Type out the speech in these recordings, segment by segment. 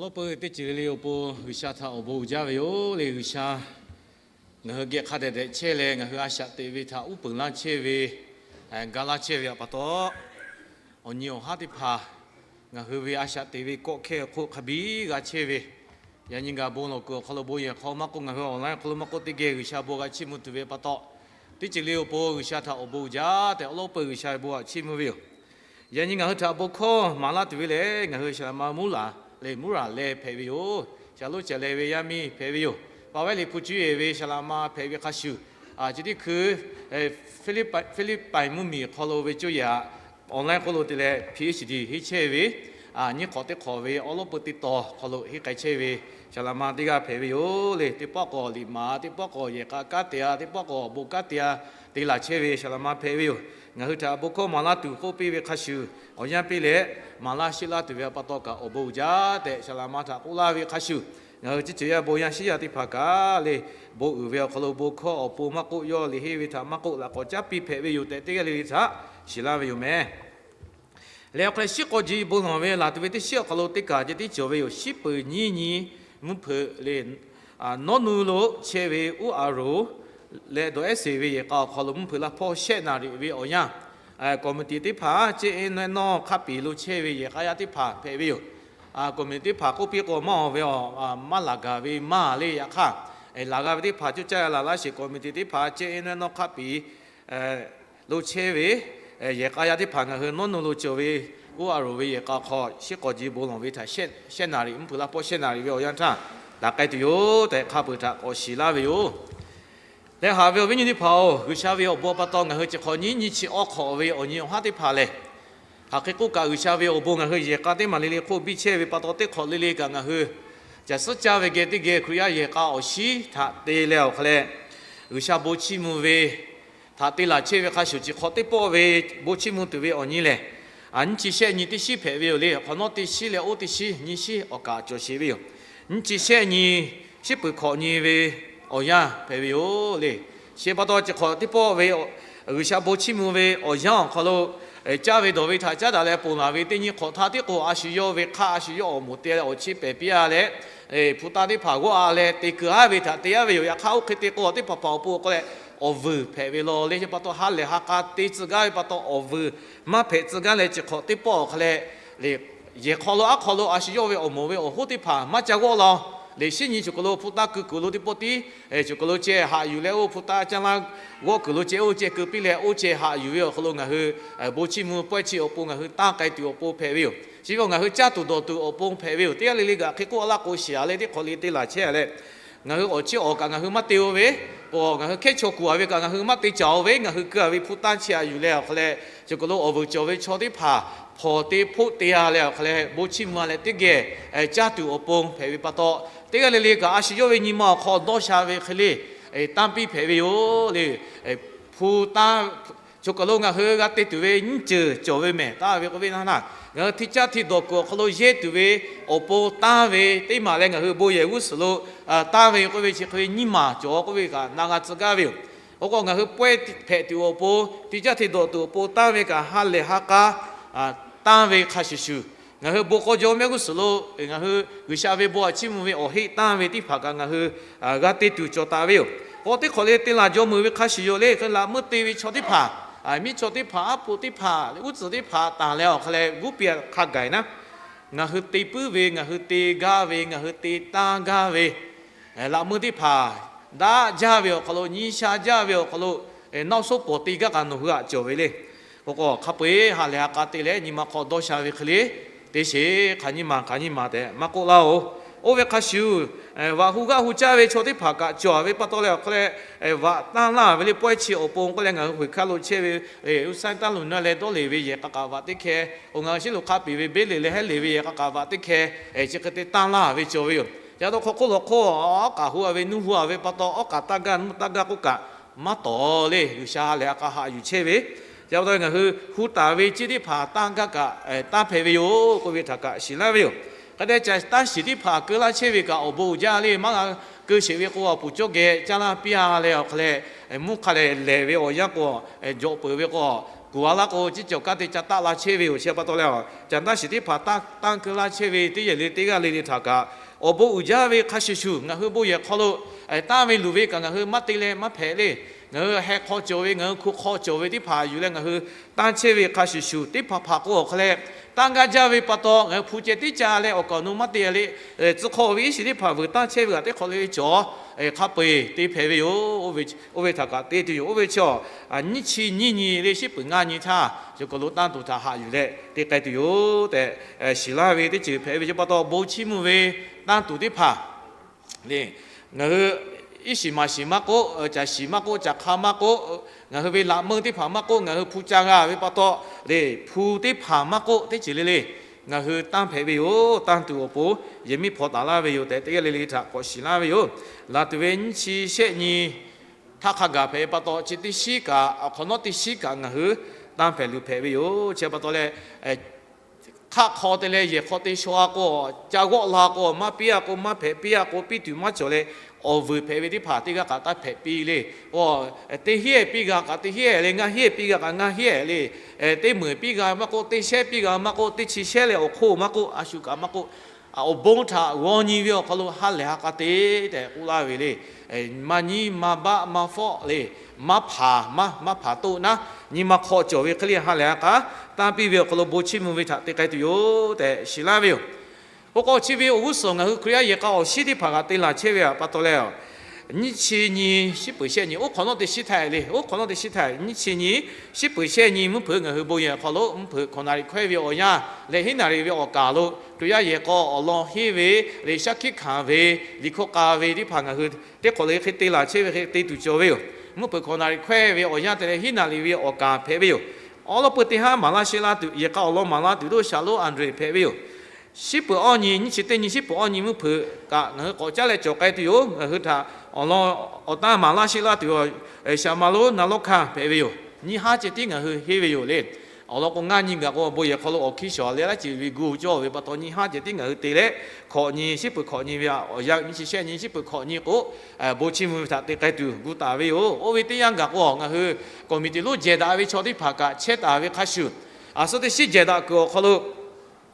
Awˬ lawn peuˬ teˇ ceuˬ le le awˬ pon G'uiˬsha htaꞈ awˬ bon uiˍ jaˇ ve yoˬ le. G'uiˬsha ngaˬ hui geh hk'a dehꞈ dehꞈ chehˇ leh ngaˬ hui a shaꞈ teꞈ ve htaꞈ uˉ peunˍ laˇ chehˇ ve, ga laˇ chehˇ ve awˬ pa taw, awˬ nyi awˬ haˉ teˇ hpaˍ ngaˬ hui ve a shaꞈ teꞈ ve kawˆ hkehˇ hk'oˆ hk'a biˇ g'a chehˇ ve, yaꞈ nyi gaˬ bon lawˬ kuiˬ awˬ hk'aw lo bon yehˬ hk'aw maˇ k'oˆ, ngaˬ hui awˬ laˇ hk'aw lo maˇ k'oˆ, teˇ geh G'uiˬsha bon g'a chiˇ mvuh tuˬ ve pa taw, teˇ ceuˬ le awˬ pon G'uiˬsha htaꞈ awˬ bon uiˍ jaˇ tehꞈ awˬ lawn peuˬ G'uiˬsha ve bon g'a chiˇ mvuh ve yoˬ. Yaꞈ nyi ngaˬ hui htaꞈ bon hkawˇ maˍ laˇ tuˬ ve lehˬ, ngaˬ hui Saˍ laꞈ ma mvuhˇ laˬ leh mvuhˇ raˬ leh hpehꞈ ve yoˬ. Shaˍ lonˉ Caˍ leh ve yaˇ miˇ hpehꞈ ve yoˬ. Paˍ vehˉ liꞈ hpu cuˇ yehˬ ve Saˍ laꞈ ma hpehꞈ ve hk'a shuˍ, chi teˇ hkui Hpiˇliˇpaˆ mvuhˇmiˬ hk'aw lo ve coˇ yaꞈ online hk'oˆ lo te leh PhD henˇ chehˇ ve, nyiˇ hk'awꞈ teˇ hk'awꞈ ve awˬ lawn peuˬ teˇ taw hk'aw lo henˇ k'ai chehˇ ve Saˍ laꞈ ma teˇ g'aˇ hpehꞈ ve yoˬ le. Teˇ pawˆ k'awꞈ liꞈ maˍ, teˇ pawˆ k'awꞈ yehˬ k'a kanˉ te-a, teˇ pawˆ k'awꞈ bon kanˉ te-a, te laˬ chehˇ ve Saˍ laꞈ ma hpehꞈ ve yoˬ. Ngaˬ hui htaꞈ bon hkawˇ maˍ laˇ tuˬ k'oˆ piˇ ve hk'a shuˍ, awˬ yanˇ piˇ leh maˍ laˇ sheˆ laˇ tuˬ ve pa taw kaꞈ awˬ bon uiˍ jaˇ tehꞈ Saˍ laꞈ ma htaꞈ k'oˆ laˇ ve hk'a shuˍ, ngaˬ hui teˇ ceuˬ yaˇ bon yaˇ shiˉ yaˇ teˇ hpaˍ kaꞈ le, bon uiˍ ve awˬ hk'aw lo bon hkawˇ awˬ pon maˇ k'oˆ, yawˇ liꞈ henˇ ve htaꞈ maˇ k'oˆ, laꞈ k'awꞈ caˉ piˇ hpehꞈ ve yoˬ tehꞈ teˇ g'aˇ le le htaꞈ shiˍ laˇ ve yoˬ meh. Leh awˬ hk'e leh shiˉ k'aw ji bon lawˬ ve laˬ tuˬ ve teˇ shiˉ awˬ hk'aw lo teˇ kaˬ ceh tiˉ cawˬ ve yoˬ. Shiˉ peuˍ nyiˇ nyi mvuhˇ hpeuꞈ le, nawˉ nu lo chehˇ ve uˉ a roˍ leh dawˬ ehˉ seˍ ve yehˬ k'a awˬ hk'aw lo mvuhˇ hpeuꞈ laˇ hpawˇ shehˆ naˍ riˍ ve awˬ yanˇ, committee teˇ hpaˍ ceˇ eˉ nawehˇ nawˇ hk'a piˍ lo chehˇ ve yehˬ k'a yaˇ teˇ hpaˍ hpehꞈ ve yoˬ. Committee teˇ hpaˍ k'oˆ piˇ k'o maˇ awˬ ve, maˇ laˬ gaˬ ve maˇ le. Yaꞈ hk'aˇ, laˬ g'a ve teˇ hpaˍ coˇ caˇ laˬ laˇ sheˍ. Committee teˇ hpaˍ ceˇ eˉ nawehˇ nawˇ hk'a piˍ lo chehˇ ve yehˬ k'a yaˇ teˇ hpaˍ ngaˬ hui nawˉ nu lo cawˬ ve uˉ a roˍ ve yehˬ k'a hk'aw shiˉ k'aw ji bon lawˬ ve htaꞈ shehˆ naˍ riˍ, mvuhˇ hpeuꞈ laˇ hpawˇ shehˆ naˍ riˍ ve awˬ yanˇ htaˇ laꞈ k'ai tuˬ yoˬ tehꞈ hk'a peuˬ htaꞈ k'awꞈ shiˍ laˇ ve yoˬ. Leh haꞈ ve awˬ viˉ nyi teˇ hpaˍ-oˬ, G'uiˬsha ve awˬ bon pa taw ngaˬ hui chi hk'awꞈ nyiˉ nyi chi awˬ hk'awꞈ ve awˬ nyi awˬ haˉ teˇ hpaˍ lehˬ, hk'aˬ hk'e k'oˆ kaꞈ G'uiˬsha ve awˬ bon ngaˬ hui yehˬ k'a teˇ maˬ le le hk'oˆ biˇ chehˇ ve pa taw, teˇ hk'awꞈ le le kaꞈ ngaˬ hui caˬ suhˉ caˇ ve geh teˇ geh Hkriꞈ yaˇ yehˬ k'a awˬ shiˉ htaꞈ te leh awˬ hk'aw leh, G'uiˬsha bon chiˇ mvuh ve htaꞈ te laˬ chehˇ ve hk'a shuˍ, chi hk'awꞈ teˇ pawˆ ve bon chiˇ mvuh tuˬ ve awˬ nyi lehˬ, nyiˇ chi shehˆ nyi teˇ shiˉ hpehꞈ ve yoˬ le. Hk'awꞈ nawˉ teˇ shiˉ leh oˇ teˇ shiˉ nyiˇ shiˉ awˬ kaꞈ cawˬ sheˍ ve yoˬ. Nyiˇ chi shehˆ nyi, shiˉ peuˍ hkawꞈ nyi ve awˬ yanˇ hpehꞈ ve yoˬ le. Chi pa taw chi hk'awꞈ teˇ pawˆ ve G'uiˬsha bon chiˇ mvuh ve awˬ yanˇ awˬ hk'aw lo caˇ ve dawˬ ve htaꞈ caˉ daꞈ leh ponˬ laˬ ve teˇ nyi hk'awꞈ htaˇ tiˉ k'o, a shu yawˇ ve hk'aˇ a shu yawˇ awˬ moˍ te leh awˬ chi pehˬ piˇ-a leh, hpu tanˇ teˇ hpaˍ g'awˇ-a leh te keu-a ve htaꞈ te-a ve yoˬ. Yaꞈ hk'aˇ oˇ hk'e te k'o, teˇ hpaˍ hpaˍ awˬ pon k'o leh awˬ vuiˬ hpehꞈ ve law le. Chi pa taw ha lehˬ ha k'a te tcuh gaˇ ve pa taw awˬ vuiˬ maˇ hpehꞈ tcuh gaˇ leh, chi hk'awꞈ teˇ pawˆ awˬ hk'a leh, yehˬ hk'aw lo aˉ hk'aw lo a shu yawˇ ve awˬ moˍ ve awˬ hoˉ teˇ hpaˍ maˇ ca g'awˇ la le. Shiˉ nyi choˬ kaˬ lo hpu tanˇ keu kuiˬ lo teˇ pawˆ tiˉ, choˬ kaˬ lo ceh haꞈ yuˬ leh oˇ hpu tanˇ caˇ laˇ g'awˇ kuiˬ lo ceh oˇ ceh keu piˇ leh oˇ ceh haꞈ yuˬ ve awˬ hk'aw lo ngaˬ hui bon chiˇ mvuh pawehˇ chi awˬ pon ngaˬ hui tanˇ k'ai tuˬ awˬ pon hpehꞈ ve yoˬ. Chi ve ngaˬ hui caˇ tuˬ dawˬ tuˬ awˬ pon hpehꞈ ve yoˬ. Teˇ g'aˇ le le kaꞈ hk'e k'oˆ laˇ k'o, shiˍ-a leh teˇ hk'awꞈ le te laˬ chehˇ-a leh, ngaˬ hui awˬ chiˇ awˬ kaꞈ ngaˬ hui maˇ te-o ve, k'o ngaˬ hui hkehˉ chaw kuˬ-a ve kaꞈ ngaˬ hui maˇ te caˍ-o ve, ngaˬ hui keu-a ve hpu tanˇ cheh haꞈ yuˬ leh awˬ hk'a leh, choˬ kaˬ lo awˬ vuiˬ cawˬ ve chaw teˇ hpaˍ hpawnˬ te hpoˆ te-a leh awˬ hk'a leh bon chiˇ mvuh-a leh teˇ geh caˇ tuˬ awˬ pon hpehꞈ ve pa taw, teˇ g'aˇ le le kaꞈ a shu yawˇ ve nyi ma awˬ hk'aw dawˇ sha ve hk'e le tanˇ piˇ hpehꞈ ve yoˬ le. Hpu tanˇ choˬ kaˬ lo ngaˬ hui g'a te tuˬ ve nyiˇ ceuˬ cawˬ ve mehˬ taˍ ve k'oˆ ve naˇ, ngaˬ hui hti caˇ hti dawˬ kuiˬ awˬ hk'aw lo yehˇ tuˬ ve awˬ pon tanˇ ve teˇ maˬ leh ngaˬ hui bon yehˬ g'uˇ suhˍ lo tanˇ ve k'oˆ ve chi hk'e ve nyiˇ maˬ cawˬ k'oˆ ve kaꞈ na g'a tcuh gaˇ ve yoˬ. Awˬ k'o ngaˬ hui pawehˇ hpehꞈ tuˬ awˬ pon, hti caˇ hti dawˬ tuˬ awˬ pon tanˇ ve kaꞈ ha lehˬ ha k'a tanˇ ve hk'a shuˍ shuˍ, ngaˬ hui bon k'aw jaw mehˆ g'uˇ suhˍ lo ngaˬ hui G'uiˬsha ve bon htaꞈ chiˇ mvuh ve awˬ heˆ tanˇ ve teˇ hpaˍ kaꞈ ngaˬ hui g'a te tuˬ cawˬ taˍ ve yoˬ. K'o teˇ hk'awꞈ le te laˬ jaw meuˍ ve hk'a shuˍ yoˬ le. Hk'e laꞈ meuˇ te ve chaw teˇ hpaˍ, miˇ chaw teˇ hpaˍ, aˉ poꞈ teˇ hpaˍ, uˉ tcuhˍ teˇ hpaˍ tanˬ leh awˬ hk'a leh g'uˇ piˇ hk'a gaˬ-e naˉ, ngaˬ hui te puiˉ ve, ngaˬ hui te gaˇ ve, ngaˬ hui te tanˇ gaˇ ve, laꞈ meuˇ teˇ hpaˍ daꞈ jaˇ ve awˬ hk'aw lo, nyi sha jaˇ ve awˬ hk'aw lo, nawˇ soˉ pawˍ te gaˇ kaꞈ nawˬ hui htaꞈ cawˬ ve le. K'o k'o hk'a peu-eˬ ha lehˬ ha k'a te leh nyi ma hk'aw dawˇ sha ve hk'e le, teˇ sheˍ hk'aˬ nyiˇ maˬ hk'aˬ nyiˇ maˬ tehꞈ maˇ k'oˆ laˇ-oˬ. Oˇ ve hk'a shuˍ, vaꞈ hu g'aˇ hu caˇ ve chaw teˇ hpaˍ kaꞈ cawˬ ve pa taw leh awˬ hk'a leh, vaꞈ tanˇ laˇ ve le pawehˇ chi awˬ pon k'oˆ leh ngaˬ hui Hk'e hkaˇ lo chehˇ ve, Uˉsaˇ taˇ luˬ naˇ leh dawˇ leˬ ve yehˬ k'a kaꞈ vaꞈ teˇ hkeh, oˬ ngaˬ hui shiˉ lo hk'a piˍ ve Beˇleꞈ leh Heˉleˍ ve yehˬ k'a kaꞈ vaꞈ teˇ hkeh, chi hk'e te tanˇ laˇ ve cawˬ ve yoˬ. Yaꞈ taw hk'aw hk'oˆ lawˬ hk'oˆ awˉ k'aꞈ hu-a ve nuˇ hu-a ve pa taw awˉ k'aꞈ taˇ gaˇ nuˇ taˇ gaˇ k'oˆ kaꞈ maˇ tawˍ le. G'uiˬsha ha lehˬ ha k'a haꞈ yuˬ chehˇ ve, yaꞈ pa taw ngaˬ hui hu taˍ ve ceˇ teˇ hpaˍ tanˇ gaˇ kaꞈ tanˇ hpehꞈ ve yoˬ k'oˆ ve htaꞈ kaꞈ shiˍ laˇ ve yoˬ. Hk'a dehꞈ ca tanˇ shiˍ teˇ hpaˍ keu laˇ chehˇ ve kaꞈ awˬ bon uiˍ jaˇ le. Maˇ g'a keu sheˍ ve k'o, awˬ puˍ cawˇ geh caˇ laˇ piˇ-a leh awˬ hk'a leh, mvuhˇ hk'a lehˬ lehˬ ve awˬ yanˇ k'o, jawꞈ peuˬ ve k'o, kuˬ a laˇ k'o, ciˉ cawˬ kanˉ te ca taˆ la chehˇ ve yoˬ. Chi pa taw leh, caˬ taˇ shiˍ teˇ hpaˍ tanˇ keu laˇ chehˇ ve teˇ yehˬ le teˇ g'aˇ le le htaꞈ kaꞈ, awˬ bon uiˍ jaˇ ve hk'a shuˍ shuˍ ngaˬ hui bon yehˬ hk'aw lo tanˇ ve luˬ ve kaꞈ ngaˬ hui maˇ te leh maˇ hpehꞈ le. Ngaˬ hui heh hk'aw cawˬ ve, ngaˬ hui hku hk'aw cawˬ ve teˇ hpaˍ yuˬ leh ngaˬ hui tanˇ chehˇ ve hk'a shuˍ shuˍ, teˇ hpaˍ hpaˍ k'o awˬ hk'aw leh tanˇ gaˇ jaˇ ve pa taw, ngaˬ hui hpu ceh tiˉ ca leh awˬ kaˍ awˬ nu maˇ te le. Tcuh hk'aw ve iˉ shiˍ teˇ hpaˍ vuiˬ tanˇ chehˇ ve kaꞈ teˇ hk'awꞈ le ve cawˬ hk'a peu-eˬ te hpehꞈ ve yoˬ. Oˇ ve htaꞈ kaꞈ te tuˬ yoˬ. Oˇ ve chi nyiˇ chi nyiˇ nyi le shiˉ peuˬ ngaˇ nyi htaˇ, yawˇ kaˬ lo tanˇ tuˬ htaꞈ haꞈ yuˬ leh te k'ai tuˬ yoˬ tehꞈ shiˍ laˇ ve teˇ ceuˬ hpehꞈ ve chi pa taw, bon chiˇ mvuh ve tanˇ tuˬ teˇ hpaˍ le, ngaˬ hui iˉ shiˍ maˍ shiˍ maˇ k'oˆ, caˬ shiˍ maˇ k'oˆ, caˬ hk'a maˇ k'oˆ, ngaˬ hui ve laꞈ meuˇ teˇ hpaˍ maˇ k'oˆ, ngaˬ hui hpu ca g'a ve pa taw le, hpu teˇ hpaˍ maˇ k'oˆ, teˇ ceuˬ le le ngaˬ hui tanˇ hpehꞈ ve yoˬ. Tanˇ tuˬ awˬ pon yehˬ miˉ hpaw taˍ laˇ ve yoˬ tehꞈ teˇ g'aˇ le le htaꞈ k'awꞈ shiˍ laˇ ve yoˬ. Laˬ tuˬ ve nyiˇ chi shehˆ nyi htaˇ hk'a gaˬ hpehꞈ ve pa taw, chi teˇ shiˉ kaꞈ awˬ hk'awꞈ nawˉ teˇ shiˉ kaꞈ ngaˬ hui tanˇ hpehꞈ luˬ hpehꞈ ve yoˬ. Chi pa taw leh, hk'aˆ hk'aw te leh yehˬ hk'aw te shaw a k'o, ca g'awˆ la k'o, maˇ piˇ a k'o, maˇ hpehꞈ piˇ a k'o, piˇ tuˬ maˇ cawˬ leh, awˬ vuiˬ hpehꞈ ve teˇ hpaˍ teˇ g'aˇ kaꞈ taˇ hpehꞈ piˇ le. Teˇ hinˉ piˇ g'a kaꞈ teˇ hinˉ le, ngaˇ hinˉ piˇ g'a kaꞈ ngaˇ hinˉ le. Teˇ meunˍ piˇ g'a maˇ k'oˆ, teˇ shehnˉ piˇ g'a maˇ k'oˆ, teˇ chi shehnˉ leh awˬ hk'oˆ maˇ k'oˆ, a shu kaꞈ maˇ k'oˆ, awˬ bon htaꞈ g'aw nyi ve awˬ hk'aw lo ha lehˬ ha k'a te tehꞈ k'oˆ laˇ ve le. Maˇ nyiˉ maˇ baˆ maˇ fawˆ le, maˇ hpanˍ maˇ hpanˍ toˆ naˉ, nyi ma hk'aw cawˬ ve hk'e le ha lehˬ ha k'a tanˇ piˇ ve awˬ hk'aw lo bon chiˇ mvuh ve htaꞈ te k'ai tuˬ yoˬ tehꞈ shiˍ laˇ ve yoˬ. Oˇ k'o chi ve awˬ g'uˇ suhˍ ngaˬ hui Hkriꞈ yaˇ yehˬ k'a awˬ shiˉ teˇ hpaˍ kaꞈ te laˬ chehˇ ve pa taw leh, nyiˇ chi nyi shiˉ peuˬ shehˆ nyi oˉ hk'awꞈ nawˉ teˇ shiˉ htaˇ le, oˉ hk'awꞈ nawˉ teˇ shiˉ htaˇ nyiˇ chi nyi shiˉ peuˬ shehˆ nyi mvuhˇ hpeuꞈ ngaˬ hui bon yehˬ awˬ hk'aw lo mvuhˇ hpeuꞈ hkawnˍ naˍ riˍ hkawehˇ ve awˬ yanˇ leh hiˉ naˍ riˍ ve awˬ kaˍ lo Hkriꞈ yaˇ yehˬ k'a awˬ lawn henˇ ve le, shaˉ hkiˆ hkanˍ ve, liꞈ hkawˇ k'a ve teˇ hpaˍ ngaˬ hui teˇ hk'awꞈ le hk'e te laˬ chehˇ ve hk'e te tuˬ cawˬ ve yoˬ. Mvuhˇ hpeuꞈ hkawnˍ naˍ riˍ hkawehˇ ve awˬ yanˇ te leh hiˉ naˍ riˍ ve awˬ kaˍ hpehꞈ ve yoˬ. Awˉ lawˉ peu teˇ haˉ maˍ laˇ sheˆ laˇ tuˬ, yehˬ k'a awˬ lawn maˍ laˇ tuˬ doˇ Shaˍlonˉ Andrew hpehꞈ ve yoˬ. Shiˉ peuˬ awˇ nyi, nyiˇ chi teˇ nyi shiˉ peuˬ awˇ nyi mvuhˇ hpeuꞈ kaꞈ ngaˬ hui k'awꞈ caˉ leh cawˬ k'ai tuˬ yoˬ. Ngaˬ hui htaꞈ awˬ lawn awˬ tanˇ maˍ laˇ sheˆ laˇ tuˬ, Shaˍ ma lonˉ na lawˉ hkanˇ hpehꞈ ve yoˬ. Nyiˇ haˉ ceh tiˉ ngaˬ hui henˇ ve yoˬ le. Awˬ lawn k'o, ngaˇ nyi gaˬ k'o, bon yehˬ hk'aw lo awˬ hkiˇ shawˍ leh laˇ ceuˬ ve gu cawˇ ve pa taw, nyiˇ haˉ ceh tiˉ ngaˬ hui te leh, hkawꞈ nyi, shiˉ peuˬ hkawꞈ nyi ve awˬ yanˇ, nyiˇ chi shehˆ nyi shiˉ peuˬ hkawꞈ nyi k'o, bon chiˇ mvuh ve htaꞈ te k'ai tuˬ gu taˍ ve yoˬ. Oˇ ve teˇ yanˇ gaˬ k'o, ngaˬ hui committee lonˉ jehˬ daꞈ ve chaw teˇ hpaˍ kaꞈ chehˇ taˍ ve hk'a shuˍ, a suhˉ teˇ shiˉ jehˬ daꞈ kuiˬ awˬ hk'aw lo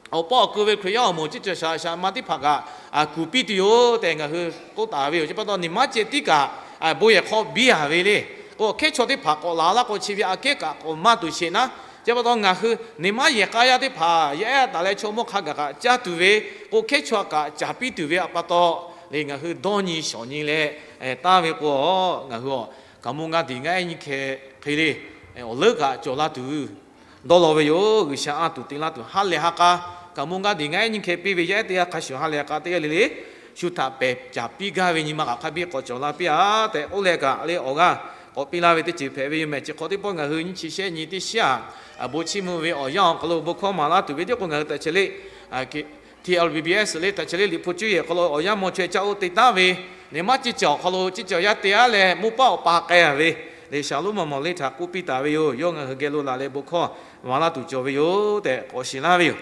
awˬ pa awˬ ku ve Hkriꞈ yaˇ awˬ moˍ ciˉ cawˬ shaˍ shaˍ ma teˇ hpaˍ kaꞈ kuˬ piˇ tuˬ yoˬ tehꞈ ngaˬ hui k'oˆ taˍ ve yoˬ. Chi pa taw, niꞈ maˉ ceh tiˉ kaꞈ bon yehˬ hk'aw biˇ a ve le k'o, hkehˉ chaw teˇ hpaˍ k'awꞈ laˬ laˇ k'o, chi ve aꞈ kehˉ kaꞈ k'awꞈ maˇ tuˬ sheˍ naˉ. Chi pa taw, ngaˬ hui niꞈ maˉ yehˬ k'a yaˇ teˇ hpaˍ yaˇ ehˉ taˍ leh chaw mawˇ hk'a gaˬ kaꞈ caˇ tuˬ ve k'o, hkehˉ chaw kaꞈ caˍ piˇ tuˬ ve pa taw le, ngaˬ hui dawˇ nyi shawˍ nyi leh tanˇ ve k'o, ngaˬ hui a kaꞈ mvuhˇ g'a diˬ ngaˇ ehˉ nyiˇ hkeh hk'e le awˬ leuˉ kaꞈ cawˬ la tuˬ dawˇ law ve yoˬ. G'uiˬsha anˇ tuˬ te laˇ tuˬ ha lehˬ ha k'a, kaꞈ mvuhˇ g'a diˬ ngaˇ ehˉ nyiˇ hkeh piˇ ve yaˇ ehˉ teˇ g'aˇ hk'a shuˍ ha lehˬ ha k'a teˇ g'aˇ le le shu htaꞈ pehˬ caˍ piˇ gaˇ ve nyi ma kaꞈ hk'a biˇ k'awꞈ cawˬ la piˇ a tehꞈ k'oˆ leh kaꞈ le awˬ g'aˇ k'awꞈ piˇ laˇ ve teˇ ceuˬ hpehꞈ ve yoˬ meh. Chi hk'awꞈ teˇ pawˆ ngaˬ hui nyiˇ chi shehˆ nyi teˇ shiˉ a bon chiˇ mvuh ve awˬ yanˇ awˬ hk'aw lo bon hkawˇ maˍ laˇ tuˬ ve teˇ k'o, ngaˬ hui taꞈ chi le T L B B S le htaꞈ chi le Liꞈ hpu cuˇ yehˬ hk'aw lo awˬ yanˇ maw chaweh caˇ oˇ te taˉ ve, niꞈ maˉ ciˇ cawˬ awˬ hk'aw lo ciˇ cawˬ yaˇ te aˉ leh, mvuhˇ paˆ awˬ pa k'ai a ve le, Shaˍlonˉ Mawˬ Mawˬ le htaꞈ k'oˆ piˇ taˍ ve yoˬ. Yawˇ ngaˬ hui geh lo laˬ leh bon hkawˇ maˍ laˇ tuˬ cawˬ ve yoˬ tehꞈ k'awꞈ shiˍ laˇ ve yoˬ.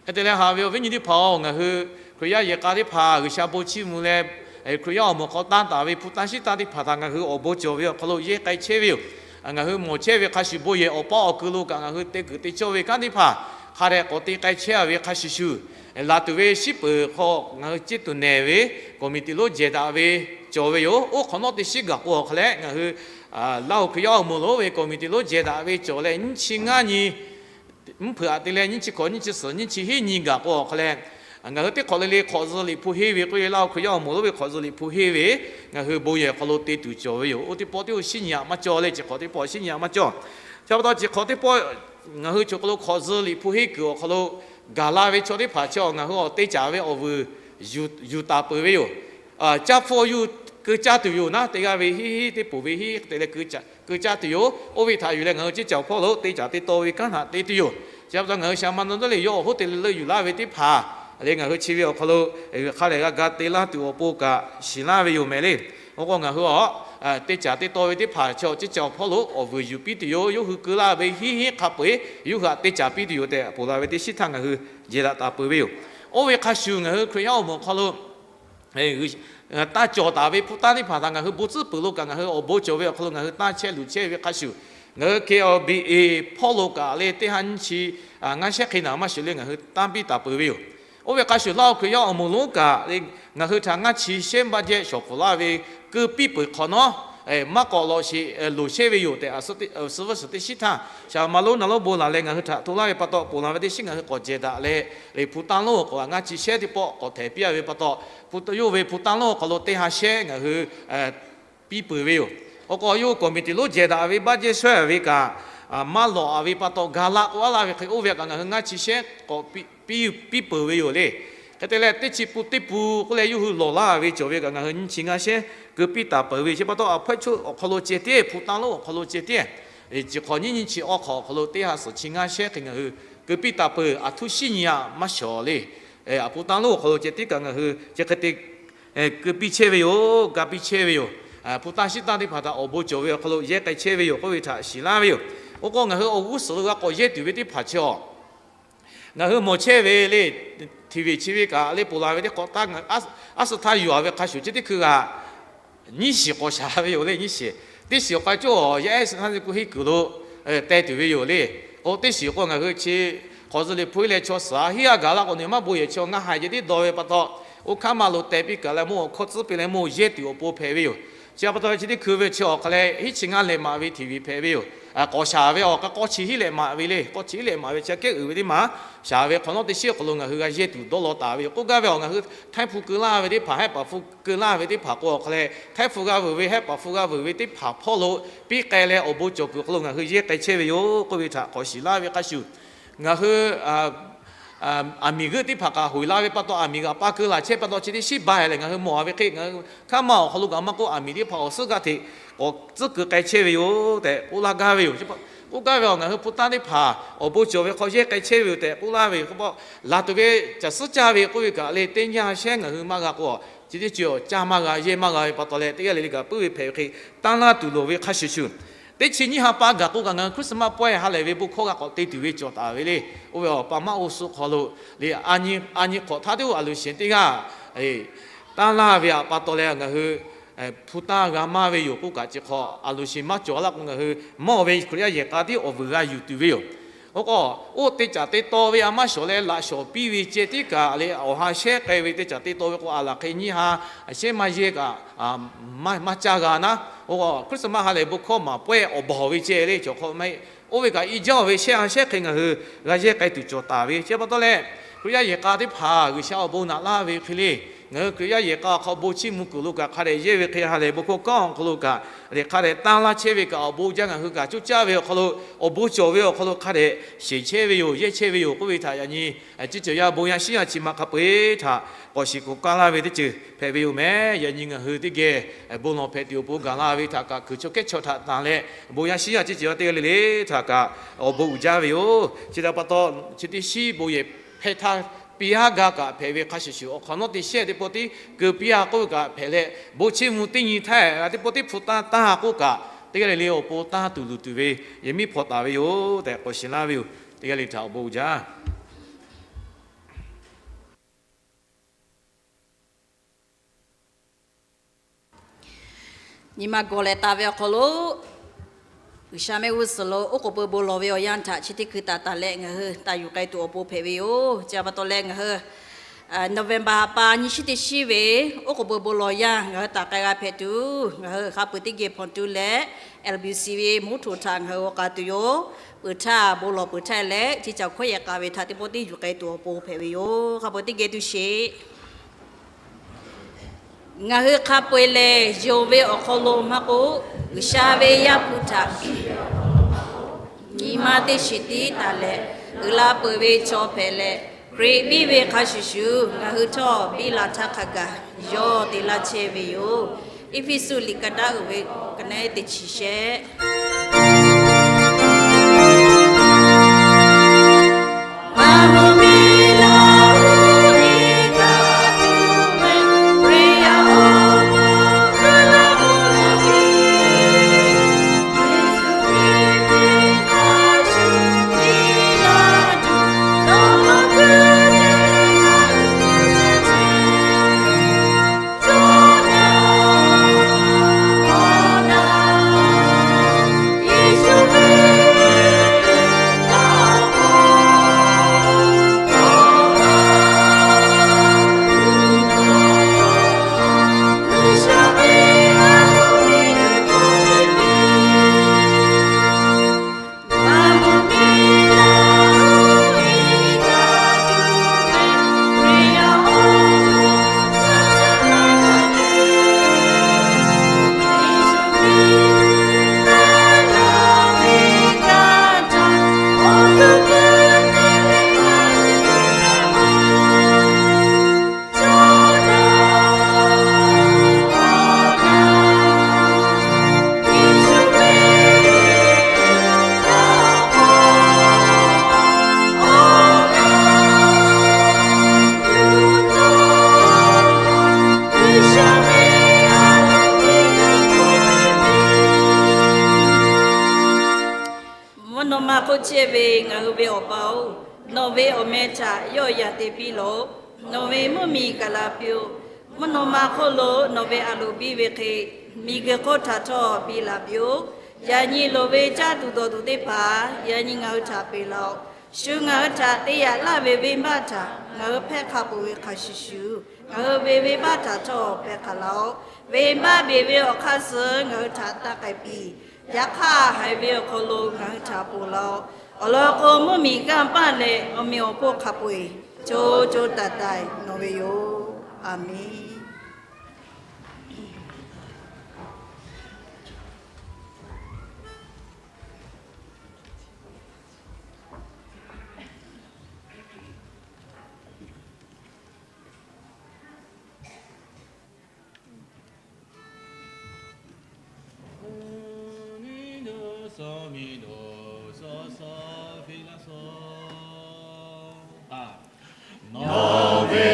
Hk'e te leh, haꞈ ve awˬ viˉ nyi teˇ hpaˍ-oˬ, ngaˬ hui Hkriꞈ yaˇ yehˬ k'a teˇ hpaˍ G'uiˬsha bon chiˇ mvuh leh, Hkriꞈ yaˇ awˬ moˍ hk'aw tanˇ taˍ ve hpu tanˇ shiˉ tanˇ teˇ hpaˍ htaꞈ ngaˬ hui awˬ bon cawˬ ve awˬ hk'aw lo yehˇ k'ai chehˇ ve yoˬ. Ngaˬ hui mawˬ chehˇ ve hk'a shuˍ, bon yehˬ awˬ pa awˬ ku lo kaꞈ ngaˬ hui te kuiˬ te cawˇ ve kanˉ teˇ hpaˍ hk'a dehꞈ k'awꞈ te k'ai chehˇ a ve hk'a shuˍ shuˍ, laˬ tuˬ ve shiˉ peuˬ hk'aw ngaˬ hui ciˇ tuˬ nehˬ ve committee lonˉ jehˬ daꞈ ve cawˬ ve yoˬ. Oˇ hk'awꞈ nawˉ teˇ shiˉ gaˬ k'o awˬ hk'a leh, ngaˬ hui Laˇ huˍ Hkriꞈ yaˇ awˬ moˍ lonˉ ve committee lonˉ jehˬ daꞈ ve cawˬ leh, nyiˇ chi ngaˇ nyi mvuhˇ hpeuꞈ aꞈ te leh, nyiˇ chi hkawꞈ, nyiˇ chi suhˍ, nyiˇ chi hiˉ nyi gaˬ k'o awˬ hk'a leh, ngaˬ hui teˇ hk'awꞈ le le hk'awꞈ zuh liꞈ hpu henˇ ve k'oˆ ve, Laˇ huˍ Hkriꞈ yaˇ awˬ moˍ lonˉ ve hk'awꞈ zuh liꞈ hpu henˇ ve ngaˬ hui bon yehˬ hk'aw lo te tuˬ cawˬ ve yoˬ. Oˇ teˇ pawˆ teˇ oˇ shiˉ nyi aꞈ maˇ cawˬ le, chi hk'awꞈ teˇ pawˆ shiˉ nyi aꞈ maˇ cawˬ. Chi pa taw, chi hk'awꞈ teˇ pawˆ ngaˬ hui chaw hk'aw lo hk'awꞈ zuh liꞈ hpu henˇ kuiˬ awˬ hk'aw lo gaˬ la ve chaw teˇ hpaˍ chi ngaˬ hui awˬ te caˍ ve awˬ vuiˬ yuˬ taˍ peuˬ ve yoˬ. Caˇ hpfuhˇ yuˬ keu caˇ tuˬ yoˬ naˉ, teˇ g'aˇ ve hiˉ hiˉ teˇ poˬ ve hiˉ te leh keu caˇ tuˬ yoˬ. Oˇ ve htaꞈ yuˬ leh ngaˬ hui ceˇ caoˬ hpawˇ lo te caˍ te taw ve kanˉ htaꞈ te tuˬ yoˬ. Chi pa taw ngaˬ hui shaˍ ma na dawˇ le yawˇ awˬ hoˉ te leh leuˆ yuˬ laˇ ve teˇ hpaˍ le ngaˬ hui chi ve awˬ hk'aw lo hk'a lehˬ g'a ga te laˇ tuˬ awˬ pon kaꞈ shiˍ laˇ ve yoˬ meh le. Oˇ k'o ngaˬ hui a te caˍ te taw ve teˇ hpaˍ chaw ceˇ caoˬ hpawˇ lo awˬ vuiˬ yuˬ piˇ tuˬ yoˬ. Yawˇ hui keu laˇ ve hiˉ hiˉ hk'a peu-eˬ yawˇ hui htaꞈ te caˍ piˇ tuˬ yoˬ tehꞈ ponˬ la ve teˇ shiˉ htaˇ ngaˬ hui jehˬ daꞈ taˍ peuˬ ve yoˬ. Oˇ ve hk'a shuˍ ngaˬ hui Hkriꞈ yaˇ awˬ moˍ hk'aw lo taˇ cawˬ taˍ ve hpu tanˇ teˇ hpaˍ htaꞈ ngaˬ hui bon tcuhˉ peuˬ lo kaꞈ ngaˬ hui awˬ bon cawˬ ve awˬ hk'aw lo ngaˬ hui tanˇ chehˇ luˬ chehˇ ve hk'a shuˍ, Ngaˬ hui K L B A hpawˇ lo kaꞈ le teˇ ha nyiˇ chi ngaˇ shehˉ hk'e naˍ maˇ shuˍ le ngaˬ hui tanˇ piˇ taˍ peuˬ ve yoˬ. Oˇ ve hk'a shuˍ laˇ awˬ Hkriꞈ yaˇ awˬ moˍ lonˉ kaꞈ le ngaˬ hui htaꞈ ngaˇ chi shehˉ baˆ jehˇ shawˍ k'oˍ laˇ ve keu piˇ peuˬ hk'awꞈ nawˉ, maˇ k'awꞈ lawꞈ sheˍ loˍ chehˇ ve yoˬ tehꞈ, suh ve suhˍ teˇ shiˉ htaˇ shaˍ ma lonˉ na lonˉ bon laˬ leh ngaˬ hui htaꞈ hto laˇ ve pa taw ponˬ la ve teˇ shiˉ ngaˬ hui k'awꞈ jehˬ daꞈ leh, le hpu tanˇ lonˉ awˬ hk'aw ngaˇ chi shehˉ teˇ pawˆ k'awꞈ htehˍ piˇ a ve pa taw, hpu yawˇ ve hpu tanˇ lonˉ awˬ hk'aw lo teˇ ha shehˉ ngaˬ hui piˇ peuˬ ve yoˬ. Awˬ k'aw yawˇ committee lonˉ jehˬ daꞈ ve baˆ jehˇ shawehˇ ve kaꞈ, maˇ lawꞈ a ve pa taw ga laˆ k'oˆ a laˇ ve hk'e, oˇ ve kaꞈ ngaˬ hui ngaˇ chi shehˉ k'awꞈ piˇ peuˬ ve yoˬ le. Hk'e te leh teˇ chi pun teˇ pun k'oˆ leh yawˇ hui lawˬ laˇ ve cawˬ ve kaꞈ ngaˬ hui nyiˇ chi ngaˇ shehˉ keu piˇ taˍ peuˬ ve chi pa taw, a hpawehˇ choˆ awˬ hk'aw lo ceh tiˉ hpu tanˇ lonˉ awˬ hk'aw lo ceh tiˉ, chi hk'awꞈ nyiˇ nyiˇ chi awˬ hk'aw lo teˇ ha suhˍ chi ngaˇ shehˉ hk'e ngaˬ hui keu piˇ taˍ peuˬ. A htoˇ shinˉ nyi a maˇ shawˍ le. A hpu tanˇ lonˉ awˬ hk'aw lo ceh tiˉ kaꞈ ngaˬ hui chi hk'e te keu piˇ chehˇ ve yoˬ, ga piˇ chehˇ ve yoˬ. Hpu tanˇ shinˉ tanˇ teˇ hpaˍ htaꞈ awˬ bon cawˬ ve awˬ hk'aw lo yehˇ k'ai chehˇ ve yoˬ k'oˆ ve htaꞈ shiˍ laˇ ve yoˬ. Oˇ k'o ngaˬ hui awˬ g'uˇ suhˍ lo g'a k'awꞈ yehˇ tuˬ ve teˇ hpaˍ chi awˬ ngaˬ hui mawˬ chehˇ ve le, TV chi ve kaꞈ le ponˬ la ve teˇ hk'awꞈ htaˇ, a suh htaˇ yuˬ a ve hk'a shuˍ chi teˇ hkui g'a nyiˇ shiˍ k'awꞈ shaˍ ve yoˬ le. Nyiˇ shiˍ, teˇ shiˍ awˬ k'ai cawˇ yaˇ ehˉ suh htaˇ k'o henˇ kuiˬ lo teh tuˬ ve yoˬ le. K'o teˇ shiˍ k'o ngaˬ hui chi hk'awꞈ zuhꞈ liꞈ hpu leh chaw suhˍ a hiˉ a gaˬ laˇ k'o ne maˇ bon yehˬ chaw ngaˇ haiˬ ceh tiˉ dawˇ ve pa taw, oˇ hk'aˇ ma lo teh piˇ kaꞈ leh mawˇ awˬ hkawˇ tcuhˉ piˇ leh mawˇ yehˇ tuˬ awˬ pon hpehꞈ ve yoˬ. Chi pa taw chi teˇ hkui ve chi awˬ hk'a leh hiˉ chi ngaˇ leh maꞈ ve TV hpehꞈ ve yoˬ. K'awꞈ shaˍ ve awˬ k'a k'awˇ chi hiˉ leh maꞈ ve le, k'awˇ chi hiˉ leh maꞈ ve chi kehˉ uiˍ ve teˇ maˬ shaˍ ve hk'awꞈ nawˉ teˇ shiˉ awˬ hk'aw lo ngaˬ hui g'a yehˇ tuˬ dawˇ law taˍ ve yoˬ. K'oˆ gaˇ ve awˬ ngaˬ hui htaiˇ hpu keu laˇ ve teˇ hpaˍ, hehˆ paˍ hpu keu laˇ ve teˇ hpaˍ k'o awˬ hk'a leh htaiˇ hpu g'a vuiˬ ve, hehˆ paˍ hpu g'a vuiˬ ve teˇ hpaˍ hpawˇ lo piˇ k'ai leh awˬ bon cawˬ kuiˬ hk'aw lo ngaˬ hui yehˇ k'ai chehˇ ve yoˬ k'oˆ ve htaꞈ k'awꞈ shiˍ laˇ ve hk'a shuˍ, ngaˬ hui aˬ miˍ g'euˆ teˇ hpaˍ kaꞈ hoꞈ la ve pa taw, aˬ miˍ kaꞈ pa keu laˬ chehˇ pa taw, chi teˇ shiˉ ba leh ngaˬ hui mawˬ a ve hk'e, ngaˬ hui hk'aˇ ma awˬ hk'aw lo kaꞈ maˇ k'oˆ, aˬ miˍ teˇ hpaˍ awˬ suhˉ g'aˇ hteꞈ k'awꞈ tcuhˉ keu k'ai chehˇ ve yoˬ tehꞈ k'oˆ laˇ gaˇ ve yoˬ. K'oˆ gaˇ ve awˬ ngaˬ hui hpu tanˇ teˇ hpaˍ awˬ bon cawˬ ve hk'aw yehˇ k'ai chehˇ ve yoˬ tehꞈ k'oˆ laˇ ve yoˬ. K'o laˬ tuˬ ve caˬ suhˉ caˇ ve k'oˆ ve kaꞈ le teˇ nyi a shehˉ ngaˬ hui maˇ g'a k'o, chi teˇ ceuˬ awˬ caˇ maˇ g'a yehˇ maˇ g'a ve pa taw leh teˇ g'aˇ le le kaꞈ puiˉ ve hpehꞈ ve hk'e, tanˇ laˇ tuˬ loˍ ve hk'a shuˍ shuˍ, teˇ chi nyiˇ ha pa gaˬ k'o kaꞈ ngaˬ hui Christmas pawehˇ ha lehˬ ve bon hkawˇ g'a k'awꞈ te tuˬ ve cawˬ taˍ ve le. Oˇ ve awˬ pa maˇ oˇ suh hk'aw lo le, a nyi hk'awꞈ htaˇ teˇ oˇ a loˍ sheˍ teˇ g'aˇ tanˇ laˇ ve pa taw leh ngaˬ hui hpu tanˇ g'a maˇ ve yoˬ k'oˆ kaꞈ chi hk'aw a loˍ sheˍ maˇ cawˬ laˇ k'o, ngaˬ hui mawˇ ve Hkriꞈ yaˇ yehˬ k'a tiˉ awˬ vuiˬ g'a yuˬ tuˬ ve yoˬ. Oˇ k'o, oˇ te caˍ te taw ve a maˇ shawˍ leh laꞈ shawˍ piˇ ve ceh tiˉ kaꞈ le, awˬ ha shehˉ k'ai ve te caˍ te taw ve k'o, a laˬ hk'e nyiˇ ha shehˉ maˇ yehˇ kaꞈ maˇ caˇ g'a naˉ. Oˇ k'o Christmas ha lehˬ bon hkawˇ maˍ pawehˇ awˬ baˬ ve ceh le cawˬ hk'aw maˇ heˆ. Oˇ ve kaꞈ i jaˇ ve shehˆ ha shehˉ hk'e ngaˬ hui g'a yehˇ k'ai tuˬ cawˬ taˍ ve chi pa taw leh, Hkriꞈ yaˇ yehˬ k'a teˇ hpaˍ G'uiˬsha awˬ bon naꞈ laˇ ve hk'e le, ngaˬ hui Hkriꞈ yaˇ yehˬ k'a awˬ hk'aw bon chiˇ mvuh kuiˬ lo kaꞈ hk'a dehꞈ yehˇ ve hk'e ha lehˬ bon hkawˇ kanˉ awˬ hk'aw lo kaꞈ le hk'a dehꞈ tanˇ laˇ chehˇ ve kaꞈ awˬ bon jaˇ, ngaˬ hui kaꞈ coˇ caˇ ve awˬ hk'aw lo, awˬ bon cawˬ ve awˬ hk'aw lo hk'a dehꞈ sheˍ chehˇ ve yoˬ, yehˇ chehˇ ve yoˬ k'oˆ ve htaꞈ yaꞈ nyi chi ceuˬ yaˇ bon yaˇ shiˉ yaˇ chi ma hk'a peu-eˬ htaꞈ k'awꞈ shiˍ k'oꞈ kaˇ laˇ ve teˇ ceuˬ hpehꞈ ve yoˬ meh. Yaꞈ nyi ngaˬ hui teˇ geh bon lawˬ hpehꞈ tuˬ awˬ pon gaˬ la ve htaꞈ kaꞈ kuiˬ chaw kehˉ chaw htaꞈ tanˬ leh, bon yaˇ shiˉ yaˇ teˇ ceuˬ yaˇ teˇ g'aˇ le le htaꞈ kaꞈ awˬ bon uiˍ jaˇ ve yoˬ. Chi htaꞈ pa taw, chi teˇ shiˉ bon yehˬ hpehˇ htaˇ piˇ haˉ gaˇ kaꞈ hpehꞈ ve hk'a shuˍ shuˍ, awˬ hk'awꞈ nawˉ teˇ shehˆ teˇ pawˆ tiˉ keu piˇ a k'oˆ ve kaꞈ hpehꞈ leh, bon chiˇ mvuh teˇ nyi htaˇ teˇ pawˆ tiˉ hpu tanˇ tanˇ a k'oˆ kaꞈ, teˇ g'aˇ le le awˬ pon tanˇ tuˬ luˬ tuˬ ve yehˬ miˉ hpaw taˍ ve yoˬ tehꞈ k'awꞈ shiˍ laˇ ve yoˬ. Teˇ g'aˇ le htaꞈ awˬ bon uiˍ jaˇ. Nyi ma gawˬ leh taˍ ve awˬ hk'aw lo, G'uiˬsha mehˆ g'uˇ suhˍ lo oˉ k'oˍ pui bon lawˬ ve awˬ yanˇ htaꞈ chi teˇ hkui taˍ taˍ leh ngaˬ hui taˍ yuˬ k'ai tuˬ awˬ pon hpehꞈ ve yoˬ. Chi pa taw leh ngaˬ hui November ha pa nyiˇ shiˉ teˇ shiˉ ve oˉ k'oˍ pui bon lawˬ yanˇ ngaˬ hui taˍ k'ai g'a hpehꞈ tuˬ, ngaˬ hui hk'a peu-eˬ teˇ geh hpawnˬ tu leh, L B C ve mvuhˇ htoꞈ htaꞈ ngaˬ hui g'aw k'a tuˬ yoˬ. Peuˬ htaˇ bon lawˬ peuˬ htaˇ leh, chi caˬ hkawˉ yehˬ k'a ve htaꞈ teˇ pawˆ tiˉ yuˬ k'ai tuˬ awˬ pon hpehꞈ ve yoˬ. Hk'a peu-eˬ teˇ geh tu sheˍ. Ngaˬ hui hk'a peu-eˬ lehˬ, yonˍ ve awˬ hk'aw lo maˇ k'oˆ, G'uiˬsha ve Yaˇ hpu htaꞈ nyi ma teˇ shiˍ tiˉ taˍ leh, uiˍ la peuˬ ve chaw hpehꞈ leh, Hkriꞈ biˇ ve hk'a shuˍ shuˍ ngaˬ hui htawˇ biˇ la htaˇ hk'a gaˬ yawˇ te laˇ chehˇ ve yoˬ. Eˇfeˇsuꞈ liꞈ ka daˇ uiˍ ve ka neˉ teˇ chi shehˆ. Chehˇ ve ngaˬ hui ve Awˬ pa-oˬ, nawˬ ve awˬ meh htaꞈ yawˆ yan te piˇ lawˬ. Nawˬ ve mvuhˇ miˬ gaˬ la piˇ-oˆ. Mvuhˇ naw ma hk'oˆ lo nawˬ ve a loˍ biˇ ve hk'e, miˬguiˬ hk'oˆ htaꞈ htawˇ biˇ la piˇ-oˆ. Yaꞈ nyi loˍ ve caˇ tuˬ dawˬ tuˬ teˇ hpaˍ yaꞈ nyi ngaˬ hui htaꞈ peꞈ laˬ-oꞈ. Shu ngaˬ hui htaꞈ te yaꞈ laˇ ve venˇbaˆ htaꞈ ngaˬ hui hpehˇ hk'a peuˬ ve hk'a shuˍ shuˍ, ngaˬ hui ve venˇbaˆ htaꞈ htawˇ hpehˇ hk'a laˬ-oꞈ. Venˇbaˆ beˬ ve awˬ hk'aˇ suh ngaˬ hui htaꞈ taˇ k'ai piˇ. Yaꞈ hk'aˇ, haiˬ ve awˬ hk'aw lo ngaˬ hui htaꞈ ponˬ laˬ-oꞈ. Awˬ lawn k'o, mvuhˇ miˬ kanˇ paˆ leh awˬ meꞈ awˬ hponˇ hk'a peu-eˬ co co taiˍ taiˍ nawˬ ve yoˬ. Aˬ menˍ. Nawˬ ve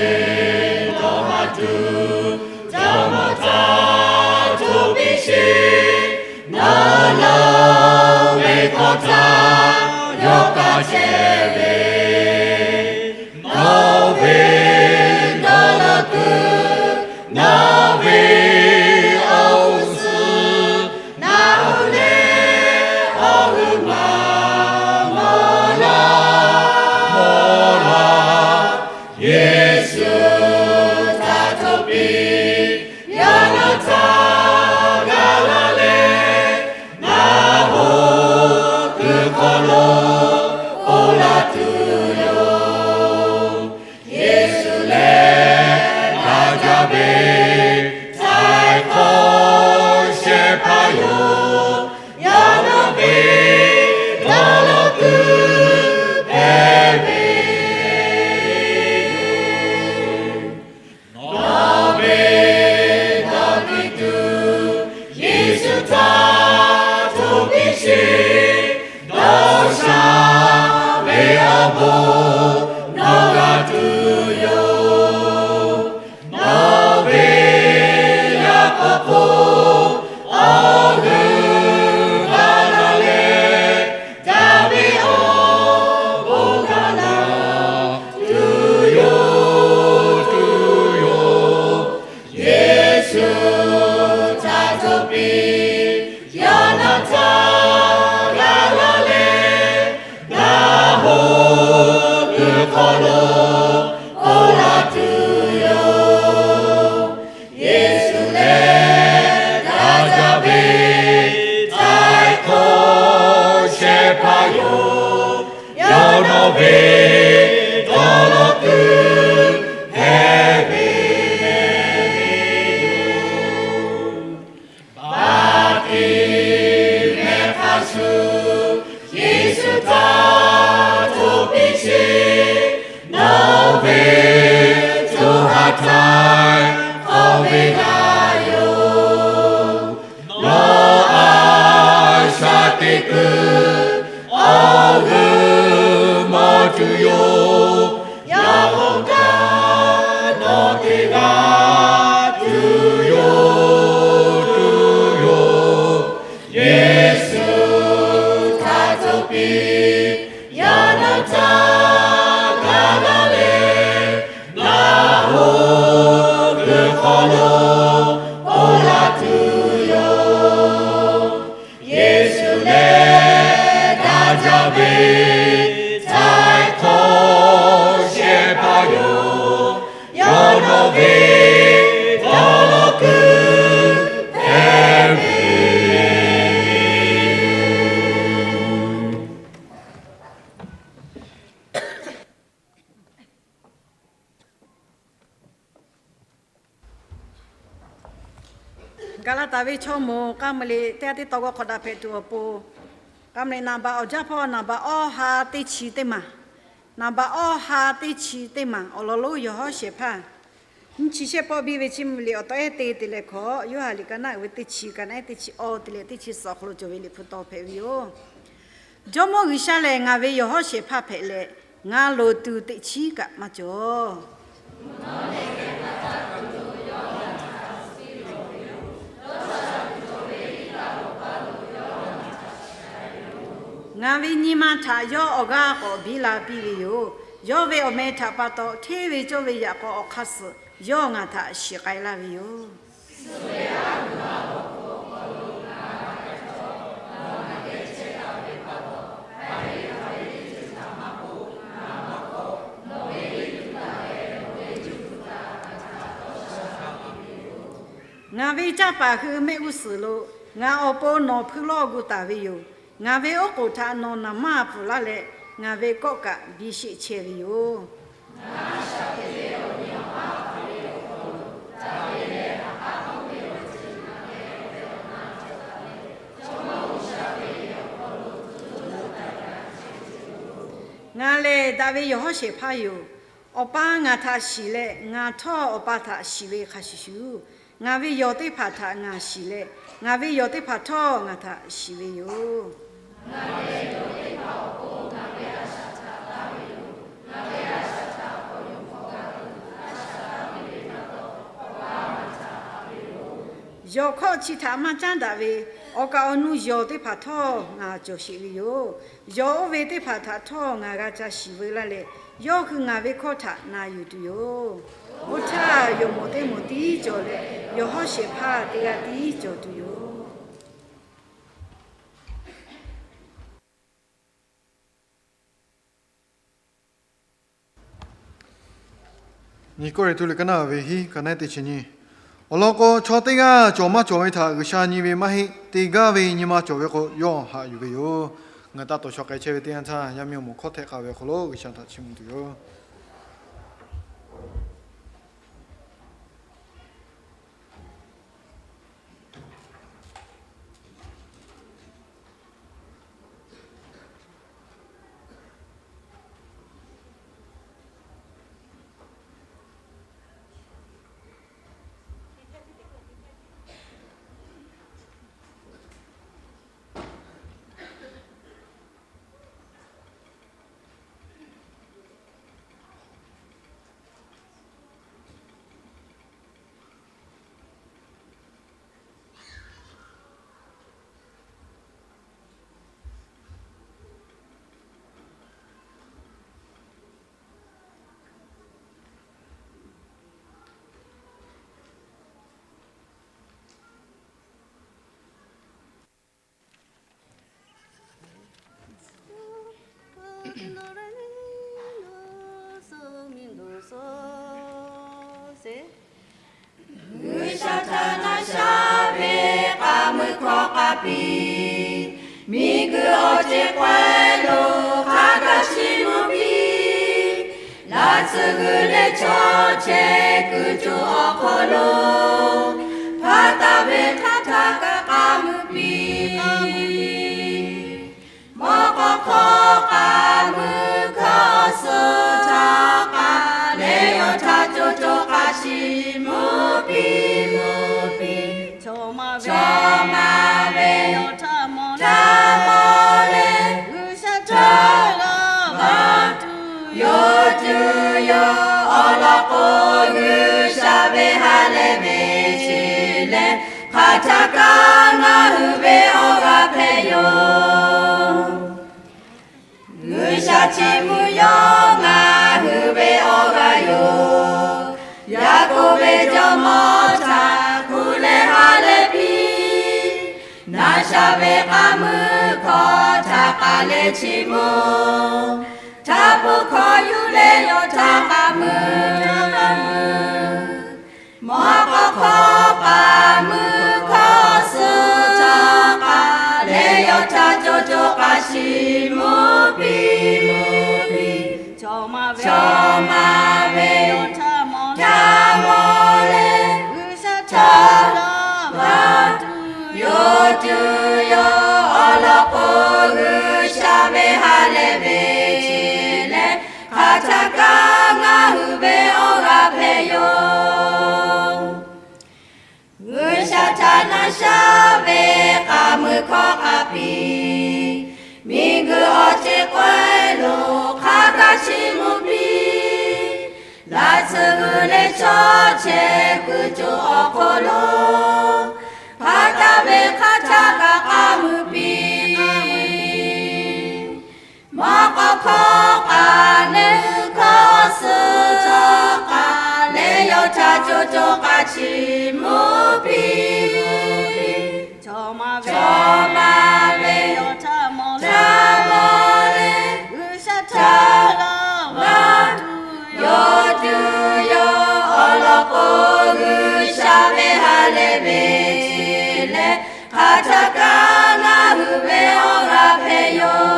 dawˇ haˍ tuˬ jawˇmawˇ htaꞈ co piˇ sheˍ. Nawˬ laˬ ve hkawˇ htaꞈ yawˇ kaꞈ chehˇ ve, nawˬ ve dawˇ law kuiˬ, nawˬ ve awˬ g'uˇ suhˍ, nawˬ lehˬ awˬ g'uˇ ma mawˬ laˇ, mawˬ laˇ. Yeˍsuˆ htaꞈ co piˇ, yawˇ nawˬ htaꞈ g'a laˇ leh, ngaˬ hoꞈ kuiˬ hk'aw lo oˇ laˇ tuˬ yoˬ. Yeˍsuˆ lehˬ daꞈ jaˇ ve htaiˍ hk'awˇ shehˍ hpaˇ yoˬ. Yawˇ nawˬ ve dawˇ law kuiˬ hpehꞈ ve yoˬ. Nawˬ ve dawˇ tiˇ tuˬ Yeˍsuˆ htaꞈ co piˇ sheˍ. Dawˇ sha ve awˬ bon nawˬ g'a tuˬ yoˬ. Nawˬ ve yaˇ hk'aw hk'oˆ awˬ g'euˆ g'a laˇ leh, daꞈ ve awˬ bon g'a laˇ tuˬ yoˬ, tuˬ yoˬ. Yeˍsuˆ htaꞈ co piˇ, yawˇ nawˬ htaꞈ g'a laˇ leh, ngaˬ hoꞈ kuiˬ hk'aw lo oˇ laˇ tuˬ yoˬ. Yeˍsuˆ lehˬ daꞈ jaˇ ve htaiˍ hk'awˇ shehˍ hpaˇ yoˬ. Yawˇ nawˬ ve dawˇ law kuiˬ hpehꞈ ve yoˬ. Baˍtiˆmehˍ hk'a shuˍ Yeˍsuˆ htaꞈ co piˇ sheˍ. Nawˬ ve co ha htaiˍ hk'awꞈ ve g'a yoˬ. Nawˬ a shaꞈ teꞈ kuiˬ awˬ g'euˆ mawˬ tuˬ yoˬ. Yaꞈ hk'aˇ nawˬ teˇ g'aˇ tuˬ yoˬ, tuˬ yoˬ. Yeˍsuˆ htaꞈ co piˇ, yawˇ nawˬ htaꞈ g'a laˇ leh, ngaˬ hoꞈ kuiˬ hk'aw lo oˇ laˇ tuˬ yoˬ. Yeˍsuˆ lehˬ daꞈ jaˇ ve htaiˍ hk'awˇ shehˍ hpaˇ yoˬ. Yawˇ nawˬ ve dawˇ law kuiˬ hpehꞈ ve yoˬ. Gaˍlaˍtaˍ ve chaw moˍ k'a meuˍ liꞈ teˇ g'aˇ teˇ taw g'aw hk'awꞈ daꞈ hpehꞈ tuˬ awˬ pon, k'a meuˍ liꞈ naˍ baꞈ awˬ jaˇ hpawˇ naˍ baꞈ awˇ ha teˇ chi teˇ maˬ, naˍ baꞈ awˇ ha teˇ chi teˇ maˬ awˬ lawn lonˉ yawˬ hawˉ shehˍ hpaˇ nyiˇ chi shehˆ pawˆ biˇ ve chi mvuh liꞈ awˬ taw ehˉ te te leh hk'awꞈ, Yoˇhanˬ liꞈ ka naˆ uiˍ ve teˇ chi, ka naˆ ehˉ teˇ chi awˇ te leh teˇ chi suhˍ awˬ hk'aw lo cawˬ ve liꞈ hpu taw hpehꞈ ve yoˬ. Jawˇmawˇ G'uiˬsha lehˬ, ngaˬ ve yawˬ hawˉ shehˍ hpaˇ hpehꞈ leh, ngaˬ loˍ tuˬ teꞈ chiˉ kaꞈ maˇ cawˬ. Ngaˬ ve nyi ma htaꞈ yawˇ awˬ g'aˇ k'awꞈ biˇ la piˇ ve yoˬ. Yawˇ ve awˬ meh htaꞈ pa taw, hteˇ ve cawˇ ve yaꞈ k'aw awˬ hk'aˇ suh yawˇ ngaˬ htaꞈ shiˍ k'ai laˇ ve yoˬ. Ngaˬ ve canˇ paˍ hui mehˆ g'uˇ suhˍ lo ngaˬ awˬ pon nawˬ hpui lawˇ gu taˍ ve yoˬ. Ngaˬ ve oˉ k'oˍ htaꞈ nawˬ naˍ manˇ pfuhˍ laˇ leh, ngaˬ ve kawˆ kaꞈ biˇ sheˆ chehˇ ve yoˬ. Ngaˬ lehˬ daꞈ ve yawˬ hawˉ shehˍ hpaˇ yoˬ. Awˬ pa ngaˬ htaꞈ shiˍ leh, ngaˬ htawˇ Awˬ pa htaꞈ shiˍ ve hk'a shuˍ shuˍ, ngaˬ ve yawˬ teˇ hpaˍ htaꞈ ngaˬ shiˍ leh, ngaˬ ve yawˬ teˇ hpaˍ htawˇ ngaˬ htaꞈ shiˍ ve yoˬ. Yawˬ hkawˇ chi htaꞈ maˇ caˉ daꞈ ve, awˬ kaˍ awˬ nu yawˬ teˇ hpaˍ htawˇ ngaˬ cawˬ sheˍ ve yoˬ. Yawˬ oˇ ve teˇ hpaˍ htaꞈ htawˇ ngaˬ g'a ca shiˍ veu laˇ leh, yawˇ hui ngaˬ ve hkawˇ htaꞈ na yuˬ tuˬ yoˬ. Oˇ htaˇ, yawˬ moˍ teˇ moˍ tiˉ cawˬ leh, yawˬ hawˉ shehˍ hpaˇ teˇ g'aˇ tiˉ cawˬ tuˬ yoˬ. Nyi Kawˇrenˍhtuˆ liꞈ kaˉ naˉ ve hiˉ ka naˉ teˇ chi nyi. Awˬ lawn k'o, chaw teˇ g'aˇ cawˬ maˇ cawˬ ve htaꞈ G'uiˬsha nyi ve maˇ heˆ. Teˇ g'aˇ ve nyi ma cawˬ ve k'o, yawˇ haꞈ yuˬ ve yoˬ. Ngaˬ taˇ tawˍ shaw k'ai chehˇ ve teˇ yanˇ htaˇ, yaˇ miˇ awˬ moˍ hkawˇ htehꞈ k'aˍ ve awˬ hk'aw lo G'uiˬsha htaꞈ chiˇ mvuh tuˬ yoˬ. G'uiˬsha htaꞈ na sha ve k'aˍ mui hkawˇ k'a piˇ, miˬguiˬ awˬ ceˬ k'awehˇ lo hk'a gaˬ chiˇ mvuh piˇ. Laꞈ tsuhˇ g'uiˬ leh chaw chehˇ kuiˬ cawˬ awˬ hk'aw lo, hpa taˍ ve hk'aˇ htaˇ kaꞈ k'a mui piˇ. Mawˇ k'aw hkawˇ k'a mui hkawˇ suh htaˇ k'a leh, yawˇ htaꞈ co co k'a chiˇ mvuh piˇ, mvuh piˇ. Chaw ma ve, chaw ma ve, yawˇ htaꞈ mawˬ, htaꞈ mawˬ leh, G'uiˬsha htaꞈ g'a tuˬ yoˬ, tuˬ yoˬ. Awˬ lawn k'o, G'uiˬsha ve ha lehˬ ve chi lehˬ, hk'aˬ htaˇ kaꞈ ngaˬ hui ve awˬ g'aˇ hpehꞈ yoˬ. G'uiˬsha chiˇ mvuh yawˇ ngaˬ hui ve awˬ g'aˇ yoˬ. Yaˍkoˆ ve jawˇmawˇ htaꞈ hku leh ha lehˬ piˇ. Na sha ve k'aˍ mui hkawˇ htaꞈ k'a leh chiˇ mvuh. Htaˇ pui hkawˇ yuˬ leh yawˇ htaꞈ k'a mui, k'a mui. Mawˇ k'aw hkawˇ k'a mui hkawˇ suh htaˇ k'a leh, yawˇ htaꞈ co co k'a chiˇ mvuh piˇ, mvuh piˇ. Chaw ma ve, chaw ma ve, yawˇ htaꞈ mawˬ, htaꞈ mawˬ leh, G'uiˬsha htaꞈ g'a tuˬ yoˬ, tuˬ yoˬ. Awˬ lawn k'o, G'uiˬsha ve ha lehˬ ve chi lehˬ, hk'aˬ htaˇ kaꞈ ngaˬ hui ve awˬ g'aˇ hpehꞈ yoˬ. G'uiˬsha htaꞈ na sha ve k'aˍ mui hkawˇ k'a piˇ. Miˬguiˬ awˬ ceˬ k'awehˇ lo hk'a gaˬ chiˇ mvuh piˇ. Laꞈ tsuhˇ g'uiˬ leh chaw chehˇ kuiˬ cawˬ awˬ hk'aw lo, hpa taˍ ve hk'aˇ htaˇ kaꞈ k'a mui piˇ. htaˇ co co k'a chi mvuhˇ piˇ mvuhˇ piˇ, chaw ma ve, chaw ma ve, yawˇ htaꞈ mawˬ, htaꞈ mawˬ leh, G'uiˬsha htaꞈ g'a tuˬ, yawˇ tuˬ yawˇ awˬ lawn k'o, G'uiˬsha ve ha lehˬ ve chi leh, hk'aˬ htaˇ kaꞈ ngaˬ hui ve awˬ g'aˇ hpehꞈ yoˬ.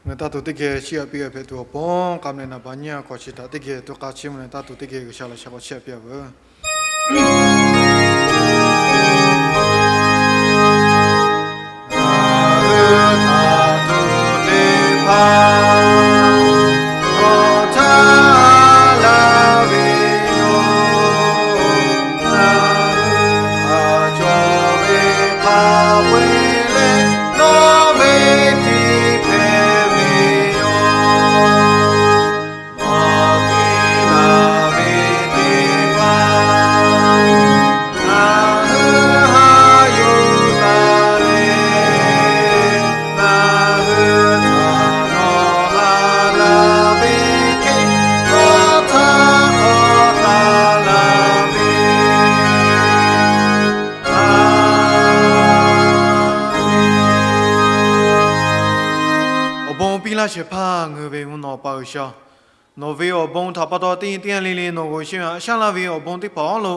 Ngaˬ taˇ tuˬ teˇ geh chiˇ aꞈ piˇ g'a hpehꞈ tuˬ awˬ pon, k'a meh naˍ baꞈ nyiˇ a hk'awꞈ chi htaꞈ teˇ geh tuꞈ k'a chiˇ mvuh leh, taˇ tuˬ teˇ geh G'uiˬsha laꞈ sha k'awꞈ chiˇ aꞈ piˇ a veuˬ. Awˬ bon piˇ laˇ shehˍ hpaˇ ngaˬ hui ve mvuhˇ naw pa G'uiˬsha, nawˬ ve awˬ bon htaꞈ pa taw teˇ nyi teˇ g'aˇ le le nawˬ g'awˬ shehˍ ve haꞈ shaˉ laˇ ve awˬ bon teˇ hpaˍ awˬ hk'aw lo,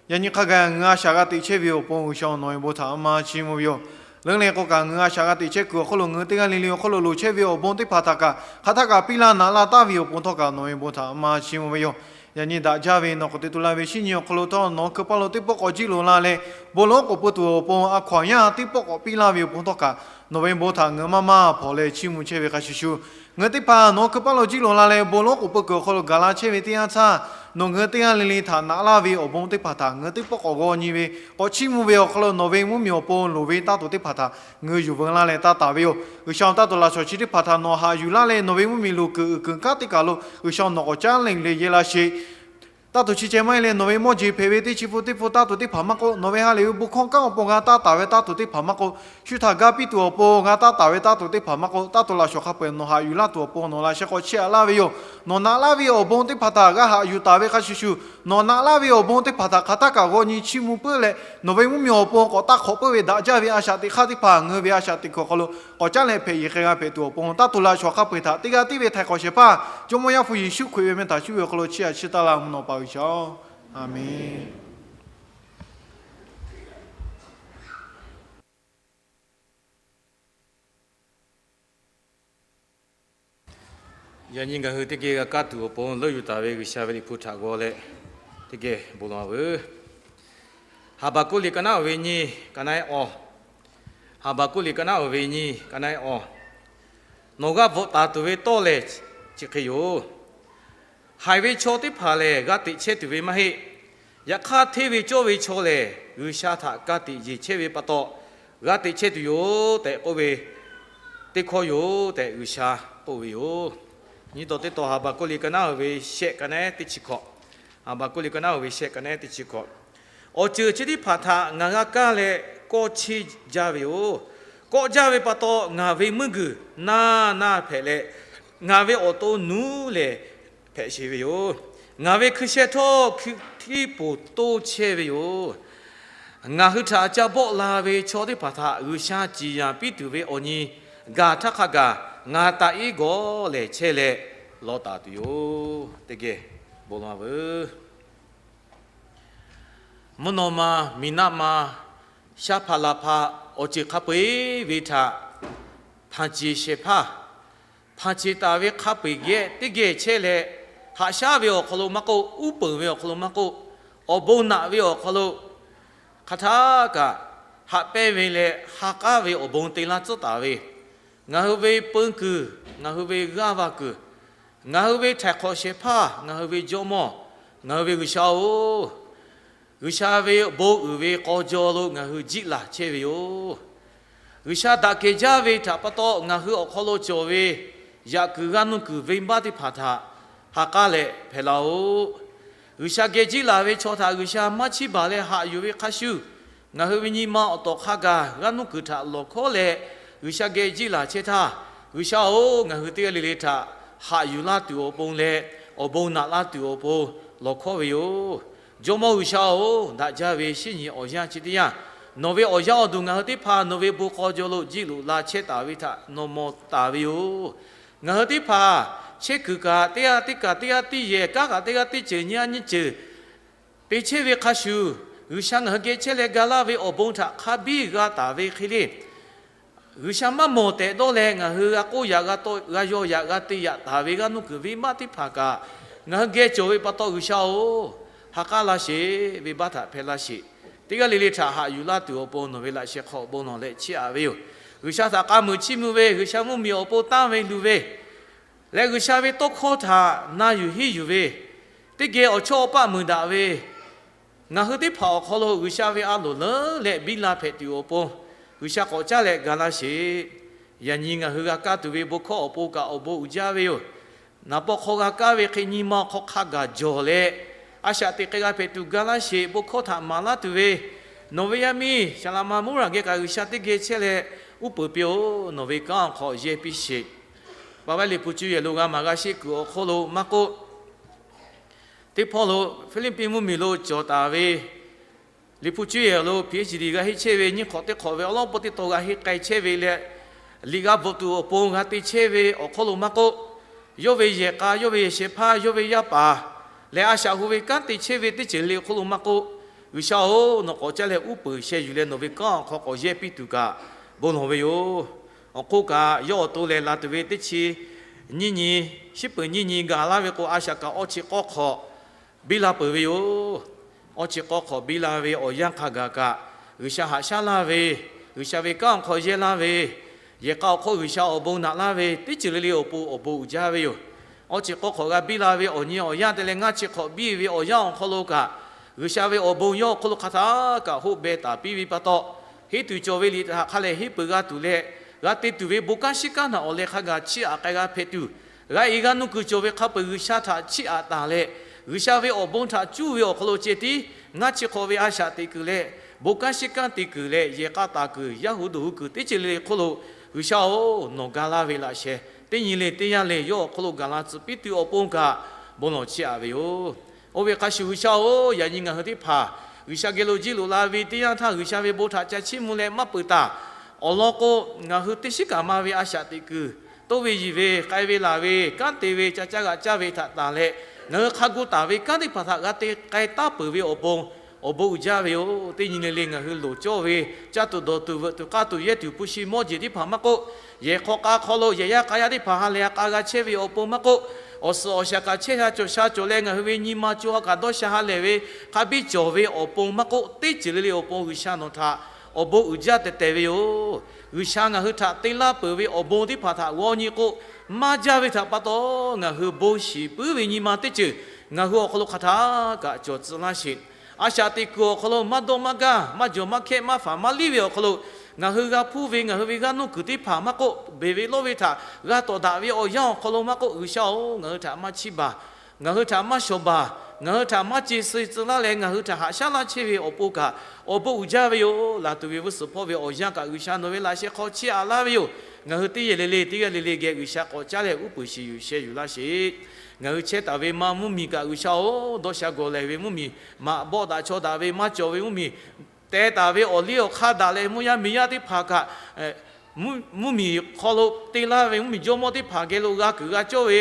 yaꞈ nyi hk'a gaˬ ngaˬ hui a shaꞈ g'a teꞈ chehˇ ve awˬ pon G'uiˬsha nawˬ ve bon htaꞈ a ma chiˇ mvuh ve yoˬ. Leuˉ leh k'o kaꞈ ngaˬ hui a shaꞈ g'a teꞈ chehˇ kuiˬ awˬ hk'aw lo ngaˬ hui teˇ g'aˇ le le awˬ hk'aw lo loˍ chehˇ ve awˬ bon teˇ hpaˍ htaꞈ kaꞈ hk'aˬ htaˇ kaꞈ piˇ laˇ naꞈ laˇ taˍ ve awˬ pon htawˇ kaꞈ nawˬ ve bon htaꞈ a ma chiˇ mvuh ve yoˬ. Yaꞈ nyi daꞈ jaˇ ve nawˬ k'awꞈ te tu la ve shinˉ nyi awˬ hk'aw lo htawˇ nawˬ hui hkui paˇ lo teˇ pawˆ k'awꞈ jiˆ loꞈ la leh, bon lonˉ k'oˍ pui tuˬ awˬ pon a hkaw anˬ yaˇ teˇ pawˆ k'awꞈ piˇ laˇ ve awˬ pon htawˇ kaꞈ nawˬ ve bon htaꞈ ngaˬ hui maˇ maˇ hpawnˬ leh chiˇ mvuh chehˇ ve hk'a shuˍ shuˍ, ngaˬ hui teˇ hpaˍ nawˬ hui hkui paˇ lo jiˆ loꞈ la leh bon lonˉ k'oˍ pui kuiˬ awˬ hk'aw lo gaˬ la chehˇ ve teˇ yanˇ htaˇ, nawˬ ngaˬ hui teˇ g'aˇ le le htaꞈ naꞈ laˇ ve awˬ bon teˇ hpaˍ htaꞈ ngaˬ hui teˇ pawˆ k'awꞈ g'aw nyi ve k'awꞈ chiˇ mvuh ve awˬ hk'aw lo nawˬ ve mvuhˇmiˬ awˬ pon loˍ ve taˇ tuˬ teˇ hpaˍ htaꞈ ngaˬ hui yuˬ veu laˇ leh taˇ taˍ ve yoˬ. G'uiˬsha-oˬ, taˇ tuˬ laꞈ shawˍ chi teˇ hpaˍ htaꞈ nawˬ haꞈ yuˬ laˇ leh nawˬ ve mvuhˇmiˬ loˍ kuiˬ uiˍ kuiˬ kanˉ teˇ kaˬ lo G'uiˬsha nawˬ k'awꞈ caˉ lehˬ leh yehˇ laˇ sheˍ. Taˇ tuˬ chi ceh maˇ heˆ leh nawˬ ve mawˇ jeˬ hpehꞈ ve teˇ chi hpu teˇ hpu taˇ tuˬ teˇ hpaˍ maˇ k'oˆ, nawˬ ve ha lehˬ ve bon hkawˇ kanˉ awˬ pon g'a taˇ taˍ ve taˇ tuˬ teˇ hpaˍ maˇ k'oˆ, shu htaꞈ ga piˇ tuˬ awˬ pon g'a taˇ taˍ ve taˇ tuˬ teˇ hpaˍ maˇ k'oˆ, taˇ tuˬ laꞈ shawˍ hk'a peu-eˬ nawˬ haꞈ yuˬ laˇ tuˬ awˬ pon nawˬ laꞈ sheh k'awꞈ chiˇ aꞈ laˇ ve yoˬ. Nawˬ naꞈ laˇ ve awˬ bon teˇ hpaˍ htaꞈ g'a haꞈ yuˬ taˍ ve hk'a shuˍ shuˍ, nawˬ naꞈ laˇ ve awˬ bon teˇ hpaˍ htaꞈ hk'aˬ htaˇ kaꞈ g'aw nyi chiˇ mvuh puiˉ leh, nawˬ ve mvuhˇmiˬ awˬ pon k'awꞈ taˇ hk'awꞈ puiˉ ve daꞈ jaˇ ve a shaꞈ teꞈ hk'aˇ teˇ hpaˍ ngaˬ hui ve a shaꞈ teꞈ kuiˬ awˬ hk'aw lo k'awꞈ caˉ leh hpehꞈ yeˬ k'ai g'a hpehꞈ tuˬ awˬ pon, taˇ tuˬ laꞈ shawˍ hk'a peu-eˬ htaꞈ teˇ g'aˇ tiˉ ve htaiˍ hk'awꞈ shehˍ hpaˇ Jawˇmawˇ Yaˇ hpu Yeˍsuˆ Hkriꞈ ve meh htaꞈ shu ve awˬ hk'aw lo chiˇ aꞈ chiˇ taˇ laˇ mvuhˇ naw pa G'uiˬsha-oˬ, Aˍmenˍ. Yaꞈ nyi ngaˬ hui teˇ geh g'a kaˇ tuˬ awˬ pon leuˆ yuˬ taˍ ve G'uiˬsha ve liꞈ hpu htaꞈ g'aw leh teˇ geh bon lawˬ-a veuˬ. Haˍbaˍkuˆ liꞈ ka naˉ uiˍ ve nyiˇ, ka naˉ ehˉ awˬ. Haˍbaˍkuˆ liꞈ ka naˉ uiˍ ve nyiˇ, ka naˉ ehˉ awˬ. Nawˬ g'a bvuhꞈ taˍ tuˬ ve tawˇ lehˬ chi hk'e yoˬ. Haiˬ ve chaw teˇ hpaˍ lehˬ g'a teꞈ chehˇ tuˬ ve maˇ heˆ. Yaꞈ hk'aˇ hteˇ ve cawˇ ve chaw lehˬ, G'uiˬsha htaꞈ ka tiꞈ yeˬ chehˇ ve pa taw g'a teꞈ chehˇ tuˬ yoˬ tehꞈ k'oˆ ve teˇ hkawˇ yoˬ tehꞈ G'uiˬsha k'oˆ ve yoˬ. Nyi taw teˇ taw Haˍbaˍkuˆ liꞈ ka naˉ uiˍ ve shehˆ, ka naˉ ehˉ teˇ chi hkawꞈ. Haˍbaˍkuˆ liꞈ ka naˉ uiˍ ve shehˆ, ka naˉ ehˉ teˇ chi hkawꞈ. Awˬ ceuˬ chi teˇ hpaˍ htaꞈ ngaˬ g'a kaˇ leh kawˆ cheˇ jaˇ ve yoˬ. Kawˆ jaˇ ve pa taw ngaˬ ve meuˇ g'uiˬ naˇ naˇ hpehꞈ leh, ngaˬ ve awˬ to nuˉ lehˬ hpehꞈ sheˍ ve yoˬ. Ngaˬ ve hkui sheh htawˇ hkui htiˉ poˬ toˇ chehˇ ve yoˬ. Ngaˬ hui htaꞈ ca bawˆ la ve chaw teˇ hpaˍ htaꞈ G'uiˬsha ciˍ yanˍ piˇ tuˬ ve awˬ nyi gaˬ htaˇ hk'a gaˬ ngaˬ taꞈ iˉ gawˬ lehˬ chehˇ leh law taˍ tuˬ yoˬ. Teˇ geh bon lawˬ-a veuˬ. Mvuhˇ naw ma, miˬ naˆ ma, shaˉ hpaˆ laˬ hpaˆ, awˬ ceuˬ hk'a peu-eˬ ve htaꞈ hpanˍ ceˬ shehˍ hpaˇ, hpanˍ ceˬ taˍ ve hk'a peu-eˬ geh teˇ geh chehˇ leh, haꞈ shaˉ ve awˬ hk'aw lo maˇ k'oˆ, uˉ peunˍ ve awˬ hk'aw lo maˇ k'oˆ, awˬ bon naꞈ ve awˬ hk'aw lo hk'aˬ htaˇ kaꞈ haꞈ pehnˇ ve leh ha k'aˉ ve awˬ bon te laˇ tcuhˉ taˍ ve, ngaˬ hui ve peun kuiˬ, ngaˬ hui ve g'aˇ va kuiˬ, ngaˬ hui ve htaiˍ hk'awꞈ shehˍ hpaˇ, ngaˬ hui ve Jawˇmawˇ, ngaˬ hui ve G'uiˬsha-oˬ, G'uiˬsha ve bon uiˍ ve k'aw jaw lo ngaˬ hui jiˆ laˬ chehˇ ve yoˬ. G'uiˬsha daꞈ kehˬ jaˇ ve htaꞈ pa taw, ngaˬ hui awˬ hk'aw lo cawˬ ve yaꞈ kuiˬ g'aˇ nuˇ kuiˬ venˇbaˆ teˇ hpaˍ htaꞈ ha k'aˉ leh hpehꞈ laˇ-oˆ. G'uiˬsha geh jiˆ laˬ ve chaw htaꞈ G'uiˬsha maˇ chiˇ baˬ leh haꞈ yuˬ ve hk'a shuˍ, Ngaˬ hui ve nyi ma awˬ tawˍ hk'a gaˬ g'aˇ nuˇ kuiˬ htaꞈ lawˬ hkawˉ leh G'uiˬsha geh jiˇ laˬ chehˇ htaˇ, G'uiˬsha-oˬ, ngaˬ hui teˇ g'aˇ le le htaꞈ haꞈ yuˬ laˇ tuˬ awˬ pon leh awˬ bon naꞈ laˇ tuˬ awˬ pon lawˬ hkawˉ ve yoˬ. Jawˇmawˇ G'uiˬsha-oˬ, daꞈ jaˇ ve shinˉ nyi awˬ yanˇ chi teˇ yanˇ, nawˬ ve awˬ yaˇ awˬ duˬ ngaˬ hui teˇ hpaˍ nawˬ ve bon k'aw jaw lo jiˇ loꞈ la chehˇ taˍ ve htaꞈ nawˬ mawˬ taˍ ve yoˬ. Ngaˬ hui teˇ hpaˍ chehˇ kuiˬ kaꞈ teˇ g'aˇ teˇ kaˬ teˇ g'aˇ teˇ yehˬ, kanˉ kaꞈ teˇ g'aˇ teˇ ceuˬ nyi a nyi ceuˬ te chehˇ ve hk'a shuˍ, G'uiˬsha ngaˬ hui geh chehˇ leh ga laˇ ve awˬ bon htaꞈ hk'a biˇ g'a taˍ ve hk'e le, G'uiˬsha maˇ mawˬ tehꞈ dawˇ leh ngaˬ hui g'a k'oˆ yaꞈ g'a tawˆ g'a yaw yaꞈ g'a te yaꞈ taˍ ve g'aˇ nuˇ kuiˬ venˇbaˆ teˇ hpaˍ kaꞈ, ngaˬ hui geh cawˬ ve pa taw G'uiˬsha-oˬ, ha k'aˉ laˇ sheˍ, venˇbaˆ htaꞈ hpehˇ laˇ sheˍ. Teˇ g'aˇ le le htaꞈ haꞈ yuˬ laˇ tuˬ awˬ pon nawˬ ve laꞈ sheh hk'aw bon lawˬ leh chiˇ aꞈ ve yoˬ. G'uiˬsha htaꞈ k'a muiˬ chiˇ mvuh ve, G'uiˬsha mvuhˇmiˬ awˬ pon tanˇ ve luˬ ve leh G'uiˬsha ve tawˇ hkawˇ htaꞈ na yuˬ hiˉ yuˬ ve, teˇ geh awˬ chawˇ awˬ paˆ muiˬ daꞈ ve, ngaˬ hui teˇ hpaˍ awˬ hk'aw lo G'uiˬsha ve a loˍ leuˉ leh biˇ la hpehꞈ tuˬ awˬ pon, G'uiˬsha k'awꞈ caˉ leh ga laˇ sheˍ. Yaꞈ nyi ngaˬ hui g'a kaˇ tuˬ ve bon hkawˇ awˬ pon kaꞈ awˬ bon uiˍ jaˇ ve yoˬ. Naˍ paw hk'aw g'a kaˇ ve hk'e nyi ma awˬ hk'aw hk'a gaˬ jawˬ leh, a shaꞈ teꞈ k'ai g'a hpehꞈ tuˬ ga laˇ sheˍ. Bon hkawˇ htaꞈ maˍ laˇ tuˬ ve nawˬ ve yaˇ miˇ Saˍlaꞈma Mvuhˇraˍ geh kaꞈ G'uiˬsha teˇ geh chehˇ leh uˉ peunˍ piˇ-oˬ. Nawˬ ve kanˉ awˬ hk'aw yehˇ piˇ sheˍ. Paˍ vaˇ Liꞈ hpu cuˇ yehˬ lo g'a maˍ g'a sheˆ kuiˬ awˬ hk'oˆ lo maˇ k'oˆ, teˇ hpawˇ lo Hpiˇliˇpiˆ mvuhˇmiˬ lo cawˬ taˍ ve Liꞈ hpu cuˇ yehˬ lo PhD g'a henˇ chehˇ ve nyiˇ hk'awꞈ teˇ hk'awꞈ ve awˬ lawn pawˆ teˇ taw g'a henˇ k'ai chehˇ ve leh, liꞈ g'a bvuhꞈ tuˬ awˬ pon g'a te chehˇ ve awˬ hk'oˆ lo maˇ k'oˆ, yawˇ ve yehˬ k'a, yawˇ ve yehˬ shehˍ hpaˇ, yawˇ ve yaˇ paˍ leh a shaꞈ hu ve kanˉ te chehˇ ve teˇ ceuˬ le awˬ hk'oˆ lo maˇ k'oˆ, G'uiˬsha-oˬ, nawˬ k'awꞈ caˉ leh uˉ peunˍ sheh yuˬ leh nawˬ ve kanˉ awˬ hk'aw k'awꞈ yehˇ piˇ tuˬ kaꞈ bon lawˬ ve yoˬ. Awˬ hk'oˆ kaꞈ yawˇ awˬ to lehˬ laˬ tuˬ ve teˇ chi nyiˇ nyi, shiˉ peuˍ nyiˇ nyi gaˬ laˇ ve k'o, a shaꞈ kaꞈ awˇ chi k'awˇ hk'awꞈ biˇ la peuˬ ve yoˬ. Awˇ chi k'awˇ hk'awꞈ biˇ la ve awˬ yanˇ hk'a gaˬ kaꞈ, G'uiˬsha haꞈ shaˉ laˇ ve, G'uiˬsha ve kanˉ awˬ hk'aw yehˇ laˇ ve, yehˬ k'a awˬ hk'oˆ G'uiˬsha awˬ bon naꞈ laˇ ve teˇ ceuˬ le le awˬ pon awˬ bon uiˍ jaˇ ve yoˬ. Awˇ chi k'awˇ hk'awꞈ g'a biˇ la ve awˬ nyi awˬ yanˇ te leh ngaˇ chi hk'awꞈ biˇ ve awˬ yanˇ awˬ hk'aw lo kaꞈ, G'uiˬsha ve awˬ bon yawˇ awˬ hk'oˆ lo hk'aˬ htaˇ kaꞈ hoˆ beh taˍ piˇ ve pa taw, henˇ tuˬ cawˬ ve liꞈ htaꞈ hk'a lehˬ henˇ peuˬ g'a tuˬ leh, g'a te tuˬ ve bon kanˉ shiˉ kanˉ htaꞈ awˬ leh hk'a gaˬ chiˇ aꞈ k'ai g'a hpehꞈ tuˬ, g'a e g'a nuˇ kuiˬ cawˬ ve hk'a peu-eˬ G'uiˬsha htaꞈ chiˇ aꞈ taˍ leh, G'uiˬsha ve awˬ bon htaꞈ cuˇ ve awˬ hk'aw lo ceh tiˉ ngaˇ chi hk'awꞈ ve a shaꞈ teꞈ kuiˬ leh bon kanˉ shiˉ kanˉ te kuiˬ leh yehˬ k'a taˍ kuiˬ, yaˇ hu duˬ hu kuiˬ teˇ ceuˬ le le hk'oˆ lo, G'uiˬsha-oˬ, nawˬ ga laˇ ve laꞈ sheh teˇ nyi le teˇ yanˇ le yawˇ awˬ hk'oˆ lo gaˬ la tcuh piˇ tuˬ awˬ pon kaꞈ bon lawˬ chiˇ aꞈ ve yoˬ. Oˇ ve hk'a shuˍ G'uiˬsha-oˬ, yaꞈ nyi ngaˬ hui teˇ hpaˍ G'uiˬsha geh lo jiˇ loꞈ la ve teˇ yanˇ htaˇ G'uiˬsha ve bon htaꞈ ca chiˇ mvuh leh maˇ peuˬ taˍ. Awˬ lawn k'o, ngaˬ hui teˇ shiˉ kaꞈ ma ve a shaꞈ teꞈ kuiˬ, toˇ ve yiˬ ve, k'ai ve laˬ ve, kanˉ te ve, ca caˇ g'aꞈ caˇ ve htaꞈ tanˬ leh, ngaˬ hui hk'a gu taˍ ve kanˉ teˇ hpaˍ htaꞈ g'a te k'ai taˉ peuˬ ve awˬ pon awˬ bon uiˍ jaˇ ve yoˬ. Teˇ nyi le le ngaˬ hui loˍ cawˇ ve caˇ tuˬ dawˬ tuˬ veuꞈ tuˬ k'aˇ tuˬ yehˇ tuˬ hpu shi mawˇ jeˬ teˇ hpaˍ maˇ k'oˆ, yehˬ hk'aw k'a hk'aw lo yehˬ yaˇ k'a yaˇ teˇ hpaˍ ha lehˬ ha k'a g'a chehˇ ve awˬ pon maˇ k'oˆ, awˬ suhˍ awˬ shaˍ kaꞈ chehˇ sha cawˬ sha cawˬ leh ngaˬ hui ve nyi ma co ha kaꞈ dawˇ sha ha lehˬ ve hk'a biˇ cawˬ ve awˬ pon maˇ k'oˆ, teˇ ceuˬ le le awˬ pon G'uiˬsha nawˬ htaꞈ awˬ bon uiˍ jaˇ tehˬ tehˬ ve yoˬ. G'uiˬsha ngaˬ hui htaꞈ te laˇ peuˬ ve awˬ bon teˇ hpaˍ htaꞈ g'aw nyi k'o, maˇ jaˇ ve htaꞈ pa taw, ngaˬ hui bon shiˍ puiˉ ve nyi ma teˇ ceuˬ ngaˬ hui awˬ hk'aw lo hk'aˬ htaˇ kaꞈ cawˬ tcuh laˇ sheˍ. A shaꞈ teꞈ kuiˬ awˬ hk'aw lo maˇ dawˇ maˇ gaˇ, maˇ jawˬ maˇ hkehˇ, maˇ faˍ maˇ liˇ ve awˬ hk'aw lo, ngaˬ hui g'a hpuˇ ve ngaˬ hui ve g'aˇ nuˇ kuiˬ teˇ hpaˍ maˇ k'oˆ, beˬ ve lawˇ ve htaꞈ g'a tawˍ daꞈ ve awˬ yanˇ awˬ hk'aw lo maˇ k'oˆ, G'uiˬsha-oˬ, ngaˬ hui htaꞈ maˇ chiˇ baˬ, ngaˬ hui htaꞈ maˇ shawˍ baˬ, ngaˬ hui htaꞈ maˇ ce suh tcuh laˇ leh ngaˬ hui htaꞈ haꞈ shaˉ laˇ chehˇ ve awˬ pon kaꞈ awˬ bon uiˍ jaˇ ve yoˬ. Laˬ tuˬ ve g'uˇ suhˍ hpawˇ ve awˬ yanˇ kaꞈ G'uiˬsha nawˬ ve laꞈ sheh hk'aw chiˇ aꞈ laˇ ve yoˬ. Ngaˬ hui teˇ yehˬ le le teˇ g'aˇ le le geh G'uiˬsha k'awꞈ caˉ leh uˉ peunˍ shiˍ yuˬ sheh yuˬ laˇ sheˍ. Ngaˬ hui chehˇ taˍ ve maˇ mvuhˇmiˬ kaꞈ G'uiˬsha-oˬ, dawˇ sha gawˬ lehˬ ve mvuhˇmiˬ, maꞈ bawˆ daꞈ chaw daꞈ ve maˇ cawˬ ve mvuhˇmiˬ, teh taˍ ve awˬ liˇ awˬ hk'aˇ daꞈ leh mvuhˇ yaˇ miˬ yaˇ teˇ hpaˍ kaꞈ mvuhˇmiˬ hk'aw lo te laˇ ve mvuhˇmiˬ jawˇmawˇ teˇ hpaˍ geh lo g'a kuiˬ g'a cawˇ ve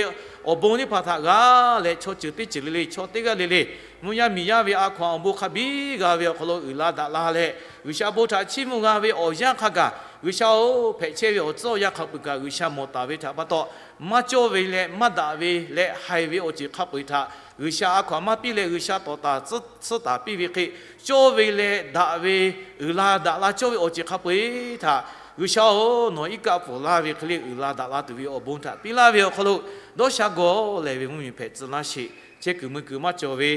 awˬ bon teˇ hpaˍ htaꞈ g'a leh chaw ceuˬ teˇ ceuˬ le le chaw teˇ g'aˇ le le mvuhˇ yaˇ miˬ yaˇ ve a hkaw-anˬ awˬ bon hk'a biˇ g'a ve awˬ hk'aw lo uiˍ la daꞈ la leh, G'uiˬsha bon htaꞈ chiˇ mvuh g'a ve awˬ yanˇ hk'a gaˬ, G'uiˬsha-oˬ, hpehꞈ chehˇ ve awˬ tcuhˉ awˬ yanˇ hk'a peu-eˬ kaꞈ G'uiˬsha mawˬ taˍ ve htaꞈ pa taw, maˇ cawˇ ve leh maˇ daꞈ ve leh haiˬ ve awˬ ceuˬ hk'a peu-eˬ htaꞈ G'uiˬsha a hkaw-anˬ maˇ piˇ leh G'uiˬsha tawˍ taˍ tcuhˉ taˍ piˇ ve hk'e, cawˇ ve leh daꞈ ve uiˍ la daꞈ la cawˇ ve awˬ ceuˬ hk'a peu-eˬ htaꞈ G'uiˬsha-oˬ, nawˬ iˉ kaˆ pfuhˍ laˇ ve hk'e le uiˍ la daꞈ la tuˬ ve awˬ bon htaꞈ piˇ laˇ ve awˬ hk'aw lo, dawˇ sha gawˬ lehˬ ve mvuhˇmiˬ hpehꞈ tcuh laˇ sheˍ. Chehˇ kuiˬ mui kuiˬ maˇ cawˬ ve,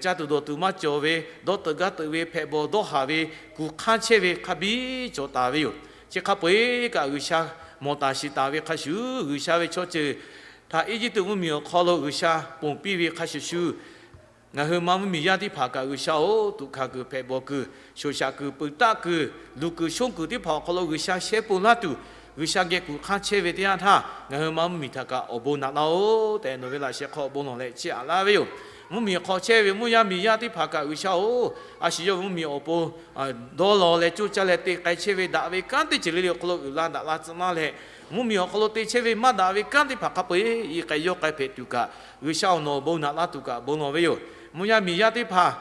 caˇ tuˬ dawˬ tuˬ maˇ cawˬ ve, dawˇ teuꞈ gaˇ teuꞈ ve, hpehꞈ bawˬ dawˇ haˍ ve, kuˬ hk'aˇ chehˇ ve hk'a biˇ cawˬ taˍ ve yoˬ. Chi hk'a peu-eˬ kaꞈ G'uiˬsha mawˬ taˍ shiˍ taˍ ve hk'a shuˍ, G'uiˬsha ve chaw ceuˬ htaꞈ Eˇjiˇtuꞈ mvuhˇmiˬ awˬ hk'aw lo G'uiˬsha ponˬ piˇ ve hk'a shuˍ shuˍ, Ngaˬ hui ma mvuhˇmiˬ yaˇ teˇ hpaˍ kaꞈ G'uiˬsha-oˬ, tuꞈ hkanˍ kuiˬ hpehꞈ bawˬ kuiˬ, shoˍ shaꞈ kuiˬ peuˬ taˆ kuiˬ, luˬ kuiˬ shonˇ kuiˬ teˇ hpaˍ awˬ hk'aw lo G'uiˬsha shehˇ pon laˇ tuˬ, G'uiˬsha geh kuˬ hk'aˇ chehˇ ve teˇ yanˇ htaˇ, ngaˬ hui ma mvuhˇmiˬ htaꞈ kaꞈ awˬ bon naꞈ laˇ-oˬ tehꞈ, nawˬ ve laꞈ sheh hk'aw bon lawˬ leh chiˇ aꞈ laˇ ve yoˬ. Mvuhˇmiˬ hk'aw chehˇ ve mvuhˇ yaˇ miˬ yaˇ teˇ hpaˍ kaꞈ G'uiˬsha-oˬ, a shu yawˇ ve mvuhˇmiˬ awˬ pon dawˇ law leh coˇ caˇ leh te k'ai chehˇ ve daꞈ ve kanˉ teˇ ceuˬ le le awˬ hk'aw lo uiˍ la daꞈ la tcuh laˇ leh, mvuhˇmiˬ awˬ hk'aw lo te chehˇ ve maˇ daꞈ ve kanˉ teˇ hpaˍ hk'a peu-eˬ k'ai yawˇ k'ai hpehꞈ tuˬ kaꞈ, G'uiˬsha awˬ nawˬ awˬ bon naꞈ laˇ tuˬ kaꞈ bon lawˬ ve yoˬ. Mvuhˇ yaˇ miˬ yaˇ teˇ hpaˍ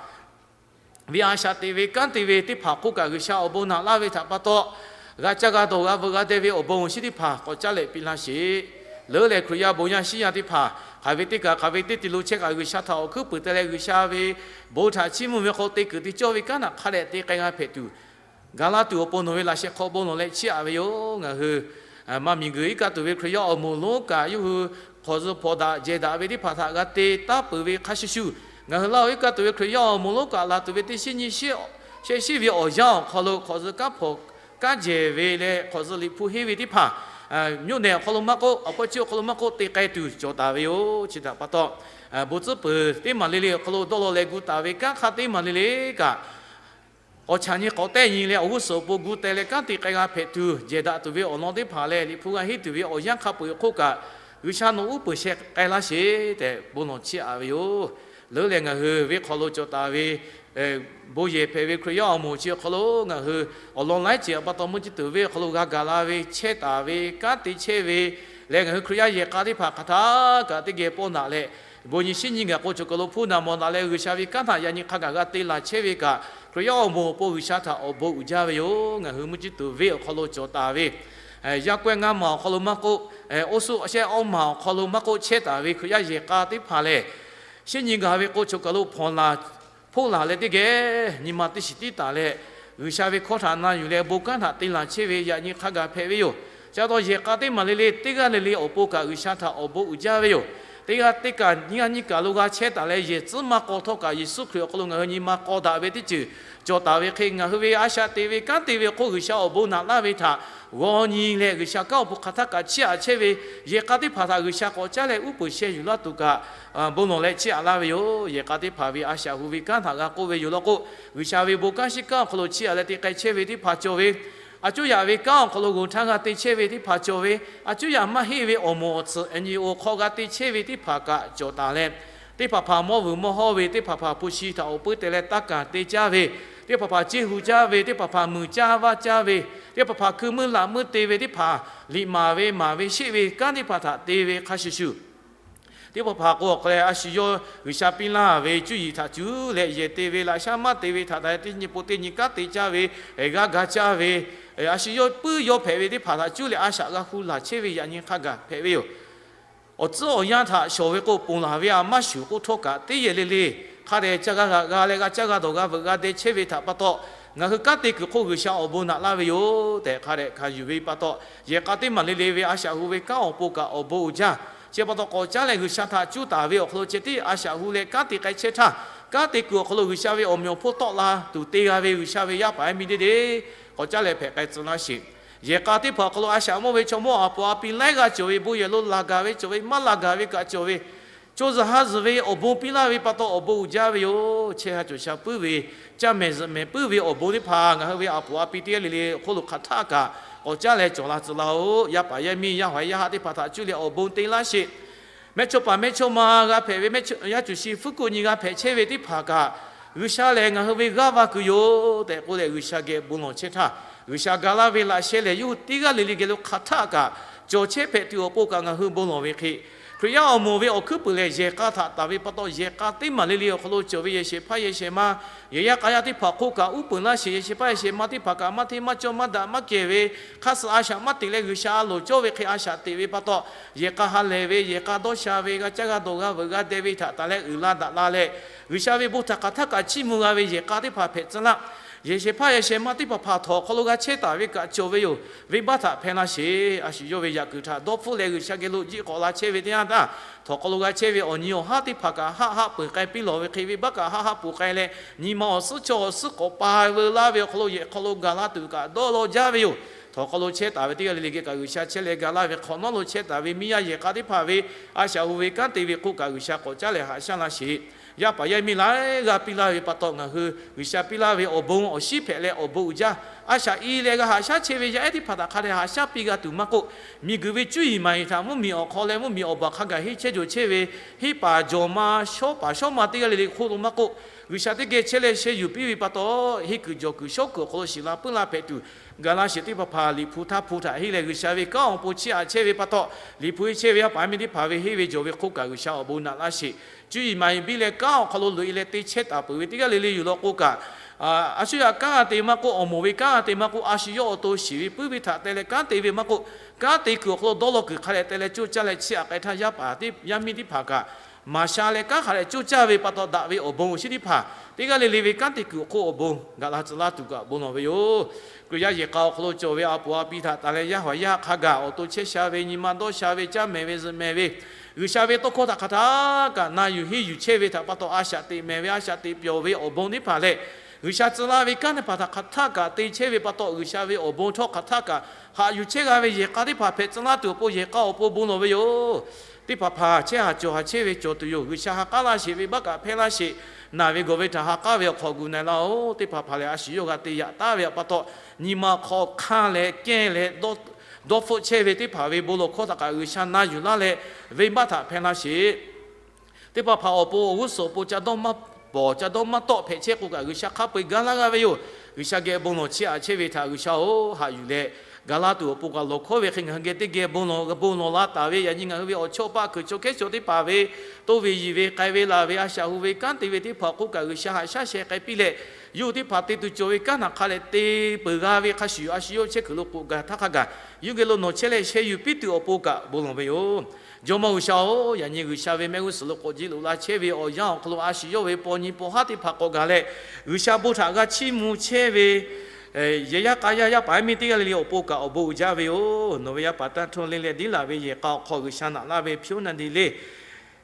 ve a shaꞈ teꞈ ve kanˉ te ve teˇ hpaˍ hk'oˆ kaꞈ G'uiˬsha awˬ bon naꞈ laˇ ve htaꞈ pa taw, g'a caˇ g'a dawˬ g'a veuꞈ g'a deh ve awˬ bon awˬ shinˉ teˇ hpaˍ k'awꞈ caˉ leh piˇ laˇ sheˍ. Leuˉ lehˬ Hkriꞈ yaˇ bon yaˇ shinˉ yaˇ teˇ hpaˍ hk'aˬ ve teˇ kaˬ hk'aˬ ve teˇ ti lo chehˇ kaꞈ G'uiˬsha htaꞈ awˬ hkuiˉ puiˍ te leh G'uiˬsha ve bon htaꞈ chiˇ mvuh ve hk'aw lo te kuiˬ te cawˇ ve kanˉ htaꞈ hk'a dehꞈ te k'ai g'a hpehꞈ tuˬ, ga laˇ tuˬ awˬ pon nawˬ ve laꞈ sheh hk'aw bon lawˬ leh chiˇ aꞈ ve yoˬ. Ngaˬ hui maˇ miˬ guiˬ iˉ kaˆ tuˬ ve Hkriꞈ yaˇ awˬ moˍ lonˉ kaꞈ yawˇ hui hk'awꞈ zuhꞈ hpawnˬ daꞈ jehˬ daꞈ ve teˇ hpaˍ htaꞈ g'a te taˉ peuˬ ve hk'a shuˍ shuˍ, ngaˬ hui Laˇ huˍ iˉ kaˆ tuˬ ve Hkriꞈ yaˇ awˬ moˍ lonˉ kaꞈ laˬ tuˬ ve teˇ shinˉ nyiˇ shinˉ shehˆ shinˉ ve awˬ yanˇ awˬ hk'aw lo hk'awꞈ zuhꞈ kanˉ hpawˍ kanˉ jehˬ ve leh hk'awꞈ zuhꞈ liꞈ hpu henˇ ve teˇ hpaˍ, mvuhˇ naw awˬ hk'aw lo maˇ k'oˆ, awˬ hpawˇ chi awˬ hk'aw lo maˇ k'oˆ, te k'ai tuˬ cawˬ taˍ ve yoˬ. Chi htaꞈ pa taw, bon tcuhˉ peuˬ teˇ maˬ le le awˬ hk'aw lo dawˇ law leh gu taˍ ve kanˉ hk'aˇ teˇ maˬ le le kaꞈ, k'awꞈ chaꞈ nyi k'awꞈ tehˆ nyi leh awˬ g'uˇ suhˍ awˬ pon gu teh leh kanˉ te k'ai g'a hpehꞈ tuˬ, jehˬ daꞈ tuˬ ve awˬ lawn teˇ hpaˍ leh liꞈ hpu g'a henˇ tuˬ ve awˬ yanˇ hk'a peu-eˬ hk'oˆ kaꞈ, G'uiˬsha nawˬ uˉ peunˍ sheh k'ai laˇ sheˍ tehꞈ bon lawˬ chiˇ aꞈ ve yoˬ. Leuˉ lehˬ ngaˬ hui ve hk'aw lo cawˬ taˍ ve bon yehˬ hpehꞈ ve Hkriꞈ yaˇ awˬ moˍ chi awˬ hk'aw lo ngaˬ hui awˬ lawn laiˉ ceuˬ pa taw mvuhˇ ciˇ tuˬ venˇ awˬ hk'aw lo g'a gaˬ la ve, chehˇ taˍ ve, kanˉ te chehˇ ve leh, ngaˬ hui Hkriꞈ yaˇ yehˬ k'a teˇ hpaˍ hk'aˬ htaˇ kaꞈ teˇ geh pawˇ naꞈ leh, bon nyi shinˉ nyi gaˬ k'o cawˬ kaˬ lo hpuˇ naꞈ mawˬ naꞈ leh G'uiˬsha ve kanˉ htaꞈ yaꞈ nyi hk'a gaˬ g'a te laˬ chehˇ ve kaꞈ, Hkriꞈ yaˇ awˬ moˍ awˬ pon G'uiˬsha htaꞈ awˬ bon uiˍ jaˇ ve yoˬ. Ngaˬ hui mvuhˇ ciˇ tuˬ venˇ awˬ hk'aw lo cawˬ taˍ ve yaˇ kawehˇ ngaˇ maˬ awˬ hk'aw lo maˇ k'oˆ, oˇ suhˆ shehˆ awˇ maˬ awˬ hk'aw lo maˇ k'oˆ, chehˇ taˍ ve Hkriꞈ yaˇ yehˬ k'a teˇ hpaˍ lehˬ, shinˉ nyi gaˬ ve k'o cawˬ kaˬ lo hpawnˬ laˬ hpoˆ laˬ leh teˇ geh nyi ma teˇ shiˍ tiˉ taˍ leh, G'uiˬsha ve hkawˇ htaꞈ na yuˬ leh bon kanˉ htaꞈ te laˬ chehˇ ve yaꞈ nyi hk'a gaˬ hpehꞈ ve yoˬ. Chi pa taw yehˬ k'a teˇ maˬ le le teˇ g'aˇ le le awˬ pon kaꞈ G'uiˬsha htaꞈ awˬ bon uiˍ jaˇ ve yoˬ. Teˇ g'aˇ teˇ kaꞈ nyiˇ g'aˇ nyiˇ kaˬ lo g'a chehˇ taˍ leh yehˬ tcuhˉ maˇ k'aw htawˇ kaꞈ Yeˍsuˆ Hkriꞈ awˬ hk'aw lo ngaˬ hui nyi ma k'aw daꞈ ve teˇ ceuˬ cawˬ taˍ ve hk'e, ngaˬ hui ve a shaꞈ teꞈ ve kanˉ te ve hk'oˆ G'uiˬsha awˬ bon naꞈ laˇ ve htaꞈ g'aw nyi leh, G'uiˬsha kanˉ awˬ pon hk'aˬ htaˇ kaꞈ chiˇ aꞈ chehˇ ve yehˬ k'a teˇ hpaˍ htaꞈ G'uiˬsha k'awꞈ caˉ leh uˉ peunˍ sheh yuˬ laˇ tuˬ kaꞈ bon lawˬ leh chiˇ aꞈ laˇ ve yoˬ. Yehˬ k'a teˇ hpaˍ ve a shaꞈ hu ve kanˉ htaꞈ g'a k'oˆ ve yoˬ law k'o, G'uiˬsha ve bon kanˉ shiˉ kanˉ awˬ hk'aw lo chiˇ aꞈ leh te k'ai chehˇ ve teˇ hpaˍ cawˬ ve, a cuˉ yaꞈ ve kanˉ awˬ hk'aw lo g'oˬ htaˇ g'a te chehˇ ve teˇ hpaˍ cawˬ ve, a cuˉ yaꞈ maˇ heˆ ve awˬ moˍ awˬ tsuhꞈ N G O hk'aw g'a te chehˇ ve teˇ hpaˍ kaꞈ cawˬ taˍ leh, teˇ hpaˍ hpaˍ mawˇ vuiˬ mawˇ hawˇ ve, teˇ hpaˍ hpaˍ hpu shi htaꞈ awˬ puiˉ te leh taˇ kaˍ te caˇ ve, teˇ hpaˍ hpaˍ ceˇ hu caˇ ve, teˇ hpaˍ hpaˍ muiˬ caˇ vaˇ caˇ ve, teˇ hpaˍ hpaˍ hkui meuˇ laꞈ meuˇ te ve, teˇ hpaˍ liꞈ maˍ ve maˍ ve sheˆ ve kanˉ teˇ hpaˍ htaꞈ te ve hk'a shuˍ shuˍ, teˇ hpaˍ hpaˍ k'o awˬ hk'aw leh a shu yawˇ G'uiˬsha piˇ laˇ ve cuˇ yiˍ htaꞈ cuˉ leh yehˬ te ve, laꞈ shaˉ maˇ te ve htaꞈ ta teˇ nyi po teˇ nyi kanˉ te caˇ ve, g'aˇ ga caˇ ve, a shu yawˇ puiˉ yawˇ hpehꞈ ve teˇ hpaˍ htaꞈ cuˉ leh a shaꞈ g'a hu laˬ chehˇ ve yaꞈ nyi hk'a gaˬ hpehꞈ ve yoˬ. Awˬ tcuhˉ awˬ yanˇ htaꞈ shawˍ ve k'o ponˬ laˬ ve a maˇ shuˍ k'oˆ htawˇ kaꞈ, teˇ yehˬ le le hk'a dehꞈ ca g'a g'aꞈ g'a leh g'a caˇ g'a dawˬ g'a veuꞈ g'a deh chehˇ ve htaꞈ pa taw, ngaˬ hui kanˉ te kuiˬ hk'oˆ G'uiˬsha awˬ bon naꞈ laˇ ve yoˬ tehꞈ hk'a dehꞈ hkanˍ yuˬ ve pa taw, yehˬ k'a teˇ maˬ le le ve a shaꞈ hu ve kanˉ awˬ pon kaꞈ awˬ bon uiˍ jaˇ. Chi pa taw k'awꞈ caˉ leh G'uiˬsha htaꞈ cuˉ taˍ ve awˬ hk'aw lo ceh tiˉ a shaꞈ hu leh kanˉ te k'ai chehˇ htaˇ, kanˉ te kuiˬ awˬ hk'aw lo G'uiˬsha ve awˬ meꞈ awˬ hponˇ tawˆ la tuˬ te g'a ve G'uiˬsha ve yaˇ paˍ yaˇ miˇ deˇ deˇ k'awꞈ caˉ leh hpehꞈ k'ai tcuh laˇ sheˍ. Yehˬ k'a teˇ hpaˍ awˬ hk'aw lo a shaꞈ mawˇ ve chaw mawˇ a poˍ a pi laiˉ g'aˇ cawˬ ve, bon yehˬ lo laˬ gaˬ ve cawˬ ve, maˇ laˬ gaˬ ve kaꞈ cawˬ ve, co zuhˬ ha zuhˬ ve awˬ bon piˇ laˇ ve pa taw awˬ bon uiˍ jaˇ ve yoˬ. Chehˇ ha cawˬ sha puiˉ ve, caˇ mehˍ zuhꞈ mehˍ puiˉ ve awˬ bon teˇ hpaˍ ngaˬ hui ve a poˍ a pi teˇ g'aˇ le le awˬ hk'oˆ lo hk'aˬ htaˆ kaꞈ k'awꞈ caˉ leh cawˬ la tcuh laˇ-oˆ. Yaˇ paˍ yaˇ miˇ yaˇ haw yaˇ haˆ teˇ hpaˍ htaꞈ cuˇ leh awˬ bon te laˇ sheˍ. Mehˇchawˇpaˍ mehˇchawˇma g'a hpehꞈ ve, yaˇ cuˬ shi fuˉ kuˆ nyi g'a hpehꞈ chehˇ ve teˇ hpaˍ kaꞈ, G'uiˬsha lehˬ ngaˬ hui ve g'aˇ va kuiˬ yoˬ tehꞈ k'oˆ leh G'uiˬsha geh bon lawˬ chehˇ htaˇ, G'uiˬsha ga laˇ ve laꞈ sheh lehˬ yawˇ hui teˇ g'aˇ le le geh lo hk'aˬ htaˆ kaꞈ cawˬ chehˇ hpehꞈ tuˬ awˬ pon kaꞈ ngaˬ hui bon lawˬ ve hk'e, Hkriꞈ yaˇ awˬ moˍ ve awˬ hkuiˉ puiˍ lehˬ yehˬ k'a htaꞈ taˍ ve pa taw, yehˬ k'a teˇ maˬ le le awˬ hk'aw lo cawˬ ve yehˬ shehˍ hpaˇ yehˬ shehˍ ma, yehˬ yaˇ k'a yaˇ teˇ hpaˍ hk'oˆ kaꞈ uˉ peunˍ laˇ sheˍ. Yehˬ shehˍ hpaˇ yehˬ shehˍ ma teˇ hpaˍ kaꞈ maˇ hteˇ maˇ cawˇ maˇ daꞈ maˇ kehˬ ve, hk'aˇ suh a shaꞈ maˇ teꞈ leh G'uiˬsha a loˍ cawˇ ve hk'e a shaꞈ teꞈ ve pa taw, yehˬ k'a ha lehˬ ve, yehˬ k'a dawˇ sha ve, g'a caˇ g'a dawˬ g'a veuꞈ g'a deh ve htaꞈ taˍ leh uiˍ la daꞈ la leh, G'uiˬsha ve bon htaꞈ hk'aˬ htaˆ kaꞈ chiˇ mvuh g'a ve yehˬ k'a teˇ hpaˍ hpehꞈ tcuh laˇ. Yehˬ shehˍ hpaˇ yehˬ shehˍ ma teˇ hpaˍ hpaˍ htawnˍ awˬ hk'aw lo g'a chehˇ taˍ ve kaꞈ cawˬ ve yoˬ. Venˇbaˆ htaꞈ hpehˇ laˇ sheˍ. A shu yawˇ ve yaꞈ kuiˬ htaꞈ dawˇ hpfuhˆ leh G'uiˬsha geh lo jiˆ k'awꞈ la chehˇ ve teˇ yanˇ htaˇ, htawnˍ hk'aw lo g'a chehˇ ve awˬ nyi awˬ haˉ teˇ hpaˍ kaꞈ haˆ haˆ peuˬ k'ai piˇ lawˬ ve hk'e, venˇbaˆ kaꞈ haˆ haˆ peuˬ k'ai leh, nyi ma awˬ suhˉ chaw awˬ suhˉ k'awꞈ pa veu laˇ ve awˬ hk'aw lo yehˬ hk'aw lo gaˬ laˇ tuˬ kaꞈ dawˇ law jaˇ ve yoˬ. Htawnˍ hk'aw lo chehˇ taˍ ve teˇ g'aˇ le le geh kaꞈ G'uiˬsha chehˇ leh ga laˇ ve hk'awꞈ nawˉ lo chehˇ taˍ ve miˇ yaˇ yehˬ k'a teˇ hpaˍ ve a shaꞈ hu ve kanˉ te ve hk'oˆ kaꞈ G'uiˬsha k'awꞈ caˉ leh haꞈ shaˉ laˇ sheˍ. Yaˇ paˍ yaˇ miˇ laiˉ g'aˇ piˇ laˇ ve pa taw, ngaˬ hui G'uiˬsha piˇ laˇ ve awˬ bon awˬ shinˉ hpehꞈ leh awˬ bon uiˍ jaˇ. A shaꞈ i leh g'a haꞈ shaˉ chehˇ ve yaˇ ehˉ teˇ hpaˍ htaꞈ hk'a dehꞈ haꞈ shaˉ piˇ g'a tuˬ maˇ k'oˆ, miˬguiˬ ve cuˇ yiˍ maˍ yiˍ htaꞈ mvuhˇmiˬ awˬ hk'aw leh mvuhˇmiˬ awˬ baˬ hk'a gaˬ henˇ chehˇ jawˬ chehˇ ve, henˇ paˍ jawˬ ma shawˉ paˍ shawˉ ma teˇ g'aˇ le le hk'oˆ lo maˇ k'oˆ, G'uiˬsha teˇ geh chehˇ leh sheh yuˬ piˇ ve pa taw, henˇ kuiˬ jawˬ kuiˬ shawˉ kuiˬ awˬ hk'aw lo shiˍ la puiˉ la hpehꞈ tuˬ, gaˬ laˇ sheˍ. Teˇ hpaˍ hpaˍ Liꞈ hpu htaˇ hpu htaꞈ henˇ leh G'uiˬsha ve kanˉ awˬ pon chiˇ aꞈ chehˇ ve pa taw, Liꞈ hpu henˇ chehˇ ve yaˇ paˍ yaˇ miˇ teˇ hpaˍ ve henˇ ve jawˬ ve hk'oˆ kaꞈ G'uiˬsha awˬ bon naꞈ laˇ sheˍ. Cuˇ yiˍ maˍ yiˍ biˇ leh kanˉ awˬ hk'aw lo loꞈ e leh te chehˇ taˍ peuˬ ve teˇ g'aˇ le le yoˬ law k'o kaꞈ, a shu yaꞈ kanˉ g'a te maˇ k'oˆ, awˬ moˍ ve kanˉ g'a te maˇ k'oˆ, a shu yawˇ awˬ to shiˍ ve puiˉ ve htaꞈ te leh kanˉ te ve maˇ k'oˆ, kanˉ te kuiˬ awˬ hk'aw lo dawˇ law kuiˬ hk'a dehꞈ te leh coˇ caˇ leh chiˇ aꞈ k'ai htaˇ, yaˇ paˍ yaˇ miˇ teˇ hpaˍ kaꞈ maˍ sha leh kanˉ hk'a dehꞈ coˇ caˇ ve pa taw, daꞈ ve awˬ bon awˬ shinˉ teˇ hpaˍ teˇ g'aˇ le le ve kanˉ te kuiˬ awˬ hk'oˆ awˬ bon gaˬ la tcuh laˇ tuˬ kaꞈ bon lawˬ ve yoˬ. Hkriꞈ yaˇ yehˬ k'a awˬ hk'aw lo cawˬ ve a poˍ a pi htaꞈ taˍ leh yaˇ haꞈ yaˇ hk'a gaˬ awˬ to chehˇ sha ve, nyi ma dawˇ sha ve, caˇ mehˍ ve, zuhꞈ mehˍ ve, G'uiˬsha ve tawˇ hkawˇ htaꞈ hk'aˬ htaˇ kaꞈ na yuˬ henˇ yuˬ chehˇ ve htaꞈ pa taw, a shaꞈ teꞈ mehˍ ve, a shaꞈ teꞈ pyawˬ ve awˬ bon teˇ hpaˍ lehˬ, G'uiˬsha tcuh laˇ ve kanˉ teˇ hpaˍ htaꞈ hk'aˬ htaˇ kaꞈ te chehˇ ve pa taw, G'uiˬsha ve awˬ bon htawˇ hk'aˬ htaˇ kaꞈ haꞈ yuˬ chehˇ g'a ve yehˬ k'a teˇ hpaˍ hpehꞈ tcuh laˇ tuˬ awˬ pon yehˬ k'a awˬ pon bon lawˬ ve yoˬ. Teˇ hpaˍ hpaˍ chehˇ haˍ cawˬ haˍ chehˇ ve cawˬ tuˬ yoˬ. G'uiˬsha ha k'aˉ laˇ sheˍ ve baˆ kaꞈ hpehˇ laˇ sheˍ. Naˬ ve gawˬ ve htaꞈ ha k'aˉ ve awˬ hk'aw gu na e laˇ-oˬ. Teˇ hpaˍ hpaˍ lehˬ, a shu yawˇ g'a te yaꞈ taˍ ve pa taw, nyi ma hk'aw hk'anˇ leh kehˇ leh dawˇ hpfuhˆ chehˇ ve teˇ hpaˍ ve bon lawˬ hkawˇ htaꞈ kaꞈ G'uiˬsha na yuˬ laˇ leh, venˇbaˆ htaꞈ hpehˇ laˇ sheˍ. Teˇ hpaˍ hpaˍ awˬ pon awˬ g'uˇ suhˍ awˬ pon ca dawˇ maˇ pawˍ ca dawˇ maˇ tawˆ hpehꞈ chehˇ k'o kaꞈ, G'uiˬsha hk'a peu-eˬ gaˇ laˇ g'a ve yoˬ. G'uiˬsha geh bon lawˬ chiˇ aꞈ chehˇ ve htaꞈ G'uiˬsha-oˬ, haꞈ yuˬ leh gaˇ laˇ tuˬ awˬ pon kaꞈ lawˬ hkawˇ ve hk'e ngaˬ hui geh teˇ geh bon lawˬ bon lawˬ la taˍ ve, yaꞈ nyi ngaˬ hui ve awˬ chawˇ paˆ kuiˬ chaw hkehˉ chaw teˇ hpaˍ ve toˇ ve yiˬ ve k'ai ve laˬ ve a shaꞈ hu ve kanˉ te ve teˇ hpaˍ awˬ hk'oˆ kaꞈ G'uiˬsha haꞈ shaˉ sheh k'ai piˇ leh, yawˇ hui teˇ hpaˍ te tuˬ cawˬ ve kanˉ htaꞈ hk'a dehꞈ te peuˬ g'a ve hk'a shuˍ, a shu yawˇ chehˇ kuiˬ lo k'oꞈ gaˬ htaˇ hk'a gaˬ, yawˇ geh lo nawˬ chehˇ leh sheh yuˬ piˇ tuˬ awˬ pon kaꞈ bon lawˬ ve yoˬ. Jawˇmawˇ G'uiˬsha-oˬ, yaꞈ nyi G'uiˬsha ve mehˆ g'uˇ suhˍ lo k'awꞈ jiˇ loꞈ la chehˇ ve awˬ yanˇ awˬ hk'aw lo a shu yawˇ ve paw nyi paw haˉ teˇ hpaˍ k'awꞈ gaˬ leh, G'uiˬsha bon htaꞈ g'a chiˇ mvuh chehˇ ve yehˬ yaˇ k'a yaˇ yaˇ paˍ yaˇ miˇ teˇ g'aˇ le le awˬ pon kaꞈ awˬ bon uiˍ jaˇ ve yoˬ. Nawˬ ve yaˇ paˍ taˇ htaˇ le leh diˉ laˬ ve yehˬ k'a awˬ hk'aw G'uiˬsha naꞈ laˇ ve hpu naˇ de le.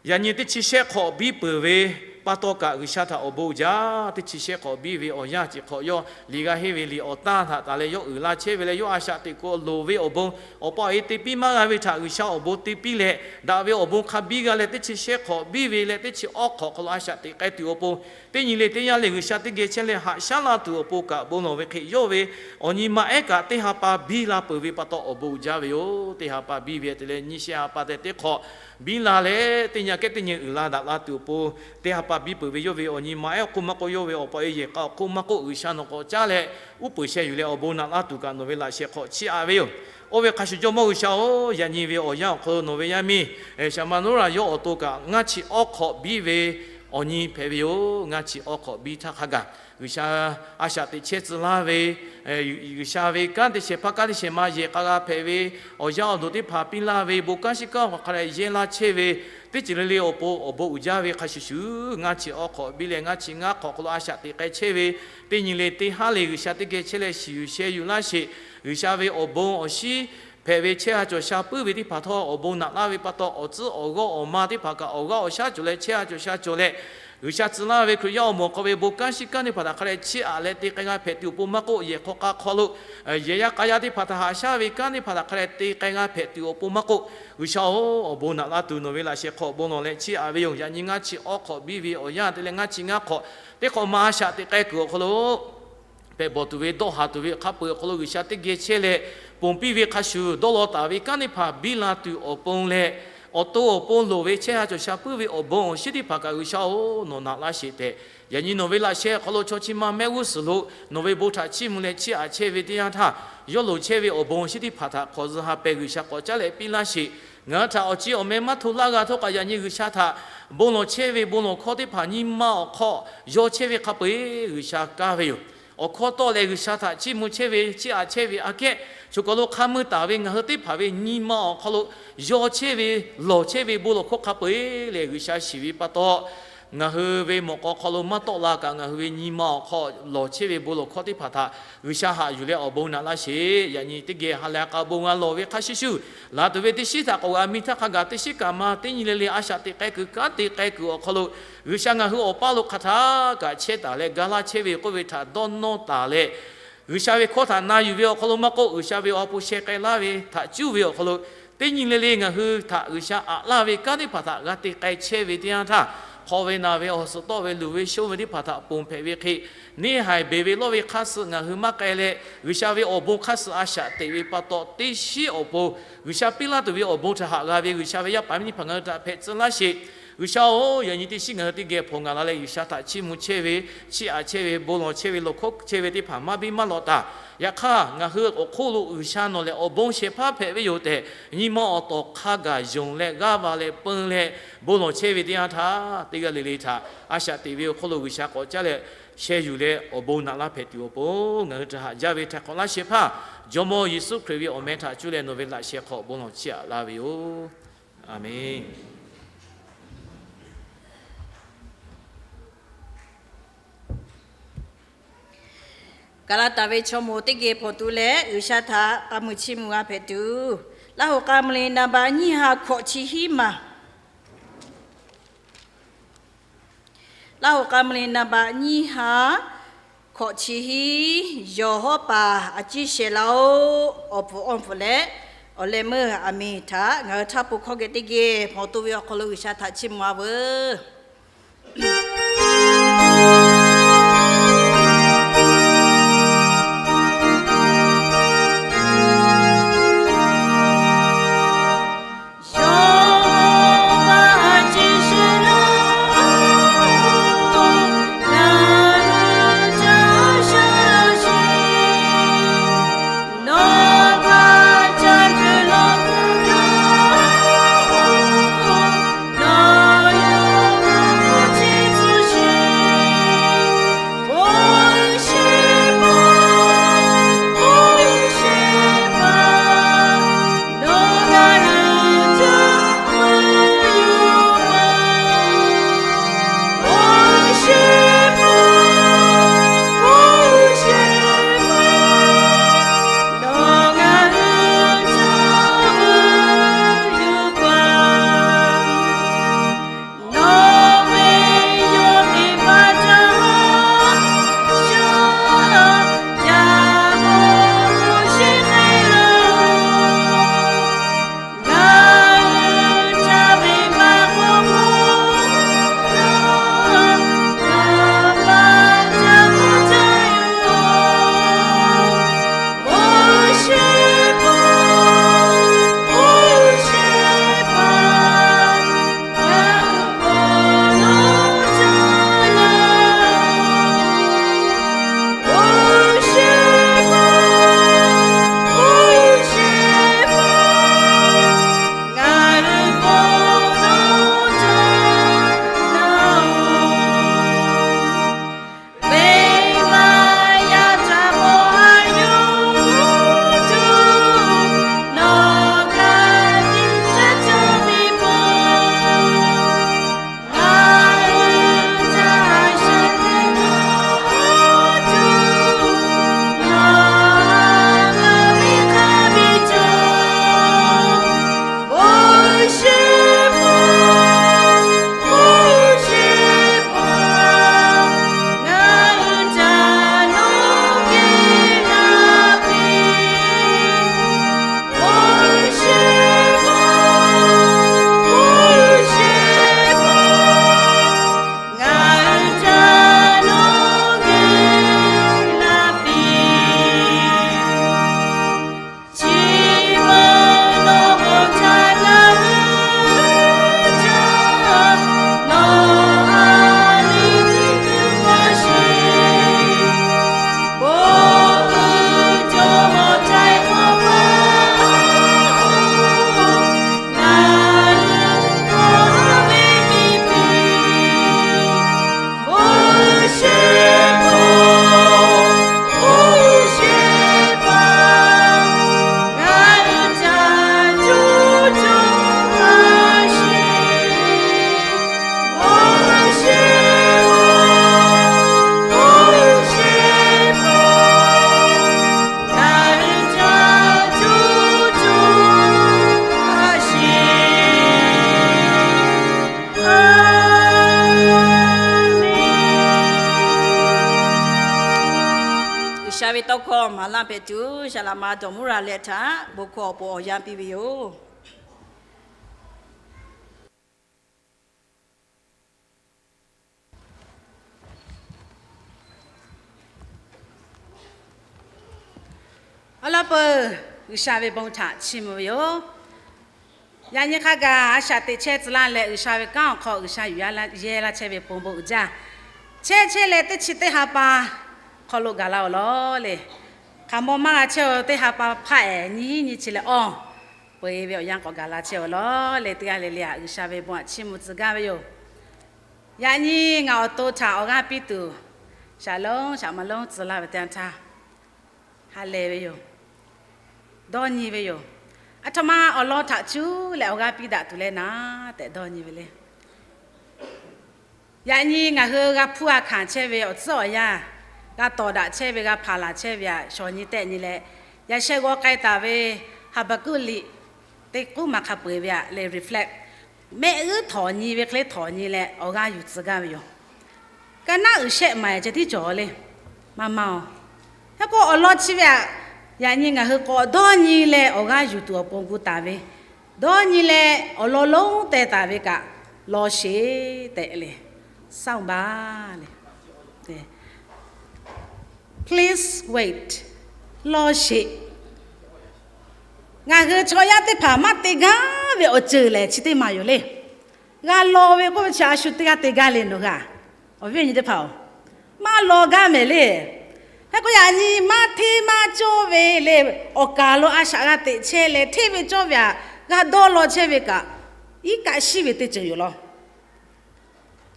Yaꞈ nyi teˇ chi shehˆ hk'awꞈ biˇ peuˬ ve pa taw kaꞈ G'uiˬsha htaꞈ awˬ bon uiˍ jaˇ. Teˇ chi shehˆ hk'awꞈ biˇ ve awˬ yanˇ chi hk'awꞈ yawˇ liꞈ g'a henˇ ve liꞈ awˬ tanˇ htaꞈ taˍ leh yawˇ uiˍ la chehˇ ve leh, yawˇ a shaꞈ teꞈ k'o loˍ ve awˬ bon awˬ pa awˬ e te piˇ maˇ g'a ve htaꞈ G'uiˬsha awˬ bon te piˇ leh, daꞈ ve awˬ bon hk'a biˇ g'a leh teˇ chi shehˆ hk'awꞈ biˇ ve leh teˇ chi awˇ hk'awꞈ hk'aw lo a shaꞈ teꞈ k'ai tuˬ awˬ pon, teˇ nyi le teˇ yanˇ le G'uiˬsha teˇ geh chehˇ leh haꞈ shaˉ laˇ tuˬ awˬ pon kaꞈ bon lawˬ ve hk'e, yawˇ ve awˬ nyi ma ehˉ kaꞈ teˇ ha pa biˇ la peuˬ ve pa taw awˬ bon uiˍ jaˇ ve yoˬ. Teˇ ha pa biˇ ve te leh nyi shehˆ ha pa tehꞈ teˇ hk'awꞈ biˇ la leh teˇ nyi kehˉ teˇ nyi uiˍ la daꞈ la tuˬ awˬ pon, teˇ ha pa biˇ peuˬ ve yawˇ ve awˬ nyi ma ehˉ awˬ hk'oˆ maˇ k'oˆ, yawˇ ve awˬ pa awˬ e yehˬ k'a awˬ hk'oˆ maˇ k'oˆ, G'uiˬsha nawˬ k'awꞈ caˉ leh uˉ peunˍ sheh yuˬ leh awˬ bon naꞈ laˇ tuˬ kaꞈ nawˬ ve laꞈ sheh hk'awꞈ chiˇ aꞈ ve yoˬ. Oˇ ve hk'a shuˍ Jawˇmawˇ G'uiˬsha-oˬ, yaꞈ nyi ve awˬ yanˇ awˬ hk'aw lo nawˬ ve yaˇ miˇ Shaˍmaˍnora yawˇ awˬ to kaꞈ ngaˇ chi awˇ hk'awꞈ biˇ ve awˬ nyi hpehꞈ ve yoˬ. Ngaˇ chi awˇ hk'awꞈ biˇ htaˇ hk'a gaˬ G'uiˬsha a shaꞈ teꞈ chehˇ tcuh laˇ ve, G'uiˬsha ve kanˉ teˇ shehˍ hpaˇ kanˉ teˇ shehˍ ma yehˬ k'a g'a hpehꞈ ve awˬ yanˇ awˬ duˬ teˇ hpaˍ piˇ laˇ ve bon kanˉ shiˉ kanˉ hk'aˬ hk'a leh yehˇ laˇ chehˇ ve teˇ ceuˬ le le awˬ pon awˬ bon uiˍ jaˇ ve hk'a shuˍ shuˍ, ngaˇ chi awˇ hk'awꞈ biˇ leh ngaˇ chi ngaˇ hk'awꞈ hk'aw lo a shaꞈ teꞈ k'ai chehˇ ve teˇ nyi le teˇ haˉ le G'uiˬsha teˇ geh chehˇ leh shiˍ yuˬ sheh yuˬ laˇ sheˍ. G'uiˬsha ve awˬ bon awˬ shinˉ hpehꞈ ve chehˇ ha cawˬ sha puiˉ ve teˇ hpaˍ htawˇ awˬ bon naꞈ laˇ ve pa taw, awˬ tcuhˉ awˬ g'awˇ awˬ ma teˇ hpaˍ kaꞈ awˬ g'aˇ awˬ shaˉ cawˬ leh chehˇ ha cawˬ sha cawˬ leh, G'uiˬsha tcuh laˇ ve Hkriꞈ yaˇ awˬ moˍ hk'aw ve bon kanˉ shiˉ kanˉ teˇ hpaˍ htaꞈ hk'a leh chiˇ aꞈ leh te k'ai g'a hpehꞈ tuˬ awˬ pon maˇ k'oˆ, yehˬ hk'aw k'a hk'aw lo yehˬ yaˇ k'a yaˇ teˇ hpaˍ htaꞈ haꞈ shaˉ ve kanˉ teˇ hpaˍ htaꞈ hk'a leh te k'ai g'a hpehꞈ tuˬ awˬ pon maˇ k'oˆ, G'uiˬsha-oˬ, awˬ bon naꞈ laˇ tuˬ nawˬ ve laꞈ sheh hk'awꞈ bon lawˬ leh chiˇ aꞈ ve yoˬ. Yaꞈ nyi ngaˇ chi awˇ hk'awꞈ biˇ ve awˬ yanˇ te leh ngaˇ chi ngaˇ hk'awꞈ teˇ hk'awꞈ ma a shaꞈ teꞈ k'ai kuiˬ awˬ hk'aw lo hpehꞈ bawˬ tuˬ ve dawˇ haˍ tuˬ ve hk'a peu-eˬ awˬ hk'aw lo G'uiˬsha teˇ geh chehˇ leh ponˬ piˇ ve hk'a shuˍ, dawˇ law taˍ ve kanˉ teˇ hpaˍ biˇ la tuˬ awˬ pon leh, awˬ to awˬ pon loˍ ve chehˇ ha cawˬ sha puiˉ ve awˬ bon awˬ shinˉ teˇ hpaˍ kaꞈ G'uiˬsha-oˬ, nawˬ naꞈ laˇ sheˍ tehꞈ, yaꞈ nyi nawˬ ve laꞈ sheh awˬ hk'aw lo chaw chi ma mehˆ g'uˇ suhˍ lo nawˬ ve bon htaꞈ chiˇ mvuh leh chiˇ aꞈ chehˇ ve teˇ yanˇ htaˇ, yawˇ loˍ chehˇ ve awˬ bon awˬ shinˉ teˇ hpaˍ htaꞈ hk'awꞈ zuhꞈ ha peh G'uiˬsha k'awꞈ caˉ leh piˇ laˇ sheˍ. Ngaˬ hui htaꞈ awˬ ci awˬ meh maˇ hto laˇ g'a htawˇ kaꞈ, yaꞈ nyi G'uiˬsha htaꞈ bon lawˬ chehˇ ve bon lawˬ hkawˇ teˇ hpaˍ nyi ma awˬ hk'aw yaw chehˇ ve hk'a peu-eˬ G'uiˬsha kaˇ ve yoˬ. Awˬ hkawˇ tawˆ leh G'uiˬsha htaꞈ chiˇ mvuh chehˇ ve, chiˇ aꞈ chehˇ ve aꞈ kehˉ, choˬ kaˬ lo hk'a mui taˍ ve ngaˬ hui teˇ hpaˍ ve nyi ma awˬ hk'aw lo yaw chehˇ ve, lawˬ chehˇ ve bon lawˬ hkawˇ hk'a peu-eˬ lehˬ, G'uiˬsha shiˍ ve pa taw, ngaˬ hui ve mawꞈ k'aw hk'aw lo maˇ tawˆ la kaꞈ, ngaˬ hui ve nyi ma awˬ hk'aw lawˬ chehˇ ve bon lawˬ hkawˇ teˇ hpaˍ htaꞈ G'uiˬsha haꞈ yuˬ leh awˬ bon naꞈ laˇ sheˍ. Yaꞈ nyi teˇ geh ha lehˬ a k'a bon g'a lawˬ ve hk'a shuˍ shuˍ, laˬ tuˬ ve teˇ shiˉ htaꞈ k'awꞈ g'a miˇ htaˇ hk'a gaˬ teˇ shiˉ kaꞈ ma teˇ nyi le le a shaꞈ teꞈ k'ai kuiˬ kanˉ te k'ai kuiˬ awˬ hk'aw lo, G'uiˬsha ngaˬ hui awˬ paˇ lo hk'aˬ htaˇ kaꞈ chehˇ taˍ leh ga laˇ chehˇ ve k'oˆ ve htaꞈ dawˇ nawˇ taˍ leh, G'uiˬsha ve hkawˇ htaꞈ na yuˬ ve awˬ hk'aw lo maˇ k'oˆ, G'uiˬsha ve awˬ ha hpu sheh k'ai laˇ ve htaꞈ cuˇ ve awˬ hk'aw lo, teˇ nyi le le ngaˬ hui htaꞈ G'uiˬsha aꞈ laˇ ve kanˉ teˇ hpaˍ htaꞈ g'a te k'ai chehˇ ve teˇ yanˇ htaˇ, hk'aw ve naˬ ve awˬ suhˍ tawˆ ve luˬ ve shonˇ ve teˇ hpaˍ htaꞈ ponˬ hpehꞈ ve hk'e, neˇ haiˬ beˬ ve lawˇ ve hk'aˇ suh ngaˬ hui maˇ k'ai leh, G'uiˬsha ve awˬ bon hk'aˇ suh a shaꞈ teꞈ ve pa taw, teˇ shiˉ awˬ pon G'uiˬsha piˇ laˇ tuˬ ve awˬ bon htaꞈ haꞈ g'a ve G'uiˬsha ve yaˇ paˍ miˇ teˇ hpaˍ ngaˬ hui htaꞈ hpehꞈ tcuh laˇ sheˍ. G'uiˬsha-oˬ, yaꞈ nyi teˇ shiˉ ngaˬ hui teˇ geh hpawnˬ ngaˬ la leh, G'uiˬsha htaꞈ chiˇ mvuh chehˇ ve, chiˇ aꞈ chehˇ ve, bon lawˬ chehˇ ve, lawˬ hkawˇ chehˇ ve teˇ hpaˍ maˇ biˇ maˇ lawꞈ taˍ. Yaꞈ hk'aˇ, ngaˬ hui awˬ hk'oˆ lo G'uiˬsha nawˬ lehˬ awˬ bon shehˍ hpaˇ hpehꞈ ve yoˬ tehꞈ, nyi ma awˬ tawˍ hk'a gaˬ yonˍ leh, g'aˇ va leh, peun leh, bon lawˬ chehˇ ve teˇ yanˇ htaˇ, teˇ g'aˇ le le htaꞈ a shaꞈ teꞈ ve awˬ hk'oˆ lo G'uiˬsha k'awꞈ caˉ leh sheh yuˬ leh awˬ bon naꞈ laˇ hpehꞈ tuˬ awˬ pon, ngaˬ hui htaꞈ haꞈ jaˇ ve htaꞈ hk'awꞈ laˇ shehˍ hpaˇ, Jawˇmawˇ Yeˍsuˆ Hkriꞈ ve awˬ meh htaꞈ cuˇ leh nawˬ ve laꞈ sheh hk'aw bon lawˬ chiˇ aꞈ laˇ ve yoˬ. Aˬmenˍ. Kaˍ laˍ taˍ ve chaw moˍ teˇ geh hpawnˬ tuˬ leh, G'uiˬsha htaꞈ k'a muiˬ chiˇ mvuh g'a hpehꞈ tuˬ, Laˇ hoꞈ k'a mvuh le naˍ baꞈ nyiˇ ha hkawꞈ chi hiˉ maˬ. Laˇ hoꞈ k'a mvuh le naˍ baꞈ nyiˇ ha hkawꞈ chi hiˉ, yawˬ hawˉ paˍ a ciˉ sheh laˇ-oˆ, awˬ pfuhˍ awˬ pfuhˍ leh awˬ leh meuˇ aˬ miˍ htaꞈ ngaˬ hui htaˇ po hkawˇ geh teˇ geh hpawnˬ tuˬ ve awˬ hk'aw lo G'uiˬsha htaꞈ chiˇ mvuh a veuˬ. G'uiˬsha ve tawˇ hkawˇ maˍ laˇ hpehꞈ tuˬ, saˍ laꞈ ma dawˬ muˇ ra leh htaꞈ bon hkawˇ awˬ pon awˬ yanˇ piˇ ve yoˬ. Peuˬ, G'uiˬsha ve bon htaꞈ chiˇ mvuh ve yoˬ. Yaꞈ nyi hk'a gaˬ a shaꞈ teꞈ chehˇ tcuh laˇ leh, G'uiˬsha ve kanˉ awˬ hk'aw G'uiˬsha yuˬ yehˇ laˇ chehˇ ve pon bon uiˍ jaˇ. Chehˇ chehˇ leh teˇ chi teˇ ha pa hk'aw lo gaˬ la-oˬ lawˬ le. Hk'aˬ mawˇ maˇ g'a chehˇ-oˬ, teˇ ha pa hpaˆ ehˍ nyiˇ nyiˇ chi leh awˇ peuˬ-e ve awˬ yanˇ k'awꞈ gaˬ la chehˇ-oˬ lawˬ le. Teˇ g'aˇ le le htaꞈ G'uiˬsha ve bon htaꞈ chiˇ mvuh tcuh gaˇ ve yoˬ. Yaꞈ nyi ngaˬ awˬ to htaꞈ awˬ g'aˇ piˇ tuˬ, shaˍ lonˉ shaˍ maˍ lonˉ tcuh laˇ ve teˇ yanˇ htaˇ, ha lehˬ ve yoˬ. Dawˇ nyi ve yoˬ. Aˬ htoꞈ ma awˬ lawn htaꞈ cuˉ leh awˬ g'aˇ piˇ daꞈ tuˬ leh naˍ tehꞈ dawˇ nyi ve le. Yaꞈ nyi ngaˬ hui g'a hpuˇ g'a hkanˍ chehˇ ve awˬ tcuhˉ awˬ yanˇ, g'a tawˍ daꞈ chehˇ ve, g'a hpanˍ laˬ chehˇ ve htaꞈ shawˍ nyi tehˆ nyi leh, yaꞈ sheh g'aw k'ai taˍ ve Haˍbaˍkuˆ liꞈ teˇ k'uˉ maˬ hk'a peu-eˬ ve htaꞈ leh reflect, mehˆ g'uˉ htawnˍ nyi ve hk'e le htawnˍ nyi leh awˬ g'aˇ yuˬ tcuh gaˇ ve yoˬ. Ka naˉ uiˍ shehˆ maˍ ceh tiˉ cawˬ le. Maˇ maˇ-oˬ. Hk'e k'o awˬ lawn chi ve htaꞈ yaꞈ nyi ngaˬ hui k'awꞈ dawˇ nyi leh awˬ g'aˇ yuˬ tuˬ awˬ pon gu taˍ ve, dawˇ nyi leh awˬ lawn lonˉ teh taˍ ve kaꞈ, law sheˍ tehꞈ le, สร้างบ้าน le. Please wait. Law sheˍ. Ngaˬ hui chaw yaˇ teˇ hpaˍ maˇ te gaˇ ve awˬ ceuˬ lehˬ chi teˇ maˬ yoˬ le. G'a law ve k'oˆ ve chi a shu teˇ g'aˇ te gaˇ le nawˬ g'a. Awˬ viˉ awˬ nyi teˇ hpaˍ-oˬ, maˇ law gaˇ mehˍ le. Hk'e k'o yaꞈ nyi maˇ hteˇ maˇ cawˇ ve le, awˬ kaˍ lo a shaꞈ g'a teꞈ chehˇ leh hteˇ ve cawˇ ve htaꞈ g'a dawˇ law chehˇ ve kaꞈ, iˉ kaˆ shiˉ ve teˇ ceuˬ yoˬ law.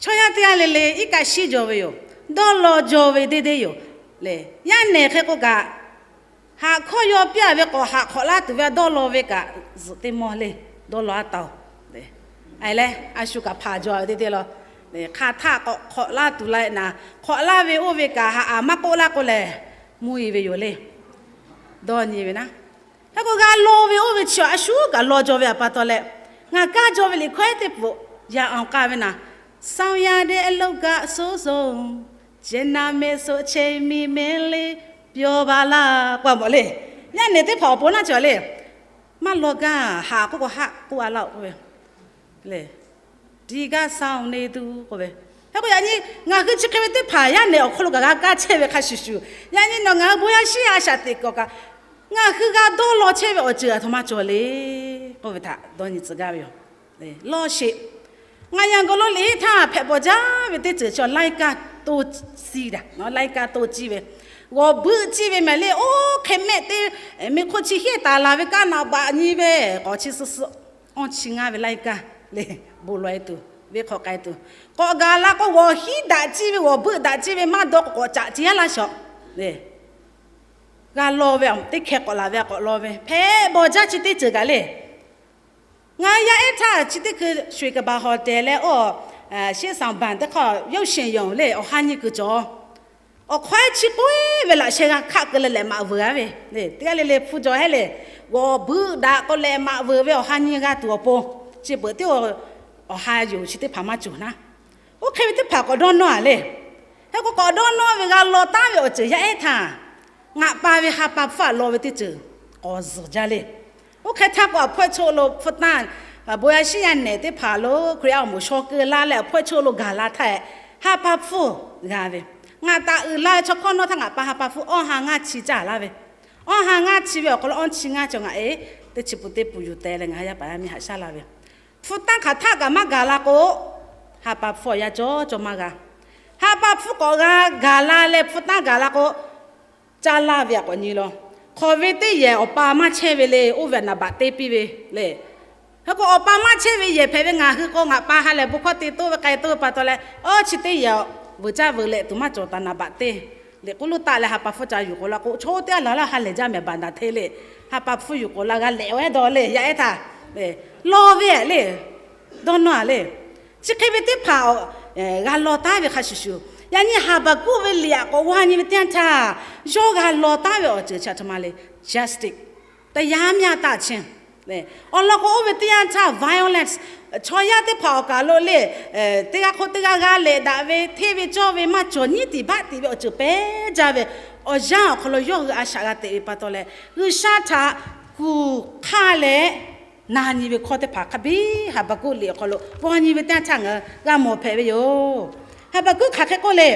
Chaw yaˇ teˇ g'aˇ le le iˉ kaˆ shiˉ jaw ve yoˬ. Dawˇ law jaw ve deˇ deˇ yoˬ. Lehˬ yaˇ nehˬ hk'e k'o kaꞈ, haꞈ hkawˇ yaw piˇ-a ve k'awꞈ haꞈ hk'awꞈ laˇ tuˬ ve a dawˇ law ve kaꞈ, zuhꞈ teˇ mawˇ le, dawˇ law a taˍ-oˬ. Lehˬ a shu kaꞈ hpanˍ jaw ve teˇ deˇ law. Hk'aˬ htaˆ k'awꞈ hk'awꞈ laˇ tuˬ la naˍ, hk'awꞈ laˇ ve oˇ ve kaꞈ haꞈ aˍ maˇ k'oˆ laˇ k'o lehˬ, mvuhˇ e ve yoˬ le. Dawˇ nyi ve naˉ. Hk'e k'o g'a law ve oˇ ve chi a shu kaꞈ law jaw ve pa taw leh, ngaˬ kaˇ jaw ve liꞈ hkawehˉ teˇ pfuhꞈ yaꞈ awˬ k'a ve naˍ, ဆောင်ရတဲ့အလုပ်ကဆိုးဆုံး ကျန်တာမျိုးဆို အချိန်မီမယ်လေ ပြောပါလား k'oˆ a mawˬ le. Yaˇ nehˬ teˇ hpaˍ awˬ pon naˉ cawˬ le. Maˇ law gaˇ, haꞈ k'oˆ k'o haˆ k'oˆ a laˇ-oˬ k'oˆ ve le. ဒီကစောင့်နေသူ k'oˆ ve. Hk'e k'o yaꞈ nyi ngaˬ hui chi hk'e ve teˇ hpaˍ yaˇ nehˬ awˬ hk'aw lo kaꞈ g'a kaˇ chehˇ ve hk'a shuˍ shuˍ, yaꞈ nyi nawˬ ngaˬ hui bon yaˇ shiˉ yaˇ a shaꞈ teꞈ kuiˬ awˬ kaꞈ, ngaˬ hui g'a dawˇ law chehˇ ve awˬ ceuˬ aˬ htoꞈ ma cawˬ le k'oˆ ve htaꞈ dawˇ nyi tcuh gaˇ ve yoˬ. Lawˇ sheˍ. Ngaˬ Yangon lo liꞈ henˇ htaˇ hpehꞈ bawˬ jaˇ ve teˇ ceuˬ chaw laiˉ kaˇ to ciˇ daꞈ, laiˉ kaˇ to ciˇ ve, g'awˬ beuˆ ciˇ ve mehˍ le. Oˇ hk'e mehˆ teˇ, mehˆ hk'oˆ chi hiˉ taˍ laˬ ve kaˇ naꞈ baꞈ nyi ve, k'awꞈ chi suh suh, awˇ chi ngaˇ ve laiˉ kaˇ le, bon lawˬ e tuˬ, venˇ hk'aw k'ai tuˬ, k'awꞈ gaˬ la k'o g'awˬ hiˉ daꞈ ciˇ ve, g'awˬ beuˆ daꞈ ciˇ ve maˇ dawˇ k'o k'awꞈ caꞈ ciˇ yaˇ laˇ shawˍ le. G'a law ve teˇ hkeh k'awꞈ laˬ ve a k'awꞈ law ve hpehꞈ bawˬ jaˇ chi teˇ ceuˬ kaꞈ le. Ngaˬ hui yaˇ ehˉ htaˇ chi teˇ hkui ရွှေကပ္ပာ် hotel leh awˬ, ရှေးဆောင်ဘဏ် teˇ hk'aˇ ရုပ်ရှင်ရုံ le awˬ ha nyi kuiˬ cawˬ. Awˬ hk'aw ehˉ chi k'oˆ ve laꞈ sheh g'a hkaˆ keu leh lehꞈ maꞈ veuˬ a ve le. Teˇ g'aˇ le le hpu jaw hehˉ le, g'awˬ beuˆ daꞈ k'o lehꞈ maꞈ veuˬ ve awˬ ha nyi g'a tuˬ awˬ pon, chi beuꞈ teˇ awˬ ha yoˬ chi teˇ hpaˍ maˇ cawˬ naˉ. Oˇ hk'e ve teˇ hpaˍ k'awꞈ dawˇ nawˇ a le. Hk'e k'o k'awꞈ dawˇ nawˇ ve g'a law taˉ ve awˬ ceuˬ yaˇ ehˉ htaˇ, ngaˬ pa ve ha pa hpfuhˇ a law ve teˇ ceuˬ k'awꞈ zuhˬ jaˇ le. Oˇ hk'e htaˇ k'o awˬ hpawehˇ choˆ lo hpu tanˇ, bon yaˇ shiˉ yaˇ nehˬ teˇ hpaˍ lo Hkriꞈ yaˇ awˬ moˍ shaw keu laˇ leh awˬ hpawehˇ choˆ lo gaˬ la htaˇ, ha pa hpfuhˇ g'a ve, ngaˬ taꞈ uiˍ la ve chaw hkawˇ nawˇ htaˇ ngaˬ pa ha pa hpfuhˇ awˇ ha ngaˇ chi caˇ laˇ ve, awˇ ha ngaˇ chi ve awˬ hk'aw lo awˇ chi ngaˇ cawˬ ngaˬ e teˇ chi pun teˇ pun yuˬ teh leh ngaˬ ha yaˇ paˍ yaˇ miˇ haꞈ shaˉ la ve, hpu tanˇ hk'aˬ htaˆ kaꞈ maˇ gaˬ la k'o, ha pa hpfuhˇ awˬ yanˇ cawˬ cawˬ maˇ g'a. Ha pa hpfuhˇ k'awꞈ g'a gaˬ la leh hpu tanˇ gaˬ la k'o, caˇ laˇ ve a k'awꞈ nyi law. Hk'awꞈ ve teˇ yehˬ awˬ pa maˇ chehˇ ve le, oˇ ve naˍ baꞈ te piˇ ve le. Hk'e k'o awˬ pa maˇ chehˇ ve yehˬ hpehꞈ ve ngaˬ hui k'o, ngaˬ pa ha lehˬ bon hkawˇ te toˆ ve k'ai toˆ ve pa taw leh, awˇ chi teˇ yehˬ vuiˬ caˇ vuiˬ leh tuˬ maˇ cawˬ taˍ naˍ baꞈ te. Liꞈ k'oˆ lo taˆ leh ha pa hpfuhˇ ca yuˬ k'oꞈ la k'o, chaw teˇ g'aˇ laˬ laˇ ha lehˬ jaˇ mehˍ baˬ daꞈ hteˇ le. Ha pa hpfuhˇ yuˬ k'oꞈ la g'a lehꞈ awˬ ehˉ dawˇ le yaˇ ehˉ htaˇ, lawˇ ve le, dawˇ nawˇ a le. Chi hk'e ve teˇ hpaˍ g'a law taˉ ve hk'a shuˍ shuˍ, yaꞈ nyi Haˍbaˍkuˆ ve liꞈ aꞈ k'awꞈ g'aw nyi ve teˇ yanˇ htaˇ, yawˇ g'a law taˉ ve awˬ ceuˬ chi a htoꞈ ma le, justice, တရားမျှတခြင်း. Awˬ lawn k'o oˇ ve teˇ yanˇ htaˇ violence, chaw yaˇ teˇ hpaˍ awˬ kaˬ lo le, teˇ g'aˇ hk'oˆ teˇ g'aˇ g'a lehꞈ daꞈ ve, hteˇ ve cawˇ ve maˇ cawˬ nyiˉ tiˍ baˆ tiˍ ve awˬ ceuˬ pehˉ jaˇ ve awˬ yanˇ awˬ hk'aw lo yawˇ hui a shaꞈ g'a teꞈ ve pa taw leh, G'uiˬsha htaꞈ kuˬ hk'aˇ leh na nyi ve hkawˇ teˇ hpaˍ hk'a biˇ Haˍbaˍkuˆ liꞈ awˬ hk'aw lo g'aw nyi ve teˇ yanˇ htaˇ ngaˬ hui g'a mawˬ hpehꞈ ve yoˬ. Haˍbaˍkuˆ hk'aˬ hk'e k'oˆ le.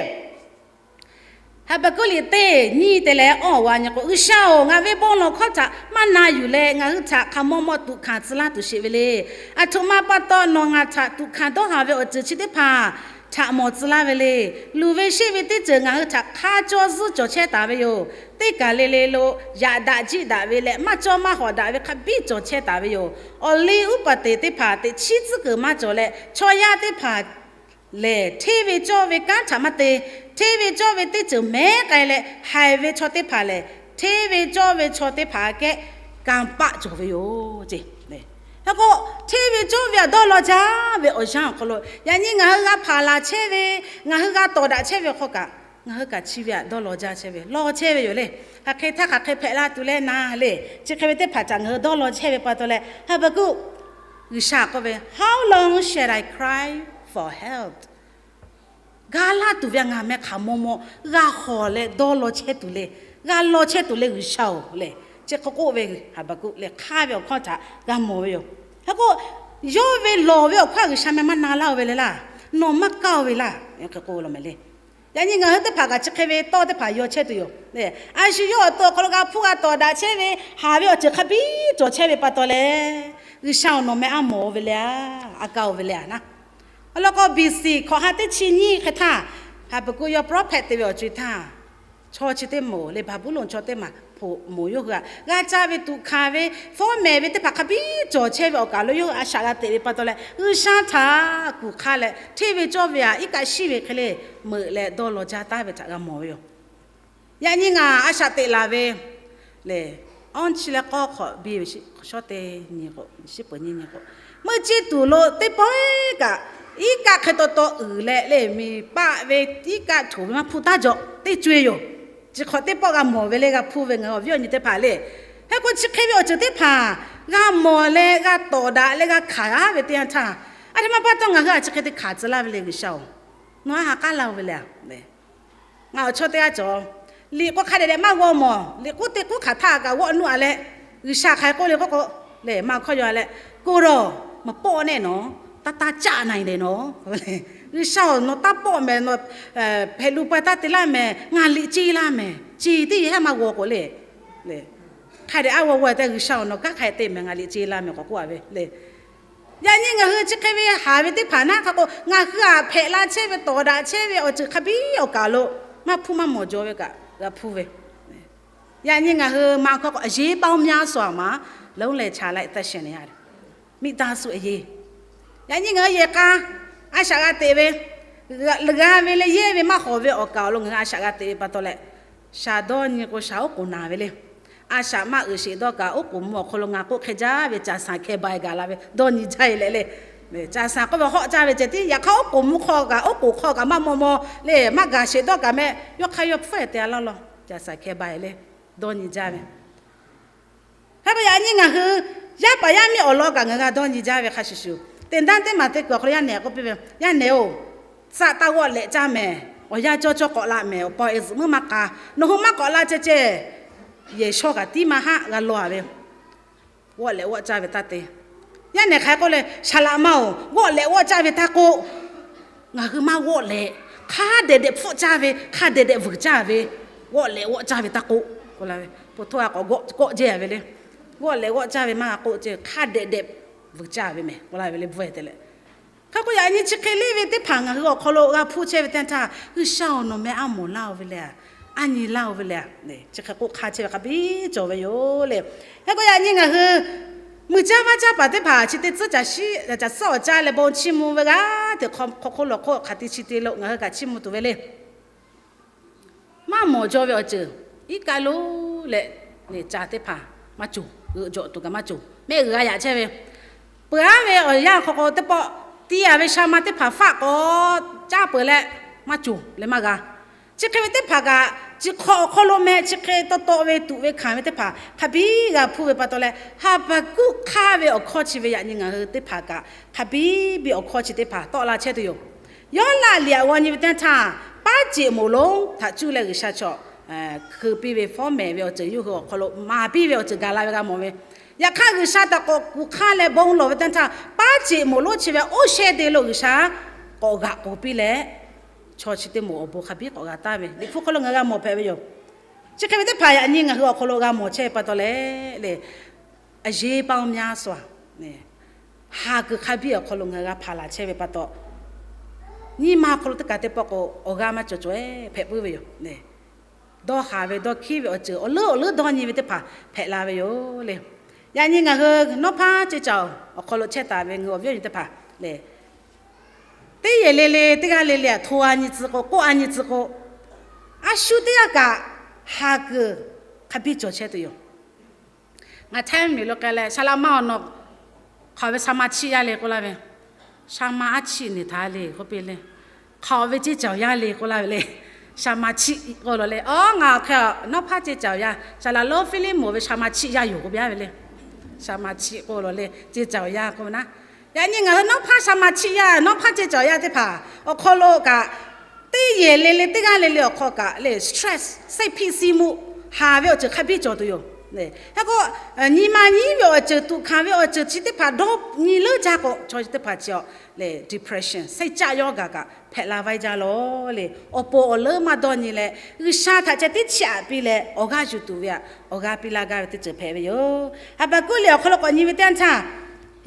Haˍbaˍkuˆ liꞈ teˇ nyiˇ te leh awˇ g'aˇ nyi k'o, G'uiˬsha-oˬ, ngaˬ ve bon lawˬ hkawˇ htaꞈ maˇ na yuˬ leh ngaˬ hui htaꞈ hk'aˬ maw maw tuꞈ hkanˍ tcuh laˇ tuˬ sheˍ ve le. Aˬ htoꞈ ma pa taw nawˬ ngaˬ htaꞈ tuꞈ hkanˍ dawˇ haˍ ve awˬ ceuˬ chi teˇ hpaˍ htaꞈ mawˬ tcuh laˇ ve le. Luˬ ve sheˆ ve teˇ ceuˬ ngaˬ hui htaꞈ hk'a caw zuhˇ cawˬ chehˇ taˍ ve yoˬ. Teˇ kaˬ le le lo yaꞈ daꞈ jiˆ daꞈ ve leh maˇ cawˇ maˇ hawˍ daꞈ ve hk'a biˇ cawˬ chehˇ taˍ ve yoˬ. Awˬ liˇ uˉ paˍ teˍ teˇ hpaˍ teꞈ chiˉ tcuhˉ kuiˬ maˇ cawˬ leh, chaw yaˇ teˇ hpaˍ lehˬ, hteˇ ve cawˇ ve kanˉ htaꞈ maˇ te. Hteˇ ve cawˇ ve teˇ ceuˬ mehˉ k'ai leh haiˬ ve chaw teˇ hpaˍ lehˬ, hteˇ ve cawˇ ve chaw teˇ hpaˍ aꞈ kehˉ kanˇ paˆ cawˬ ve yoˬ ce. Hk'e k'o, hteˇ ve cawˇ ve htaꞈ dawˇ law jaˇ ve awˬ yanˇ awˬ hk'aw lo yaꞈ nyi ngaˬ hui g'a hpaˍ laˬ chehˇ ve, ngaˬ hui g'a tawˍ daꞈ chehˇ ve awˬ hk'aw kaꞈ, ngaˬ hui kaꞈ chi ve htaꞈ dawˇ law jaˇ chehˇ ve, law chehˇ ve yoˬ le. Hk'aˬ hk'e htaˇ hk'aˬ hk'e hpehꞈ la tuˬ leh na le. Chi hk'e ve teˇ hpaˍ htaꞈ ngaˬ hui dawˇ law chehˇ ve pa taw leh, Haˍbaˍkuˆ G'uiˬsha k'oˆ ve, How long shall I cry for help? Ga laˇ tuˬ ve ngaˬ meh hk'aˬ maw maw g'a hawˍ leh dawˇ law chehˇ tuˬ le, g'a law chehˇ tuˬ le G'uiˬsha-oˬ lehˬ, chi hk'e k'oˆ ve Haˍbaˍkuˆ lehˬ hk'aˇ ve awˬ hkawˇ htaꞈ g'a mawˬ ve yoˬ. Hk'e k'o, yawˇ ve lawˬ ve awˬ hkawˇ G'uiˬsha meh maˇ na laˇ-oˬ ve le laˇ, nawˬ maˇ kaˇ-oˬ ve laˇ, hk'e k'oˆ ve law meh le. Yaꞈ nyi ngaˬ hui teˇ hpaˍ kaꞈ chi hk'e ve tawˇ teˇ hpaˍ yaw chehˇ tuˬ yoˬ. A shu yawˇ awˬ to awˬ hk'aw lo g'a hpuˇ g'a tawˍ daꞈ chehˇ ve, haˍ ve awˬ ceuˬ hk'a biˇ cawˬ chehˇ ve pa taw leh, G'uiˬsha-oˬ, nawˬ meh aˉ mawˬ-oˬ ve le, aˉ kaˇ-oˬ ve le a naˉ. Awˬ lawn k'o, B C hkawꞈ ha teˇ chi nyiˇ hk'e htaˇ, Haˍbaˍkuˆ yawˇ prophet te ve awˬ co-e htaˇ, chaw chi teˇ moˍ le, Baˍbuˍlonˍ chaw teˇ maˬ hpoꞈ moˍ yawˇ hui htaꞈ g'a caˇ ve tuꞈ hkanˍ ve, fawˉ mehˍ ve teˇ hpaˍ hk'a biˇ cawˬ chehˇ ve awˬ kaˬ lo yawˇ hui a shaꞈ g'a teꞈ ve pa taw leh, G'uiˬsha htaꞈ kuˬ hk'aˇ leh hteˇ ve cawˇ ve htaꞈ iˉ kaˆ shiˉ ve hk'e le meuꞈ leh dawˇ law jaˇ taˍ ve htaꞈ g'a mawˬ ve yoˬ. Yaꞈ nyi ngaˬ a shaꞈ teꞈ laˬ ve lehˬ, awˇ chi leh k'awˇ hk'awꞈ biˇ ve shawˉ teˇ nyi k'o, shiˉ peuˬ nyiˇ nyi k'o, meuˇ ciˇ tuˬ lo teˇ pawˆ kaꞈ iˉ kaˆ hk'e taw taw uiˍ leh le, miˬ paˆ ve iˉ kaˆ choˬ ve maˇ hpuˇ taˇ jaw teˇ co-e yoˬ. Chi hk'awꞈ teˇ pawˆ g'a mawˬ ve le, g'a hpuˇ ve ngaˬ hui awˬ viˉ awˬ nyi teˇ hpaˍ le. Hk'e k'o, chi hk'e ve awˬ ceuˬ teˇ hpaˍ g'a mawˬ leh g'a tawˍ daꞈ leh g'a hkanˍ g'aˇ ve teˇ yanˇ htaˇ, a htoꞈ ma pa taw ngaˬ hui a chi hk'e te hkanˍ tcuh laˇ ve le G'uiˬsha-oˬ, nawˬ a ha k'aˉ laˇ-oˬ ve le. Ngaˬ awˬ chawˇ teˇ g'aˇ cawˬ, liꞈ k'oˆ hk'a dehꞈ dehꞈ maˇ g'aw mawˬ, liꞈ k'oˆ teˇ k'oˆ hk'aˬ htaˇ kaꞈ g'awˆ nuˇ-a leh, G'uiˬsha hk'aˬ hk'e k'oˆ le k'oˆ k'o, lehˬ maˇ hkawˇ yaw leh, ကိုယ်တော် မပေါ့နဲ့နော်, တတ်တတ်ကျနိုင်တယ်နော်. G'uiˬsha-oˬ, nawˬ taˇ pawˆ mehˍ, nawˬ hpehꞈ lu pa taˇ te laˇ mehˍ, ngaˬ liꞈ ce laˇ mehˍ, ce teˇ yehˬ haˉ maˇ g'aw k'o le. Hk'a dehꞈ a g'aw g'aw te, G'uiˬsha-oˬ, nawˬ kanˉ hk'a te mehˍ, ngaˬ liꞈ ce laˇ mehˍ k'awꞈ k'oˆ-a ve le. Yaꞈ nyi ngaˬ hui chi hk'e ve haˍ ve teˇ hpaˍ naˉ hk'a k'o, ngaˬ hui htaꞈ hpehꞈ la chehˇ ve, tawˍ daꞈ chehˇ ve awˬ ceuˬ hk'a biˇ awˬ kaˬ lo maˇ hpuˇ maˇ mawˬ jaw ve kaꞈ g'a hpuˇ ve. Yaꞈ nyi ngaˬ hui maˇ hkawˇ k'o, အရေးပေါင်းများစွာမှာ လုံးလည်ချာလိုက်သန့်ရှင်းနေရတယ်, မိသားစုအရေး. Yaꞈ nyi ngaˬ hui yehˬ k'a a shaꞈ g'a teꞈ ve, g'a ve leh yehˇ ve maˇ hawˍ ve awˬ kaˬ awˬ lo ngaˬ hui a shaꞈ g'a teꞈ ve pa taw leh, shaˍ dawˇ nyi k'o shaˍ oˉ k'oˍ naˍ ve le. A shaꞈ maˇ uiˍ sheˍ dawˇ kaꞈ, oˉ k'oˍ mvuh awˬ hk'aw lo ngaˬ k'oˆ hk'e jaˇ ve จ่าสัง hkeh ba-e gaˬ la ve dawˇ nyi jaˇ-e leh le. จ่าสัง k'oˆ ve hawˆ caˇ ve ceh tiˉ, yaꞈ hk'aˇ oˉ k'oˍ mvuh hk'aw kaꞈ, oˉ k'oˍ hk'aw kaꞈ maˇ maw maw le, maˇ gaˬ sheˍ dawˇ kaꞈ meh, yawˇ hk'aˇ yawˇ hpfuhˇ-e te-a laˇ law, จ่าสัง k'ai ba-e le, dawˇ nyi jaˇ ve. Hk'e k'o yaꞈ nyi ngaˬ hui yaˇ paˍ yaˇ miˇ awˬ lawn kaꞈ ngaˬ hui g'a dawˇ nyi jaˇ ve hk'a shuˍ shuˍ, သင်တန်း teˇ maˬ teˇ kuiˬ awˬ hk'aw lo yaˇ nehˬ k'oˆ piˇ ve, Yaˇ nehˬ-oˬ, tcuh taˇ g'awˆ lehꞈ caˇ mehˍ. Awˬ yanˇ cawˇ cawˇ k'awꞈ la mehˍ. Awˬ pa e zuhꞈ muiˉ maˇ k'a, nawˬ hui maˇ k'awꞈ la ceh ceh, yehˬ shawˇ kaꞈ tiˉ maˇ haˆ g'a law-a ve. G'awˆ lehꞈ g'awˆ caˇ ve taˇ te. Yaˇ nehˬ hk'aˬ hk'e k'oˆ le, Saˍ laꞈ ma-oˬ, g'awˆ lehꞈ g'awˆ caˇ ve taˇ k'oˆ. Ngaˬ hui maˇ g'awˆ lehꞈ, hk'a dehꞈ dehꞈ hpfuhˆ caˇ ve, hk'a dehꞈ dehꞈ vuiˬ caˇ ve, g'awˆ lehꞈ g'awˆ caˇ ve taˇ k'oˆ. K'o la ve, พวก htawˇ a k'awꞈ g'awˆ kawˆ jehˇ-a ve le. G'awˆ lehꞈ g'awˆ caˇ ve maˇ k'oˆ ce, hk'a dehꞈ dehꞈ vuiˬ caˇ ve mehˍ, k'o la ve le, bvuhꞈ-e te leh. Hk'e k'o yaꞈ nyi chi hk'e le ve teˇ hpaˍ ngaˬ hui awˬ hk'aw lo g'a hpuˇ chehˇ ve teˇ yanˇ htaˇ, G'uiˬsha-oˬ, nawˬ meh aˉ mawˬ laˇ-oˬ ve le, aˉ nyi laˇ-oˬ ve le, chi hk'e k'oˆ hk'a chehˇ ve hk'a biˇ cawˬ ve yoˬ le. Hk'e k'o yaꞈ nyi ngaˬ hui mui caˇ vaˇ caˇ paˍ teˇ hpaˍ chi teˇ tcuhˉ caꞈ shiˉ caꞈ caꞈ suhˉ awˬ caˇ leh bon chiˇ mvuh ve g'aˇ hteꞈ hk'aw hk'oˆ lawˬ hk'oˆ hk'aˬ te chi te lo ngaˬ hui kaꞈ chiˇ mvuh tuˬ ve le. Maˇ mawˬ jaw ve awˬ ceuˬ iˉ kaˆ lonˉ leh, ca teˇ hpaˍ maˇ cawˬ, g'euꞈ jawꞈ tuˬ kaꞈ maˇ cawˬ, mehˆ g'uiˬ g'a yaꞈ chehˇ ve. Peuˬ-aˉ ve awˬ yanˇ hk'aw k'o teˇ pawˆ tiˇ yaˍ ve sha ma teˇ hpaˍ faˆ k'awꞈ caˇ peuˬ leh maˇ cawˬ leh maˇ g'a. Chi hk'e ve teˇ hpaˍ kaꞈ chi hk'aw awˬ hk'aw lo meh chi hk'e taw taw ve tuꞈ ve hkanˍ ve teˇ hpaˍ hk'a biˇ g'a hpuˇ ve pa taw leh, Haˍbaˍkuˆ hk'aˇ ve awˬ hkawˇ chi ve yaꞈ nyi ngaˬ hui teˇ hpaˍ kaꞈ hk'a biˇ biˇ awˬ hkawˇ chi teˇ hpaˍ tawˆ la chehˇ tuˬ yoˬ. Yawˇ laꞈ liꞈ aꞈ g'aw nyi ve teˇ yanˇ htaˇ, paˉ ceꞈ moˍ lonˉ htaꞈ cuˇ leh G'uiˬsha chaw hkui piˇ ve fawˉ mehˍ ve awˬ ceuˬ yawˇ hui awˬ hk'aw lo maˍ piˇ ve awˬ ceuˬ gaˬ la ve g'a mawˬ ve. Yaꞈ hk'aˇ G'uiˬsha htaꞈ k'awꞈ kuˬ hk'aˇ leh bon lawˬ ve teˇ yanˇ htaˇ, paˉ ceꞈ moˍ lonˉ chi ve oˇ shehˇ de lo G'uiˬsha k'awꞈ g'aꞈ k'oˍ piˇ leh, chaw chi teˇ moˍ awˬ bon hk'a biˇ k'awꞈ g'a taˍ ve, Liꞈ hpu hk'aw lo ngaˬ g'a mawˬ hpehꞈ ve yoˬ. Chi hk'e ve teˇ hpaˍ yaꞈ nyi ngaˬ hui awˬ hk'aw lo g'a mawˬ chehˇ ve pa taw leh, le, a yeˇ paoˇ myaˇ suh a, haˍ kuiˬ hk'a biˇ awˬ hk'aw lo ngaˬ hui g'a hpanˍ laˬ chehˇ ve pa taw, nyi ma awˬ hk'aw lo teˇ kaˬ teˇ pawˆ k'o awˬ g'aˇ maˇ cawˬ cawˬ-e hpehꞈ puiˉ ve yoˬ. Dawˇ haˍ ve dawˇ hkiˉ ve awˬ ceuˬ awˬ leuˉ awˬ leuˉ dawˇ nyi ve teˇ hpaˍ hpehꞈ la ve yoˬ le. Yaꞈ nyi ngaˬ hui nawˉ hpaˇ ceˇ caoˬ awˬ hk'aw lo chehˇ taˍ ve ngaˬ hui awˬ viˉ awˬ nyi teˇ hpaˍ le, teˇ yehˬ le le teˇ g'aˇ le le aꞈ hto a nyi tcuh k'o, k'oˆ a nyi tcuh k'o, a shu teˇ g'aˇ kaꞈ haˍ kuiˬ hk'a biˇ cawˬ chehˇ tuˬ yoˬ. Ngaˬ htaiˇ miˬ lo k'ai leh, saˍ laꞈ ma awˬ nawˬ hk'aˬ ve saˍ ma chiˆ yaˇ le k'oˆ laˇ ve, saˍ ma aˉ chiˆ neˬ htaꞈ le k'oˆ piˇ le, hk'aˬ ve ceˇ caoˬ yaˇ le k'oˆ laˇ ve le, saˍ ma chiˆ k'oˆ lawˬ le. Aˬ, ngaˬ hk'e nawˉ hpaˇ ceˇ caoˬ yaˇ, saˍ laꞈ lonˉ Hpiˇliˇmoˍ ve saˍ ma chiˆ yaˇ yoˬ k'oˆ piˇ ve le. Saˍ ma chiˆ k'oˆ lawˬ le, ceˇ caoˬ yaˇ k'oˆ ve naˉ. Yaꞈ nyi ngaˬ hui nawˉ hpaˇ saˍ ma chiˆ yaˇ, nawˉ hpaˇ ceˇ caoˬ yaˇ teˇ hpaˍ awˬ hk'aw lo kaꞈ, teˇ yehˬ le le teˇ g'aˇ le le awˬ hk'aw kaꞈ le stress, စိတ်ဖိစီးမှု haˍ ve awˬ ceuˬ hk'a biˇ cawˬ tuˬ yoˬ. Hk'e k'o, nyi ma nyiˉ ve awˬ ceuˬ, tuꞈ hkanˍ ve awˬ ceuˬ chi teˇ hpaˍ dawˇ nyi leuˉ jaˇ k'o, chaw chi teˇ hpaˍ chi le depression, စိတ်ကျရောဂါ kaꞈ hpehꞈ la vaiˇ jaˇ lawˬ le. Awˬ pon awˬ leuˉ maˇ dawˇ nyi leh, G'uiˬsha htaꞈ ceh tiˉ chiˇ aꞈ piˇ leh awˬ g'aˇ yuˬ tuˬ ve aꞈ, awˬ g'aˇ piˇ laˇ gaˇ ve teˇ ceuˬ hpehꞈ ve yoˬ. Haˍbaˍkuˆ liꞈ awˬ hk'aw lo k'awꞈ nyi ve teˇ yanˇ htaˇ,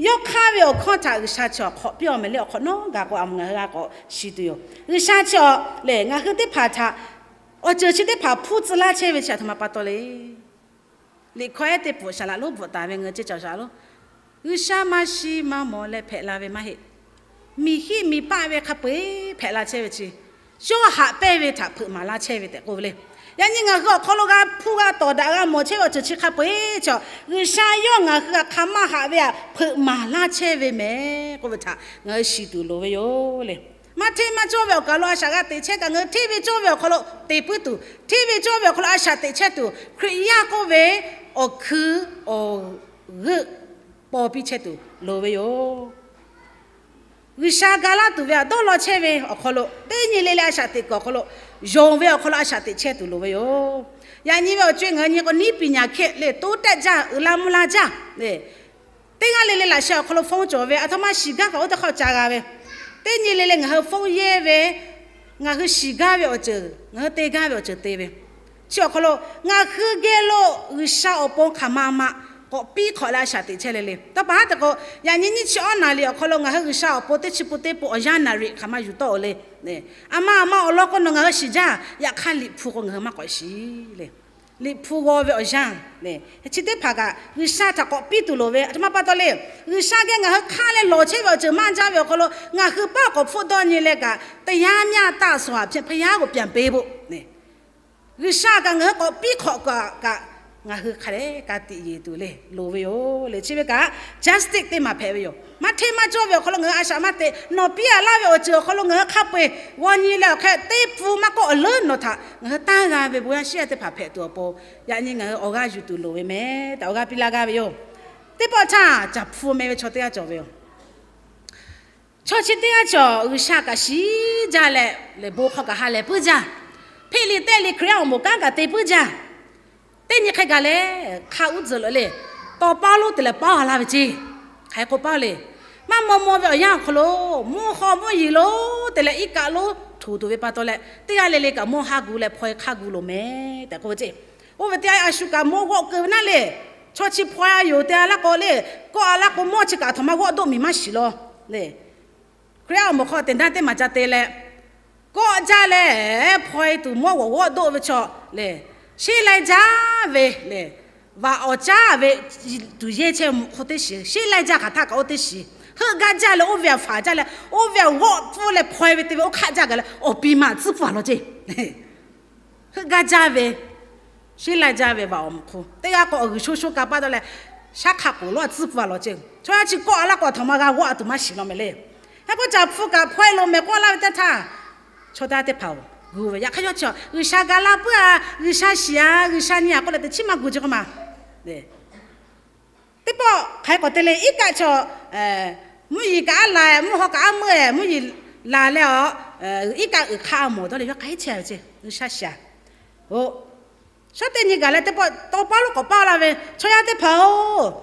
yawˇ hk'aˇ ve awˬ hkawˇ htaꞈ G'uiˬsha chi awˬ hk'awꞈ piˇ-oˬ mehˍ le, awˬ hk'awꞈ nawˉ gaˬ k'o a mu ngaˬ hui g'a k'awꞈ shiˍ tuˬ yoˬ. G'uiˬsha chi awˬ lehˬ ngaˬ hui teˇ hpaˍ htaꞈ awˬ ceuˬ chi teˇ hpaˍ hpuˇ tcuh laˇ chehˇ ve chi a htoꞈ ma pa taw le. Liꞈ hkawˇ ehˉ teˇ pfuhˍ saˍ laꞈ lonˉ bvuhꞈ taˍ ve ngaˬ hui ceˇ caoˬ saˍ laꞈ lonˉ, G'uiˬsha maˇ shiˍ maˇ mawˬ leh hpehꞈ la ve maˇ heˆ. Miˬ hiˆ miˬ paˆ ve hk'a peu-eˬ hpehꞈ la chehˇ ve chi, yawˇ haꞈ pehnˇ ve htaꞈ hpeuꞈ maˍ laˇ chehˇ ve tehꞈ k'oˆ ve le. Yaꞈ nyi ngaˬ hui awˬ hk'aw lo g'a hpuˇ g'a tawˍ daꞈ g'a mawˬ chehˇ ve awˬ ceuˬ chi hk'a peu-eˬ chaw, G'uiˬsha yawˇ ngaˬ hui htaꞈ hk'aˬ maˇ haꞈ ve htaꞈ hpeuꞈ maˍ laˇ chehˇ ve mehˍ k'oˆ ve htaꞈ ngaˬ hui shiˍ tuˬ loˍ ve yoˬ le. Maˇ hteˇ maˇ cawˇ ve awˬ kaˬ lo a shaꞈ g'a teꞈ chehˇ kaꞈ, ngaˬ hui hteˇ ve cawˇ ve awˬ hk'aw lo te puiˉ tuˬ, hteˇ ve cawˇ ve awˬ hk'aw lo a shaꞈ teꞈ chehˇ tuˬ, Hkriꞈ yaˇ k'oˆ ve awˬ hkui awˬ g'euˆ paw piˇ chehˇ tuˬ loˍ ve yoˬ. G'uiˬsha ga laˇ tuˬ ve htaꞈ dawˇ law chehˇ ve awˬ hk'aw lo, teˇ nyi le le a shaꞈ teꞈ kuiˬ awˬ hk'aw lo, yonˍ ve awˬ hk'aw lo a shaꞈ teꞈ chehˇ tuˬ loˍ ve yoˬ. Yaꞈ nyi ve awˬ co-e ngaˬ hui nyi k'o, နည်းပညာခေတ် le, တိုးတက် jaˇ, uiˍ la mvuh la jaˇ le. Teˇ g'aˇ le le laꞈ sheh awˬ hk'aw lo ဖုန်း cawˬ ve, aˬ htoꞈ ma shiˍ gaˇ kaꞈ oˇ teˇ hk'aˇ ca g'a ve. Teˇ nyi le le ngaˬ hui ဖုန်း yehˇ ve, ngaˬ hui shiˍ gaˇ ve awˬ ceuˬ, ngaˬ hui te gaˇ ve awˬ ceuˬ te ve, chi awˬ hk'aw lo ngaˬ hui geh lo G'uiˬsha awˬ pon hk'aˬ ma ma k'awꞈ piˇ hk'awꞈ leh a shaꞈ teꞈ chehˇ le le. Tawˇ pa haˉ te k'o, yaꞈ nyi nyiˇ chi awˉ naˍ riˍ awˬ hk'aw lo ngaˬ hui G'uiˬsha awˬ pon teˇ chi pun teˇ pun awˬ yanˇ naˍ riˍ hk'aˬ ma yuˬ tawˆ-oˬ le. A ma a ma awˬ lawn k'o nawˬ ngaˬ hui shiˍ jaˇ, yaꞈ hk'aˇ Liꞈ hpu k'o ngaˬ hui maˇ k'awꞈ shiˍ le. Liꞈ hpu g'aw ve awˬ yanˇ le, chi teˇ hpaˍ kaꞈ G'uiˬsha htaꞈ k'awꞈ piˇ tuˬ loˍ ve, a htoꞈ ma pa taw le. G'uiˬsha geh ngaˬ hui hk'aˇ leh lawˬ chehˇ ve awˬ ceuˬ maˇ jaˇ ve awˬ hk'aw lo ngaˬ hui paˉ k'awꞈ hpfuhˆ dawˇ nyi leh kaꞈ, တရားမျှတစွာ ဘုရားကို ပြန်ပေးဖို့ G'uiˬsha kaꞈ ngaˬ hui k'awꞈ piˇ hk'awꞈ kaꞈ, ngaˬ hui hk'a dehꞈ ka tiꞈ yeˬ tuˬ le loˍ ve yoˬ le. Chi ve kaꞈ justice teˇ maˬ hpehꞈ ve yoˬ. Maˇ hteˇ maˇ cawˇ ve awˬ hk'aw lo ngaˬ hui a shaꞈ maˇ teꞈ, nawˬ piˇ-a laˇ ve awˬ ceuˬ awˬ hk'aw lo ngaˬ hui hk'a peu-eˬ g'aw nyi leh awˬ hk'e teˇ pun maˇ k'oˆ awˬ leuˉ nawˬ htaꞈ ngaˬ hui tanˇ g'a ve bon yaˇ shiˉ yaˇ teˇ hpaˍ hpehꞈ tuˬ awˬ pon, yaꞈ nyi ngaˬ hui awˬ g'aˇ yuˬ tuˬ loˍ ve mehˍ tehꞈ awˬ g'aˇ piˇ laˇ gaˇ ve yoˬ. Teˇ pawˆ htaˇ caˬ hpu meh ve chaw teˇ g'aˇ cawˬ ve yoˬ. Chaw chi teˇ g'aˇ cawˬ G'uiˬsha kaꞈ shiˍ jaˇ leh, lehˬ bon hk'aw kaꞈ ha lehˬ puiˉ jaˇ. Hpeˆ liꞈ tehˆ liꞈ Hkriꞈ yaˇ awˬ moˍ kanˉ kaꞈ te puiˉ jaˇ. Teˇ nyi hk'e gaˬ leh, hk'a uˉ tzuhꞈ leuꞈ le, tawˍ paˇ lonˉ te leh paˉ-a laˇ ve ceˇ. Hk'aˬ hk'e k'oˆ paˇ le. Maˇ maw maw ve awˬ yanˇ awˬ hk'aw lo, mvuhˇ haw mvuhˇ yeˬ lonˉ te leh iˉ kaˆ lonˉ htoꞈ tuˬ ve pa taw leh, teˇ g'aˇ le le kaꞈ mvuhˇ haˇ gu leh hpaw-e hk'aˇ gu loˍ mehˍ tehꞈ k'oˆ ve ceˇ. Oˇ ve teˇ g'aˇ a shu kaꞈ mawˇ g'awˆ keu ve naˉ le. Chaw chi hpaw-e yoˬ te-a laˇ k'o le, kawˆ-a laˇ k'o mawˇ chi kaꞈ a htoꞈ ma g'awˆ doˆ miˬ maˇ shiˍ law le. Hkriꞈ yaˇ awˬ moˍ hk'aw te daˇ teˇ maˬ ca te leh, kawˆ jaˇ leh hpaw-e tuˬ mawˇ g'awˬ g'awˆ doˆ ve chaw le, sheˉ laiˇ jaˇ ve le, vaꞈ awˬ caˉ ve tuˬ yehˇ chehˇ mvuhꞈ hk'oˆ teˇ shiˍ, sheˉ laiˇ jaˇ hk'aˬ htaˇ kaꞈ oˇ teˇ shiˍ, heuˆ gaˇ jaˇ leh oˇ ve aꞈ faˍ jaˇ leh, oˇ ve aꞈ g'awˆ pfuhˇ leh hpaw-e ve te ve oˇ hk'aˆ jaˇ gaˬ leh awˬ pi ma tcuhˉ pfuhˇ-a law ceˇ. Heuˆ gaˇ jaˇ ve, sheˉ laiˇ jaˇ ve vaꞈ awˬ moˍ hk'oˆ teˇ g'aˇ k'o, awˬ g'uiˬ sho sho ka paˇ dawˇ leh, shaˉ hk'a k'oˍ lonˉ a tcuhˉ pfuhˇ-a law ceˇ. Chaw yaˇ chi kawˆ-a laˇ k'o, a htoꞈ ma g'a g'awˆ a tuˬ maˇ shiˍ law mehˍ le. Hk'e k'o, caˬ hpu kaꞈ hpaw-e loˍ mehˍ k'oˆ laˇ ve teˇ htaˇ, chaw teˇ g'aˇ teˇ hpaˍ-oˬ, gu ve yaꞈ hk'aˇ yawˇ chi, G'uiˬsha ga laˇ puiˉ-a, G'uiˬsha shiˍ-a, G'uiˬsha nyi-a k'oˆ leh teˇ chiˉ maˇ gu ceˇ k'oˆ ma. Teˇ pawˆ hk'aˬ hk'e k'awꞈ te le, iˉ kaˆ chaw mvuhˇ yeˬ kaꞈ aˉ la, mvuhˇ haw kaꞈ aˉ meuˇ-e, mvuhˇ yeˬ laˬ leh a, iˉ kaˆ uiˍ hk'aˇ a mawˬ dawˇ leh yawˇ k'ai chehˇ ve ceˇ. G'uiˬsha shiˍ-a. Oˬ, shaˉ teˇ nyi gaˬ leh teˇ pawˆ tawˍ paˇ lonˉ k'awꞈ paˇ laˇ ve, Chaw yaˇ teˇ hpaˍ-oˬ,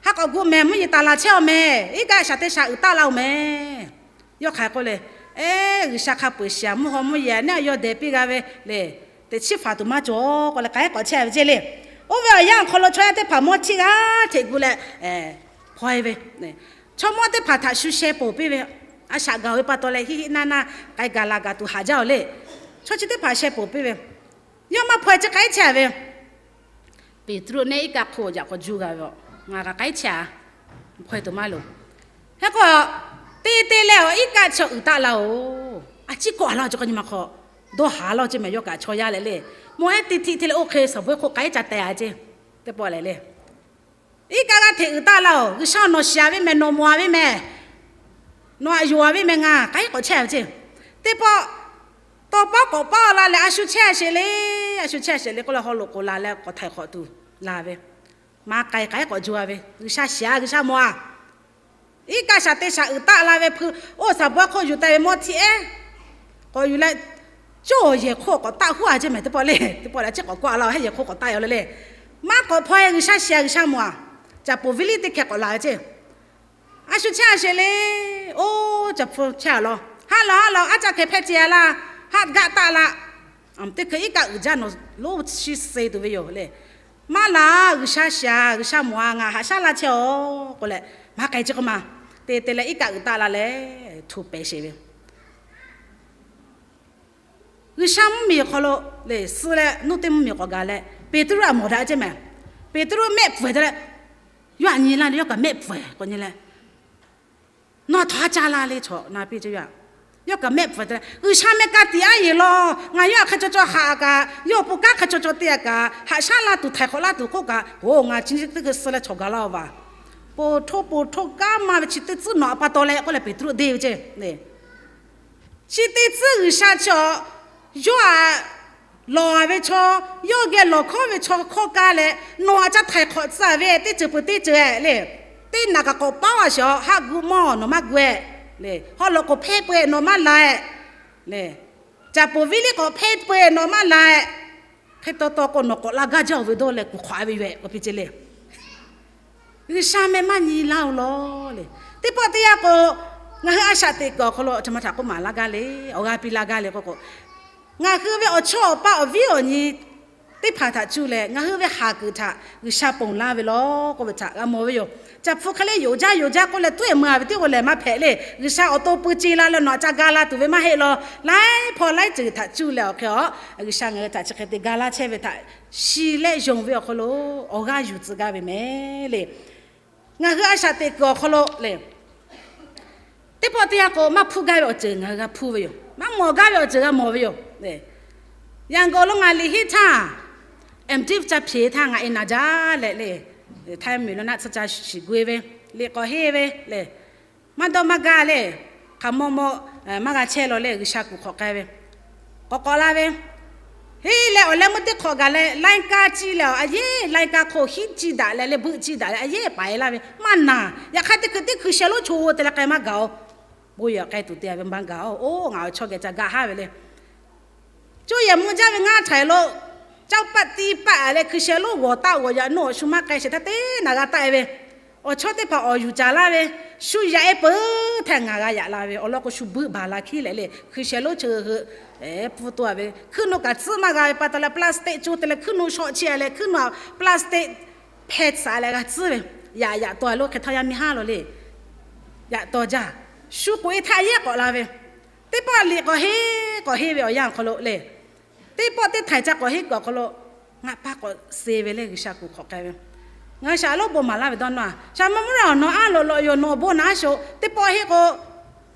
ha k'awꞈ gu mehˍ, mvuhˇ yeˬ taˍ laˬ chehˇ-aw mehˍ. Iˉ kaˆ shaˍ teˇ shaˍ uiˍ taˆ laˇ-oˬ mehˍ. Yawˇ hk'aˬ hk'e k'oˆ le, Eˉ, G'uiˬsha hk'a peu-eˬ shiˍ-aˬ, mvuhˇ haw mvuhˇ yehˬ neˉ yawˇ dehꞈ piˇ g'a ve le. Teꞈ chiˉ hpaˍ tuˬ maˇ cawˬ k'oˆ leh k'ai k'awꞈ chehˇ ve ceˇ le. Oˇ ve awˬ yanˇ awˬ hk'aw lo chaw yaˇ teˇ hpaˍ mawˇ htiˇ g'aˇ hteꞈ gu leh hpaw-e ve. Chaw mawˇ teˇ hpaˍ htaꞈ shu sheh ponˬ piˇ ve, a shaꞈ gaˬ-oˬ ve pa taw leh hiˆ hiˆ naˇ naˇ k'ai gaˬ la gaˬ tuˬ haꞈ jaˇ-oˬ le. Chaw chi teˇ hpaˍ sheh ponˬ piˇ ve, yawˇ maˇ hpaw-e chi k'ai chehˇ ve. Peˍtruˆ neˉ iˉ kaˆ hk'oˆ yaꞈ k'aw juˇ g'a ve, ngaˬ kaꞈ k'ai chehˇ-a, hpaw-e tuˬ maˇ loˍ. Hk'e k'o, te te leh awˬ iˉ kaˆ chi awˬ uiˍ taˆ la-oˬ. A ciˉ kawˆ-a laˇ-oˬ, chi k'o nyi ma hk'aw dawˇ haˍ laˇ-oˬ ceˇ mehˍ, yawˇ kaꞈ chaw yaˇ leh le. Mawˬ-eˉ teˇ htiˆ hteˇ leh oˇ hk'e saˍ bawehˇ hk'oˆ k'ai caˇ tehꞈ-a ceˇ. Teˇ pawˆ lehˬ le, iˉ kaˆ g'aˇ hteꞈ uiˍ taˆ la-oˬ. G'uiˬsha nawˬ shiˍ-a ve mehˍ, nawˬ mawˬ-a ve mehˍ, nawˬ aꞈ yonˍ-a ve mehˍ, ngaˬ k'ai k'awꞈ chehˇ-a ve ceˇ. Teˇ pawˆ tawˇ pawˉ k'awꞈ paˉ-a la leh a shu chehˇ-a sheˍ le. A shu chehˇ-a sheˍ le k'oˆ leh haw loꞈ k'oˍ la leh k'awꞈ htaiˍ hk'awꞈ tuˬ la ve. Maˇ k'ai, k'ai k'awꞈ juˇ-a ve, G'uiˬsha shiˍ-a, G'uiˬsha mawˬ-a. Iˉ kaˆ shaˍ te shaˍ uiˍ taˆ la ve hpu, oˇ saˍ bawehˇ hk'oˆ yuˬ taˍ ve mawˇ htiˆ-ehˉ k'awꞈ yuˬ leh, cawˇ yehˬ hk'oˆ k'awꞈ taˆ huˉ-a ceˇ mehˍ. Teˇ pawˆ le, teˇ pawˆ leh a ciˉ k'awꞈ kawˆ-a laˇ-oˬ, heˉ yehˬ hk'oˆ k'awꞈ taˆ-e-a le le. Maˇ k'awꞈ hpaw-e, G'uiˬsha shiˍ-a, G'uiˬsha mawˬ-a. Caˍ poˍ viˉ liˇ teˇ hkeh k'awꞈ la ve ceˇ. A shu chehˇ-a sheˍ le. Oˇ, caˍ poˍ chehˇ-a law, haˉ law haˉ law, aˉ caˆ hkeh hpehˇ ce-a laˇ. Haˆ gaˆ taˆ la. Teˇ hkeh iˉ kaˆ uiˍ jaˇ nawˬ lonˉ chi suh tuˬ ve yoˬ le. Maˇ laˬ, G'uiˬsha shiˍ-a, G'uiˬsha mawˬ-a, ngaˬ haꞈ shaˉ laˇ chehˇ-oˬ k'oˆ leh, maˇ k'ai ceˇ k'oˆ ma. Te te leh iˉ kaˆ uiˍ taˆ la leh, htu pehˍ sheˍ ve. G'uiˬsha mvuhˇmiˬ awˬ hk'aw lo le suh leh, nuˇ teˇ mvuhˇmiˬ k'awꞈ gaˬ leh, Peˍtruˆ aꞈ mawˬ daꞈ ceˇ mehˍ. Peˍtruˆ mehˆ pfuhˍ te leh, yawˇ aꞈ nyi laˇ le, yawˇ kaꞈ mehˆ pfuhˍ k'awꞈ nyi leh, Nawˬ aˬ htoꞈ ha ca la le chaw na piˇ ceˇ. Yawˇ kaꞈ mehˆ pfuhˍ te leh, G'uiˬsha meh ka tiꞈ aˉ yeˬ law. Ngaˬ yawˇ aꞈ hk'e caw caw haꞈ kaꞈ, yawˇ awˬ pon kanˉ hk'e caw caw te-a kaꞈ, haꞈ shaˉ laˇ tuˬ, htaiˍ hk'awꞈ laˇ tuˬ k'oˆ kaꞈ, oˬ, ngaˬ chi teˇ hkeh suh leh chawˬ gaˬ laˇ-oˬ vaˬ. Poˬ htoˇ poˬ htoˇ kanˉ ma ve chi teˇ tcuhˉ nawˬ aꞈ pa taw leh k'oˆ leh Peˍtruˆ deˇ ve ceˇ. Chi teˇ tcuhˉ G'uiˬsha chi awˬ, yawˇ aꞈ lawˬ-a ve chaw, yawˇ geh lawˬ hkawˉ ve chaw hkawˇ kaˇ leh, nawˬ aꞈ ca htaiˍ hk'awꞈ tcuh ve teˇ ceuˬ peuˬ teˇ ceuˬ-e le. Teˇ naꞈ kaꞈ k'awꞈ paˉ-a sheˍ-a, haˆ gu mawˇ nawˬ maˇ gu-e le. Haw loꞈ k'oˍ hpehˇ peu-eˬ nawˬ maˇ la-e le. Caˍ poˍ viˉ liˇ k'awꞈ hpehˇ peu-eˬ nawˬ maˇ la-e. Hk'e taw taw k'o, nawˬ k'awꞈ la gaˇ jaˇ-oˬ ve dawˇ leh kuˬ hk'awꞈ-a ve yoˬ-ehˍ k'oˆ piˇ ceˇ le. G'uiˬsha meh maˇ nyi laˇ-oˬ law le. Teˇ pawˆ teˇ yanˇ k'o, ngaˬ hui a shaꞈ teꞈ kuiˬ awˬ hk'aw lo a htoꞈ ma htaꞈ k'oˆ maˍ laˇ gaˇ le, awˬ g'aˇ piˇ laˇ gaˇ le k'oˆ k'o, ngaˬ hui ve awˬ chawˇ awˬ paˇ awˬ viˉ awˬ nyi teˇ hpaˍ htaꞈ cuˇ leh ngaˬ hui ve haˍ kuiˬ htaꞈ G'uiˬsha ponˬ laˇ ve law k'oˆ ve htaꞈ g'a mawˬ ve yoˬ. Caˍ pfuhˇ hk'e le yoˬ jaˇ yoˬ jaˇ k'oˆ leh tuˉ-e meuˇ-a ve teˇ g'aˇ lehˬ maˇ hpehꞈ le. G'uiˬsha awˬ to pui ce la leh nawˬ aꞈ ca ga la tuˬ ve maˇ heˆ law. Laiˉ hpawˇ laiˉ ceuˬ htaꞈ cuˇ leh awˬ hk'e a, G'uiˬsha ngaˬ hui htaꞈ chi hk'e te ga laˇ chehˇ ve htaꞈ shiˍ leh yonˍ ve awˬ hk'aw lo awˬ g'aˇ yuˬ tcuh gaˇ ve mehˍ le. Ngaˬ hui a shaꞈ teꞈ kuiˬ awˬ hk'aw lo le, teˇ pawˆ teˇ yanˇ k'o maˇ hpuˇ gaˇ ve awˬ ceuˬ ngaˬ hui g'a hpuˇ ve yoˬ. Maˇ mawˬ gaˇ ve awˬ ceuˬ g'a mawˬ ve yoˬ. Yaꞈ k'aw lo ngaˬ liꞈ henˇ htaˇ, M.Div ca hpeꞈ htaˇ ngaˬ e naˍ jaˇ leh le, htaiˇ miˬ lo naˆ tsuhˇ ca shiˍ gu-e ve, liꞈ k'awꞈ henˇ ve le, maˇ dawˇ maˇ gaˇ le, hk'aˬ maw maw maˇ g'a chehˇ law le, G'uiˬsha kuˬ hk'awꞈ k'ai ve, k'awꞈ k'awꞈ la ve, henˇ leh awˬ leh meuˇ teˇ hk'awꞈ gaˬ leh laiˉ kaˇ ciˇ leh a yehˉ, laiˉ kaˇ hk'oˆ hiˉ ciˇ daꞈ leh le buˆ ciˇ daꞈ leh a yehˉ paiˍ laˇ ve maˇ naˬ. Yaꞈ hk'aˇ teˇ hkui teˇ hkui sheh lonˉ cho te leh k'ai maˇ gaˬ-oˬ. Bon yehˬ k'ai tuˬ te ve maˇ gaˬ-oˬ. Oˇ, ngaˬ awˬ chawˇ geh ca gaˇ haˉ ve le. Coˇ yehˬ mvuh jaˇ ve ngaˇ htaiˍ lo, caˇ paˆ tiˇ paˆ leh hkui sheh lonˉ g'awˬ taˆ g'awˬ yaꞈ nawˇ awˬ shu maˇ k'ai shehˍ htaˇ teˇ naˬ g'a taˆ-e ve, awˬ chawˇ teˇ hpaˍ awˬ yuˬ caˍ laˇ ve, shu yaꞈ-e peuˬ htaˇ ngaˬ g'a yaꞈ la ve awˬ lawn k'o, shu buiˆ baˬ la hkiˉ leh le, hkui sheh lonˉ chi hui hpfuhˇ to-a ve, hkuiˉ nuˆ kaꞈ tcuhˉ maˇ g'a ve pa taw leh plastic co te leh hkuiˉ nuˆ shawˆ chiˇ-a leh hkuiˉ nuˆ plastic hpeh tsuhꞈ leh g'a tcuhˉ ve, yaꞈ yaꞈ taw-a lo hk'e htaˇ yaˇ miˇ haˉ law le, yaꞈ taw jaˇ. Shu k'oꞈ-e htaˇ yehˉ k'awꞈ la ve, teˇ pawˆ liꞈ k'awꞈ henˇ k'awꞈ henˇ ve awˬ yanˇ awˬ hk'aw lo le, teˇ pawˆ teˇ htaiˍ ca k'awꞈ henˇ kuiˬ awˬ hk'aw lo, ngaˬ pa k'awꞈ suh ve le, G'uiˬsha kuˬ hk'awꞈ k'ai ve, ngaˬ hui shaˍ lonˉ bon maˍ laˇ ve dawˇ nawˇ-a, shaˍ ma mvuhˇ raˇ awˬ nawˬ aˉ loꞈ loꞈ yoˬ, nawˬ awˬ bon naꞈ a shoˍ, teˇ pawˆ henˇ k'o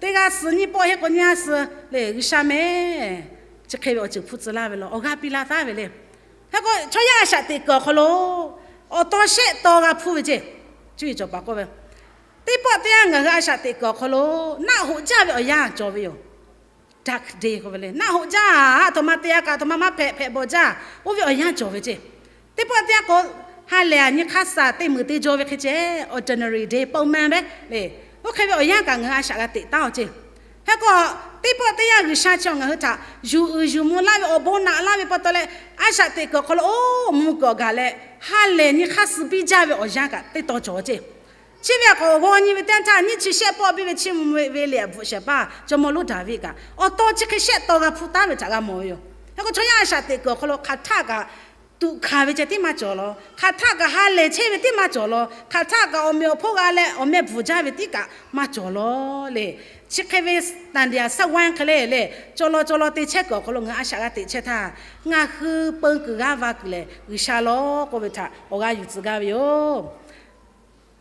teˇ g'aˇ suh, nyiˇ pawˆ henˇ k'o nyiˇ g'aˇ suh le, G'uiˬsha meh chi hk'e ve awˬ ceuˬ hpu tcuh laˇ ve law, awˬ g'aˇ piˇ laˇ taˉ ve le. Hk'e k'o chaw yaˇ a shaꞈ teꞈ kuiˬ awˬ hk'aw lo awˬ taw shehˆ taw g'a hpuˇ ve ceˇ. Cuˇ yiˍ cawˬ paˍ k'oˆ ve, teˇ pawˆ teˇ yanˇ ngaˬ hui a shaꞈ teꞈ kuiˬ awˬ hk'aw lo naˆ hoꞈ jaˇ ve awˬ yanˇ cawˬ ve yoˬ. Dark day k'oˆ ve le, naˆ hoꞈ jaˇ, aˬ htoꞈ ma te-a kaꞈ aˬ htoꞈ ma maˇ hpehꞈ hpehꞈ bawˬ jaˇ, oˇ ve awˬ yanˇ cawˬ ve ceˇ. Teˇ pawˆ teˇ yanˇ k'o, ha lehˬ nyi hk'aˇ suh teˇ meunˍ te jaw ve hk'e ceh, ordinary day ပုံမှန်ပဲ le, oˇ hk'e ve awˬ yanˇ kaꞈ ngaˬ hui a shaꞈ g'a teꞈ taˉ-oˬ ceˇ. Hk'e k'o, teˇ pawˆ teˇ yanˇ G'uiˬsha chi ngaˬ hui htaꞈ yuˬ uiˍ yuˬ mvuh laˇ ve awˬ bon naꞈ laˇ ve pa taw leh, a shaꞈ teꞈ kuiˬ awˬ hk'aw lo oˇ mvuh kuiˬ awˬ gaˬ leh, ha lehˬ nyi hk'aˇ suh biˇ jaˇ ve awˬ yanˇ kaꞈ teˇ taw cawˬ ceˇ. Chi ve a k'awꞈ g'aw nyi ve teˇ yanˇ htaˇ, nyiˇ chi shehˆ pawˆ biˇ ve Chiˇ mvuh ve liꞈ bvuhꞈ shehˍ hpaˇ jawˇmawˇ Loˇdaˍviˆ kaꞈ awˬ taw chi hk'e shehˆ taw g'a hpuˇ taˉ ve htaꞈ g'a mawˬ ve yoˬ. Hk'e k'o, chaw yaˇ a shaꞈ teꞈ kuiˬ awˬ hk'aw lo hk'aˬ htaˆ kaꞈ tuꞈ hkanˍ ve ceh tiˉ maˇ cawˬ law. Hk'aˬ htaˆ kaꞈ ha lehˬ chehˇ ve tiˉ maˇ cawˬ law. Hk'aˬ htaˆ kaꞈ awˬ meꞈ awˬ hponˇ g'a leh awˬ meh bvuhˬ jaˇ ve tiˉ kaꞈ maˇ cawˬ law le. Chi hk'e ve သန္ဓေစက်ဝိုင်း hk'e le le, caw law caw law te chehˇ kuiˬ awˬ hk'aw lo ngaˬ hui a shaꞈ g'a teꞈ chehˇ htaˇ, ngaˬ hui peun kuiˬ g'aˇ va kuiˬ lehˬ G'uiˬsha law k'oˆ ve htaꞈ awˬ g'aˇ yuˬ tcuh gaˇ ve yoˬ.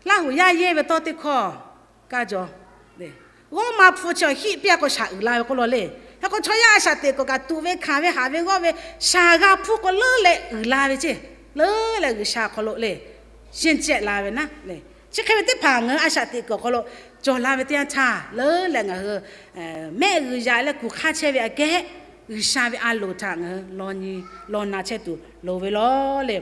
Laˇ huˍ yaˇ yehˇ ve tawˇ teˇ hkawˇ kaˇ jaw, g'awˇ ma hpu chi awˬ hiˆ piˇ a k'o shaˍ uiˍ la ve k'oˆ law le. Hk'e k'o, chaw yaˇ a shaꞈ teꞈ kuiˬ kaꞈ tuꞈ ve hkanˍ ve haꞈ ve g'awˇ ve shaˍ g'a hpuˇ k'o leuˉ leh uiˍ la ve ceˇ, leuˉ leh G'uiˬsha awˬ hk'aw lo le, yeˇ cehˆ la ve naˉ le. Chi hk'e ve teˇ hpaˍ ngaˬ hui a shaꞈ teꞈ kuiˬ awˬ hk'aw lo cawˬ la ve teˇ yanˇ htaˇ, leuˉ leh ngaˬ hui mehˆ g'uiˬ yaꞈ leh kuˬ hk'aˇ chehˇ ve aꞈ kehˉ, G'uiˬsha ve a loˍ htaꞈ ngaˬ hui law nyi law na chehˇ tuˬ loˍ ve law le.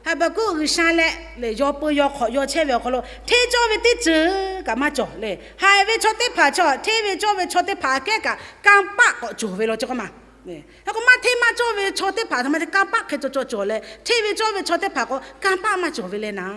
Haˍbaˍkuˆ G'uiˬsha leh le yaw peu yaw hk'awꞈ yaw chehˇ ve awˬ hk'aw lo hteˇ cawˇ ve teˇ ceuˬ kaꞈ maˇ cawˬ le. Haiˬ ve chaw teˇ hpaˍ chaw, hteˇ ve cawˇ ve chaw teˇ hpaˍ aꞈ kehˉ kaꞈ kanˇ paˆ k'awꞈ cawˬ ve law chi k'oˆ ma. Hk'e k'o, maˇ hteˇ maˇ cawˇ ve chaw teˇ hpaˍ htaꞈ ma te kanˇ paˆ hk'e cawˬ cawˬ cawˬ leh, hteˇ ve cawˇ ve chaw teˇ hpaˍ k'o kanˇ paˆ maˇ cawˬ ve le naˉ.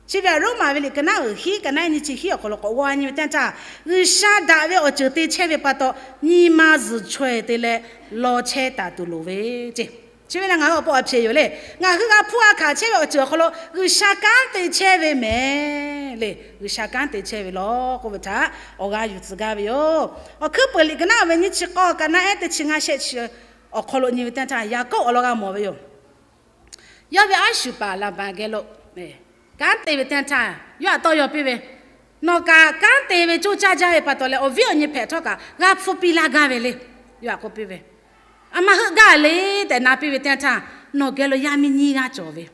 Chi ve aꞈ Roˉmaꞈ ve liꞈ ka naˉ uiˍ hiˉ ka naˉ nyiˇ chi hiˉ awˬ hk'aw lo k'awꞈ g'aw nyi ve teˇ yanˇ htaˇ, G'uiˬsha daꞈ ve awˬ ceuˬ te chehˇ ve pa taw, nyi ma zuhˬ chaweh te leh law chehˇ taˍ tuˬ loˍ ve ceˇ. Chi ve lehˬ ngaˬ hui awˬ pon awˬ hpeꞈ yoˬ le. Ngaˬ hui g'a hpuˇ a hkanˍ chehˇ ve awˬ ceuˬ awˬ hk'aw lo G'uiˬsha kanˉ te chehˇ ve mehˍ le. G'uiˬsha kanˉ te chehˇ ve law k'oˆ ve htaꞈ awˬ g'aˇ yuˬ tcuh gaˇ ve yoˬ. Awˬ hkuiˉ peuˬ liꞈ ka naˉ uiˍ ve nyiˇ chi k'awˇ ka naˉ ehˉ teˇ chi ngaˇ shehˆ chi awˬ hk'aw lo nyi ve teˇ yanˇ htaˇ, Yaˍkoˆ awˬ lawn g'a mawˬ ve yoˬ. Yawˇ ve aˉ shuˍ paˍ Laˍbaˍ geh lo kanˉ te ve teˇ yanˇ htaˇ, yawˇ htaꞈ tawˇ yaw piˇ ve, Nawˬ kaꞈ kanˉ te ve coˇ caˇ jaˇ ve pa taw leh, awˬ viˉ awˬ nyi hpehꞈ htawˇ kaꞈ g'a hpfuhˇ piˇ laˇ gaˇ ve le. Yawˇ htaꞈ k'oˆ piˇ ve, A ma heuˆ gaˇ le tehꞈ na piˇ ve teˇ yanˇ htaˇ, Nawˬ geh lo yaˇ miˇ nyiˇ g'aˇ cawˬ ve,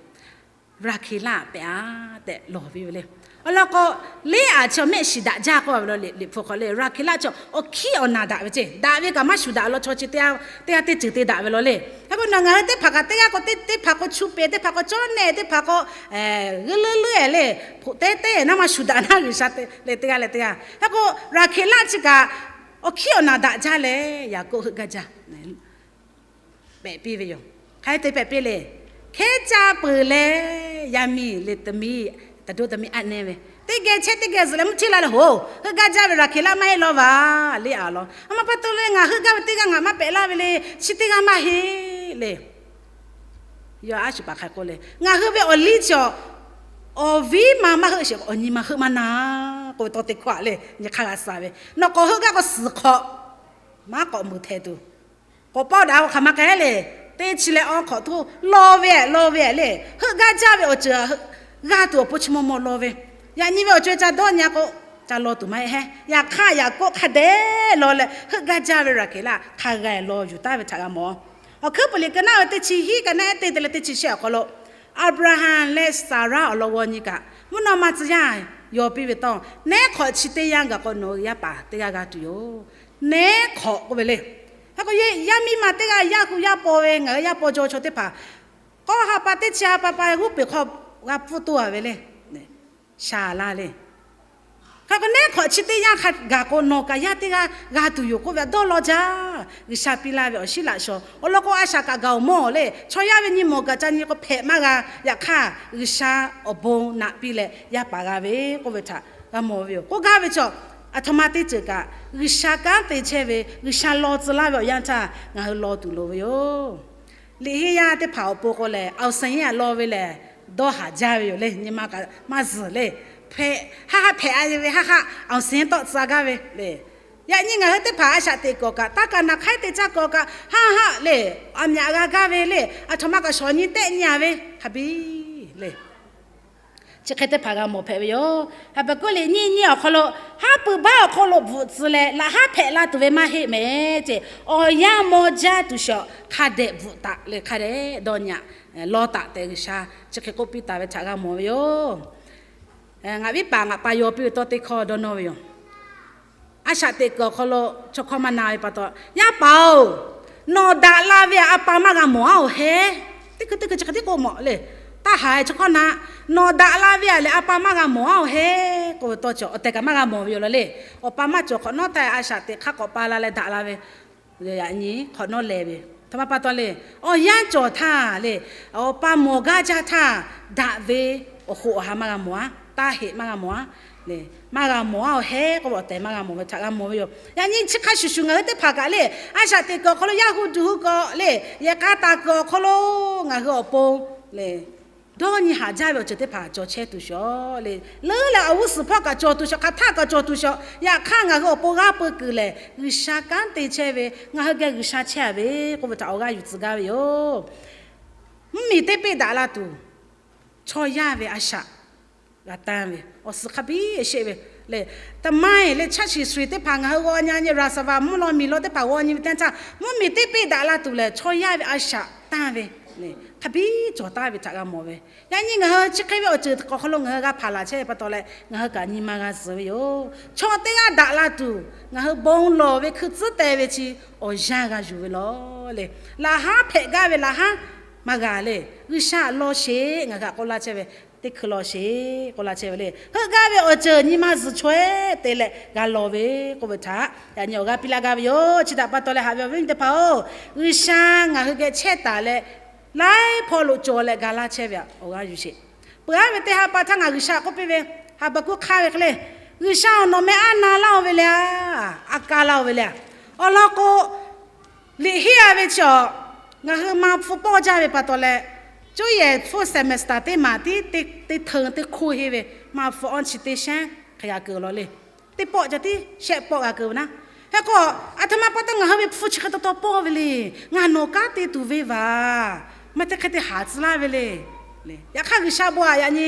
Raˍhkeˍlaˆ pehꞈ a tehꞈ lawˬ piˇ ve le. Awˬ lawn k'o, Leˇaꞈ chi awˬ mehˆ shiˍ daꞈ jaˇ k'oˆ ve law le. Liꞈ hpu hk'aw le, Raˍhkeˍlaˆ chi awˬ hkiˉ awˬ naˬ daꞈ ve ceˇ, daꞈ ve kaꞈ maˇ shuˍ daꞈ law, chaw chi teˇ g'aˇ teˇ ceuˬ te daꞈ ve law le. Hk'e k'o, nawˬ ngaˬ hui teˇ hpaˍ kaꞈ teˇ g'aˇ k'o teˇ hpaˍ k'o chu pehˍ, teˇ hpaˍ k'o cawˇ nehˬ, teˇ hpaˍ k'o g'euˆ leuˉ leuˉ le, hpoꞈ teˇ teˇ naˉ maˇ shuˍ daꞈ naˉ G'uiˬsha te leh teˇ g'aˇ leh teˇ g'aˇ. Hk'e k'o, Raˍhkeˍlaˆ chi kaꞈ awˬ hkiˉ awˬ naˬ daꞈ jaˇ leh, Yaˍkoˆ heuˆ gaˇ jaˇ pehꞈ piˇ ve yoˬ. Hk'aˬ hk'e te pehꞈ piˇ le. Hkehˉ caˇ peuˬ leh, yaˇ miˇ le tamiˇ, taˍ doˇ tamiˇ aˆ neˇ ve, teˇ geh chehˇ teˇ geh zuhꞈ leh mvuhˇ hteˇ la leh hoˬ, heuˆ gaˇ jaˇ ve Raˍhkeˍlaˆ maˇ heˆ law vaˬ. Leˇaꞈ law, A ma pa taw le, ngaˬ heuˆ gaˇ ve teˇ g'aˇ ngaˬ maˇ pehꞈ laˇ ve le. Chi teˇ g'aˇ maˇ heˆ le. Yawˇ aˉ shuˍ paˍ hk'a k'oˆ le, Ngaˬ hui ve awˬ liˇ chi awˬ, awˬ viˉ ma maˇ heuˆ sheˍ, awˬ nyi ma heuˆ maˇ na k'oˆ ve tawˇ teˇ hkawˇ a le, nyi hk'aˇ g'a suh ve. Nawˬ k'awꞈ heuˆ gaˇ k'o suhˍ hk'awꞈ maˇ k'awꞈ muiˬ htehꞈ tuˬ, k'awꞈ pawˆ daꞈ k'o hk'aˬ ma k'ai le. Teˇ chi leh awˬ hk'awꞈ htoˇ law ve, law ve le. Heuˆ gaˇ jaˇ ve awˬ ceuˬ g'a tuˬ awˬ pon chi maw maw law ve. Yaꞈ nyi ve awˬ co-e ca dawˇ nyi a k'o, ca law tuˬ maˇ heˆ. Yaꞈ hk'aˇ, Yaˍkoˆ hk'a dehꞈ law leh heuˆ gaˇ jaˇ ve Raˍhkeˍlaˆ hk'a g'a law yuˬ taˍ ve htaꞈ g'a mawˬ. Awˬ hkuiˉ puiˍ liꞈ ka naˉ ve teˇ chi hiˉ ka naˉ ehˉ teˇ te leh teˇ chi shehˆ awˬ hk'aw lo, Aˍbraˍhanˍ leh Saˍraˆ awˬ lawn g'aw nyi kaꞈ, mvuhˇ naw ma tcuh yaˇ yaw piˇ ve tawˇ, Nehˉ hk'awꞈ chi teˇ yanˇ gaˬ k'o nawˬ hui yaˇ paˍ teˇ g'aˇ g'a tuˬ yoˬ. Nehˉ hk'awꞈ k'oˆ ve le. Hk'e k'o, yaˇ miˇ ma teˇ g'aˇ yaˇ hu yaˇ paw ve, ngaˬ hui yaˇ paw jaw chaw teˇ hpaˍ k'awˇ ha pa teˇ chi ha pa pa g'uˇ peˬ hk'aw g'a pfuhˇ toˇ a ve le. Sha laˇ le. Hk'e k'o, nehˉ hk'awꞈ chi teˇ yanˇ hk'a gaˬ k'o nawˬ kaꞈ yaˇ teˇ g'aˇ g'a tuˬ yoˬ k'oˆ ve a dawˇ law jaˇ. G'uiˬsha piˇ laˇ ve awˬ shiˉ laꞈ shaw awˬ lawn k'o, a shaꞈ kaꞈ gaˬ awˬ mawˇ le. Chaw yaˇ ve nyi mawˬ gaˬ ca nyi k'o hpehꞈ maˇ g'a. Yaꞈ hk'aˇ, G'uiˬsha awˬ bon naꞈ piˇ leh yaˇ paˍ g'a ve k'oˆ ve htaꞈ g'a mawˬ ve yoˬ. K'oˆ gaˇ ve chaw, aˬ htoꞈ ma teˇ ceuˬ kaꞈ G'uiˬsha kanˉ te chehˇ ve, G'uiˬsha law tcuh laˇ ve awˬ yanˇ htaˇ ngaˬ hui law tuˬ loˍ ve yoˬ. Liꞈ henˇ yaˇ teˇ hpaˍ awˬ pon k'o lehˬ, awˬ suhˍ yaˇ law ve lehˬ, dawˇ haˍ jaˇ ve yoˬ le. Nyi ma kaꞈ maˇ zuhˬ le. Haˆ haˆ hpehꞈ a ve, haˆ haˆ awˬ suhˍ tawˆ tcuh gaˇ ve le. Yaꞈ nyi ngaˬ hui teˇ hpaˍ a shaꞈ teꞈ kuiˬ awˬ kaꞈ, taˇ kaꞈ naˬ hk'aiˉ te caˇ kuiˬ awˬ kaꞈ, haˆ haˆ le, aˬ myaꞈ g'a gaˇ ve le. Aˬ htoꞈ ma kaꞈ shawˍ nyi tehˆ nyi a ve hk'a biˇ le. Chi hk'e teˇ hpaˍ g'a mawˬ hpehꞈ ve yoˬ. Haˍbaˍkuˆ liꞈ nyiˇ nyiˇ awˬ hk'aw lo, haˉ pui baˆ awˬ hk'oˆ lo bvuhꞈ tcuh leh laꞈ haˉ hpehꞈ la tuˬ ve maˇ heˆ mehˍ ceˇ. Awˬ yanˇ maw jaˇ tuˬ shawˍ hk'a dehꞈ bvuhꞈ taˍ le, hk'a dehꞈ dawˇ nyi a, law taˍ tehꞈ G'uiˬsha chi hk'e k'oˆ piˇ taˍ ve htaꞈ g'a mawˬ ve yoˬ. Ngaˬ viˉ paˍ ngaˬ pa yaw piˇ ve tawˇ teˇ hkawˇ dawˇ nawˇ ve yoˬ. A shaꞈ teꞈ kuiˬ awˬ hk'aw lo chaw hkawˇ maˇ na ve pa taw, Yaˇ paˍ-oˬ, nawˬ daꞈ la ve aꞈ a pa maˇ g'a mawˬ a oˬ heˉ. Teˇ hkui teˇ hkui chi hk'e tiˉ k'oˆ mawˬ le. Taˇ haˍ e chaw hkawˇ na, nawˬ daꞈ la ve aꞈ lehˬ a pa maˇ g'a mawˬ a oˬ heˉ k'oˆ ve tawˇ cawˬ awˬ tehˬ kaꞈ maˇ g'a mawˬ ve yoˬ law le. Awˬ pa maˇ cawˬ hk'awꞈ nawˉ taˇ a shaꞈ teꞈ hk'aˇ k'awꞈ pa la leh daꞈ la ve, yaꞈ nyi hk'awꞈ nawˉ leh ve, htoꞈ ma pa taw le. Awˬ yanˇ cawˬ htaˇ le, awˬ pa mawˬ gaˇ jaˇ htaˇ, daꞈ ve awˬ hoꞈ awˬ ha maˇ g'a mawˬ a. taˇ heꞈ maˇ g'a mawˬ a le. Maˇ g'a mawˬ a, awˬ heh k'oˆ ve awˬ tehˬ maˇ g'a mawˬ ve htaꞈ g'a mawˬ ve yoˬ. Yaꞈ nyi chi hk'a shuˍ shuˍ ngaˬ hui teˇ hpaˍ kaꞈ le, a shaꞈ teꞈ kuiˬ awˬ hk'aw lo yaˇ hu duˬ hu kaꞈ le, yehˬ k'a taˍ kuiˬ awˬ hk'aw lo ngaˬ hui awˬ pon le, dawˇ nyi haꞈ jaˇ ve awˬ ceuˬ teˇ hpaˍ cawˬ chehˇ tuˬ shawˍ le. Leuˉ leh awˬ g'uˇ suhˍ hpawˇ kaꞈ cawˬ tuˬ shawˍ, hk'aˬ htaˆ kaꞈ cawˬ tuˬ shawˍ. Yaꞈ hk'aˇ ngaˬ hui awˬ pon g'aˇ peu kuiˬ lehˬ, G'uiˬsha kanˉ te chehˇ ve, ngaˬ hui geh G'uiˬsha chehˇ a ve k'oˆ ve htaꞈ awˬ g'aˇ yuˬ tcuh gaˇ ve yoˬ. Mvuhˇmiˬ teˇ peˆ daꞈ la tuˬ, chaw yaˇ ve a shaꞈ g'a tanˇ ve awˬ suhˍ hk'a biˇ sheˆ ve le. Taˍ maˇ eˬ le, chaˇ shiˍ suiˍ teˇ hpaˍ ngaˬ hui g'aw nyi nyi, raˍsaˍvaˍ mvuhˇ law miˬ law teˇ hpaˍ g'aw nyi ve teˇ yanˇ htaˇ, mvuhˇmiˬ teˇ peˆ daꞈ la tuˬ lehˬ, chaw yaˇ ve a shaꞈ tanˇ ve hk'a biˇ cawˬ taˍ ve htaꞈ g'a mawˬ ve. Yaꞈ nyi ngaˬ hui chi hk'e ve awˬ ceuˬ k'awꞈ hk'aw lo ngaˬ hui g'a hpaˍ laˬ chehˇ ve pa taw leh, ngaˬ hui kaꞈ nyi ma g'a zuhˬ ve yoˬ. Chaw teˇ g'aˇ daꞈ la tuˬ, ngaˬ hui bon lawˬ ve hkui tcuhˉ teh ve chi awˬ yanˇ g'a yuˬ ve lawˬ le. Laꞈ haˉ hpehꞈ gaˇ ve laꞈ haˉ maˇ g'a le. G'uiˬsha law sheˍ, ngaˬ hui htaꞈ k'oˆ laˇ chehˇ ve, teˇ hkui law sheˍ k'oˆ laˇ chehˇ ve le. Heuˆ gaˇ ve awˬ ceuˬ nyi ma zuhˬ chaweh te leh g'a lawˬ ve k'oˆ ve htaꞈ yaꞈ nyi awˬ g'aˇ piˇ laˇ gaˇ ve yoˬ. Chi htaꞈ pa taw leh haꞈ ve awˬ viˉ awˬ nyi teˇ hpaˍ-oˬ, G'uiˬsha ngaˬ hui geh chehˇ taˍ leh, laiˉ hpawˇ lo cawˬ leh ga laˇ chehˇ ve awˬ g'aˇ yuˬ sheˍ. Peuˬ aˉ ve teˇ ha pa htaˇ ngaˬ G'uiˬsha k'oˆ piˇ ve, Haˍbaˍkuˆ hk'aˇ ve hk'e le, G'uiˬsha-oˬ, nawˬ meh aˉ na laˇ-oˬ ve le, a kaˇ laˇ-oˬ ve le. Awˬ lawn k'o, liꞈ henˇ a ve chi awˬ, ngaˬ hui ma hpu pawˇ jaˇ ve pa taw leh, cuˇ yehˬ hpfuhˇ semester teˇ maˬ tiˉ teˇ hteun teˇ hkoˇ henˇ ve, ma hpu awˇ chi teˇ shehnˉ hk'e g'a keu law le. Teˇ pawˆ ca tiˉ shehˆ pawˆ g'a keu ve naˉ. Hk'e k'o, aˬ htoꞈ ma pa taw ngaˬ hui ve hpu chi hk'e taw taw pawˇ ve le. Ngaˬ nawˬ kanˉ te tuˬ ve vaˬ, maˇ te hk'e te haˍ tcuh laˇ ve le. Yaꞈ hk'aˇ G'uiˬsha bon aꞈ yaꞈ nyi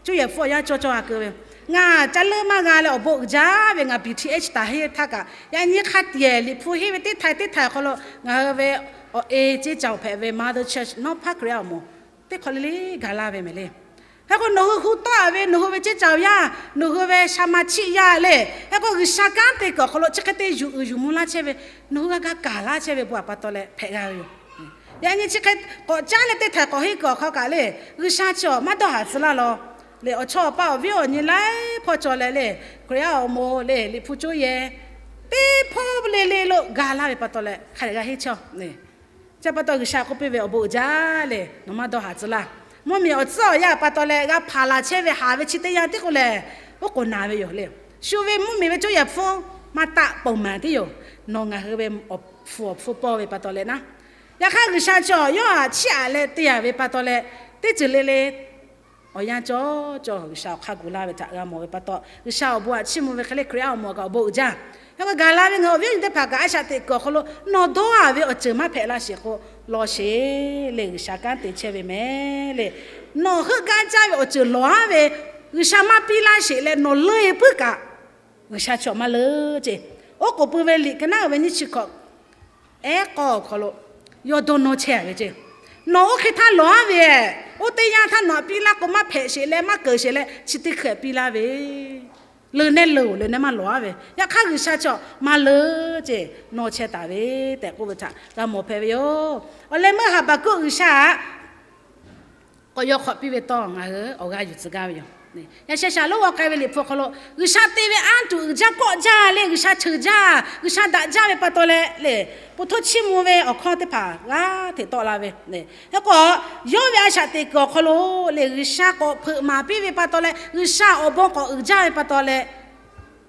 cuˇ yehˬ hpfuhˇ awˬ yanˇ cawˇ cawˇ g'a keu ve. Ngaˬ ca leuˆ maˇ g'a leh awˬ bon uiˍ jaˇ ve, ngaˬ B Th taˍ henˇ htaˇ kaꞈ, yaꞈ nyi hk'a tiꞈ yehˬ liꞈ hpu henˇ ve teˇ htaiˍ teˇ htaiˍ awˬ hk'aw lo ngaˬ hui ve awˬ e ceˇ ca awˬ hpehꞈ ve Mother Church Nawˉ hpaˉ Hkriꞈ yaˇ awˬ moˍ teˇ hk'aw le le gaˬ laˇ ve mehˍ le. Hk'e k'o, nawˬ hui hu tawˆ a ve nawˬ hui ve ceˇ ca awˬ yaˇ, nawˬ hui ve sha ma chiˆ yaˇ le. Hk'e k'o, G'uiˬsha kanˉ te kuiˬ awˬ hk'aw lo chi hk'e te yuˬ uiˍ yuˬ mvuh laˇ chehˇ ve, nawˬ hui g'a ga kaˬ laˇ chehˇ ve bon aꞈ pa taw leh hpehꞈ g'a ve yoˬ. Yaꞈ nyi chi hk'e k'awꞈ caˉ leh teˇ htaiˍ k'awꞈ henˇ kuiˬ awˬ hk'aw kaꞈ le, G'uiˬsha chi awˬ maˇ dawˇ haˍ tcuh laˇ law le. Awˬ chawˇ awˬ paˇ awˬ viˉ awˬ nyi laiˉ hpawˇ cawˬ leh le, Hkriꞈ yaˇ awˬ moˍ le, liꞈ hpu cuˇ yehˬ teˇ hpawˇ le le lo ga laˇ ve pa taw leh hk'a dehꞈ g'a henˇ chawˇ le. Chi pa taw G'uiˬsha k'oˆ piˇ ve, awˬ bon uiˍ jaˇ le, nawˬ maˇ dawˇ haˍ tcuh laˇ. Mvuhˇmiˬ awˬ tcuhˉ awˬ yanˇ pa taw leh g'a hpaˍ laˬ chehˇ ve haˍ ve chi teˇ yanˇ tiˉ k'o lehˬ, oˉ k'oˍ naˍ ve yoˬ le. Shu ve mvuhˇmiˬ ve cuˇ yehˬ hpfuhˇ maˇ taˆ ponˬ maˍ tiˉ yoˬ. Nawˬ ngaˬ hui ve awˬ hpu awˬ hpfuhˇ pawˇ ve pa taw leh naˉ, yaꞈ hk'aˇ G'uiˬsha chaw yawˇ htaꞈ chiˇ aꞈ leh te yaˍ ve pa taw leh, teˇ ceuˬ le le awˬ yanˇ cawˇ cawˇ G'uiˬsha awˬ hk'aˇ gu laˇ ve htaꞈ g'a mawˬ ve pa taw, G'uiˬsha awˬ bon aꞈ chiˇ mvuh ve hk'e le, Hkriꞈ yaˇ awˬ moˍ kaꞈ awˬ bon uiˍ jaˇ. Hk'e k'o, gaˬ la ve ngaˬ hui awˬ viˉ awˬ nyi teˇ hpaˍ kaꞈ a shaꞈ teꞈ kuiˬ awˬ hk'aw lo nawˬ dawˇ a ve awˬ ceuˬ maˇ hpehꞈ laˇ sheˍ k'o, law sheˍ le, G'uiˬsha kanˉ te chehˇ ve mehˍ le. Nawˬ heuˆ gaˇ jaˇ ve awˬ ceuˬ lawˬ aˉ ve, G'uiˬsha maˇ piˇ laˇ sheˍ leh nawˬ leuˆ e puiˉ kaꞈ, G'uiˬsha chaw maˇ leuˆ ceˇ. Oˉ k'oˍ pui ve liꞈ ka naˉ ve nyiˇ chi hkawꞈ ehˉ k'awˇ awˬ hk'aw lo yawˇ dawˇ nawˇ chehˇ a ve ceˇ. Nawˬ oˇ hk'e htaˇ lawˬ aˉ ve, oˇ teˇ yanˇ htaˇ nawˬ htaꞈ piˇ laˇ k'o maˇ hpehꞈ sheˍ leh maˇ keunˍ sheˍ leh chi teˇ hk'e piˇ laˇ ve, leuˬ nehˇ leuˬ leuˬ nehˇ maˇ lawˬ aˉ ve. Yaꞈ hk'aˇ G'uiˬsha chaw maˇ leuˆ ceˇ, nawˇ chehˇ taˍ ve tehꞈ k'oˆ ve htaꞈ g'a mawˬ hpehꞈ ve yoˬ. Awˬ leh meuˇ Haˍbaˍkuˆ G'uiˬsha aꞈ k'awꞈ yaw hk'awꞈ piˇ ve tawˇ ngaˬ hui awˬ g'aˇ yuˬ tcuh gaˇ ve yoˬ. Yaꞈ sheh shaˍ lonˉ g'aw k'ai ve liꞈ hpu awˬ hk'aw lo, G'uiˬsha te ve anˇ tuˬ uiˍ jaˇ kawˆ jaˇ le, G'uiˬsha cheuˬ jaˇ, G'uiˬsha daꞈ jaˇ ve pa taw leh le, po htoˇ chiˇ mvuh ve awˬ hkawˇ teˇ hpaˍ g'aˇ hteꞈ tawˆ la ve le. Hk'e k'o, yawˇ ve a shaꞈ teꞈ kuiˬ awˬ hk'aw lo le, G'uiˬsha k'awꞈ hpeuꞈ maˍ piˇ ve pa taw leh, G'uiˬsha awˬ bon k'awꞈ uiˍ jaˇ ve pa taw leh,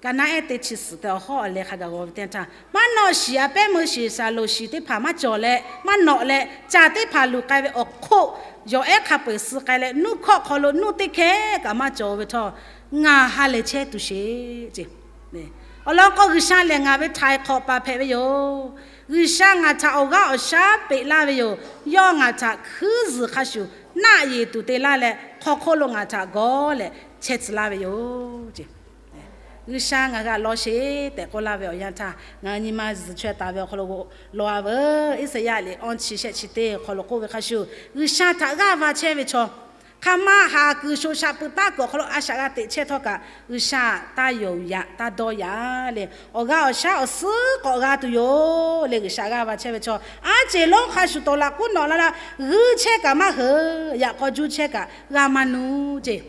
ka naˉ ehˉ teˇ chi suhˍ te awˬ hawˉ awˬ leh hk'a gaˬ g'aw ve teˇ yanˇ htaˇ, maˇ nawꞈ shiˍ a pehˉ meuˇ shiˍ saˍ loˍ shiˍ teˇ hpaˍ maˇ cawˬ leh, maˇ nawꞈ leh, caˬ teˇ hpaˍ luˬ k'ai ve awˬ hk'oˆ yawˬ ehˉ hk'a peu eˬ suh k'ai leh, nuˇ hkawˆ hk'aw lo nuˇ teˇ hkehˉ kaꞈ maˇ cawˬ ve htawˇ, ngaˬ ha lehˬ chehˇ tuˬ sheˍ ceˇ. Awˬ lawn k'o, G'uiˬsha lehˬ ngaˬ ve htaiˍ hk'awꞈ paˍ hpehꞈ ve yoˬ. G'uiˬsha ngaˬ htaꞈ awˬ g'aˇ awˬ shaˉ peꞈ laˇ ve yoˬ. Yawˇ ngaˬ htaꞈ hkuiˉ zuhˬ hk'a shuˍ naˆ yeˬ tuˬ te laˇ leh, hk'aw hk'oˆ lo ngaˬ htaꞈ gawˇ leh chehˇ tcuh laˇ ve yoˬ ceˇ. G'uiˬsha ngaˬ hui htaꞈ law sheˍ tehꞈ k'oˆ laˇ ve awˬ yanˇ htaˇ, ngaˬ hui nyi ma zuhˬ chaweh taˍ ve awˬ hk'aw lo law a veuˬ. Iˉsaˍyaˆ liꞈ awˇ chi shehˆ chi teˇ awˬ hk'aw lo k'oˆ ve hk'a shuˍ, G'uiˬsha htaꞈ g'aˇ va chehˇ ve chaw, hk'aˬ ma haˍ kuiˬ shoˍ shaꞈ peuˬ taˉ kuiˬ awˬ hk'aw lo a shaꞈ g'a teꞈ chehˇ htawˇ kaꞈ, G'uiˬsha taˇ yonˍ yaꞈ taˇ dawˇ yaꞈ le. Awˬ g'aˇ awˬ shaˉ awˬ suhˉ k'awꞈ g'a tuˬ yoˬ le. G'uiˬsha g'aˇ va chehˇ ve chaw, aˉ ceˬ lonˉ hk'a shuˍ tawˍ laꞈ k'uˉ nawꞈ la la, g'uiˇ chehˇ kaꞈ maˇ heuˬ, yaꞈ k'aw juˇ chehˇ kaꞈ g'a maˇ nuˇ ceˇ.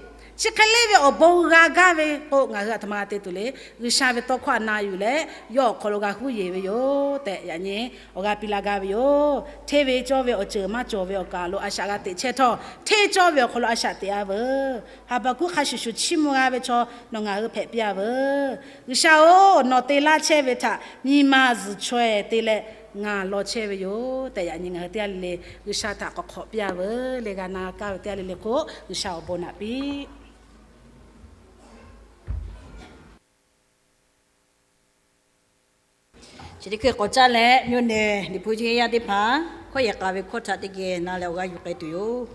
Chi hk'e le ve awˬ bon g'a gaˇ ve k'o, ngaˬ hui aˬ htoꞈ ma g'a te tuˬ le. G'uiˬsha ve tawˇ hkawˇ a na yuˬ leh, yawˇ awˬ hk'aw lo g'a huˉ yeˬ ve yoˬ tehꞈ, yaꞈ nyi awˬ g'aˇ piˇ laˇ gaˇ ve yoˬ. Hteˇ ve cawˇ ve awˬ ceuˬ maˇ cawˬ ve awˬ kaˍ lo a shaꞈ g'a teꞈ chehˇ htawˇ, hteˇ cawˇ ve awˬ hk'aw lo a shaꞈ teꞈ-a veuˬ. Haˍbaˍkuˆ hk'a shuˍ shuˍ chiˇ mvuh g'a ve chaw nawˬ ngaˬ hui hpehꞈ piˇ-a veuˬ. G'uiˬsha-oˬ, nawˬ te laˇ chehˇ ve htaꞈ nyi ma zuhˬ chaweh te leh ngaˬ law chehˇ ve yoˬ tehꞈ, yaꞈ nyi ngaˬ hui teˇ g'aˇ le le G'uiˬsha htaꞈ k'awꞈ hk'awꞈ piˇ-a veuˬ. Leh g'a na kaˇ ve teˇ g'aˇ le le k'o, G'uiˬsha awˬ bon naꞈ piˇ. Chi teˇ hkui k'awꞈ caˇ leh, mvuhˇ naw liꞈ hpu yaˇ teˇ hpaˍ hkawˇ yehˬ k'a ve hkawˇ htaꞈ teˇ geh na leh awˬ g'aˇ yuˬ k'ai tuˬ yoˬ.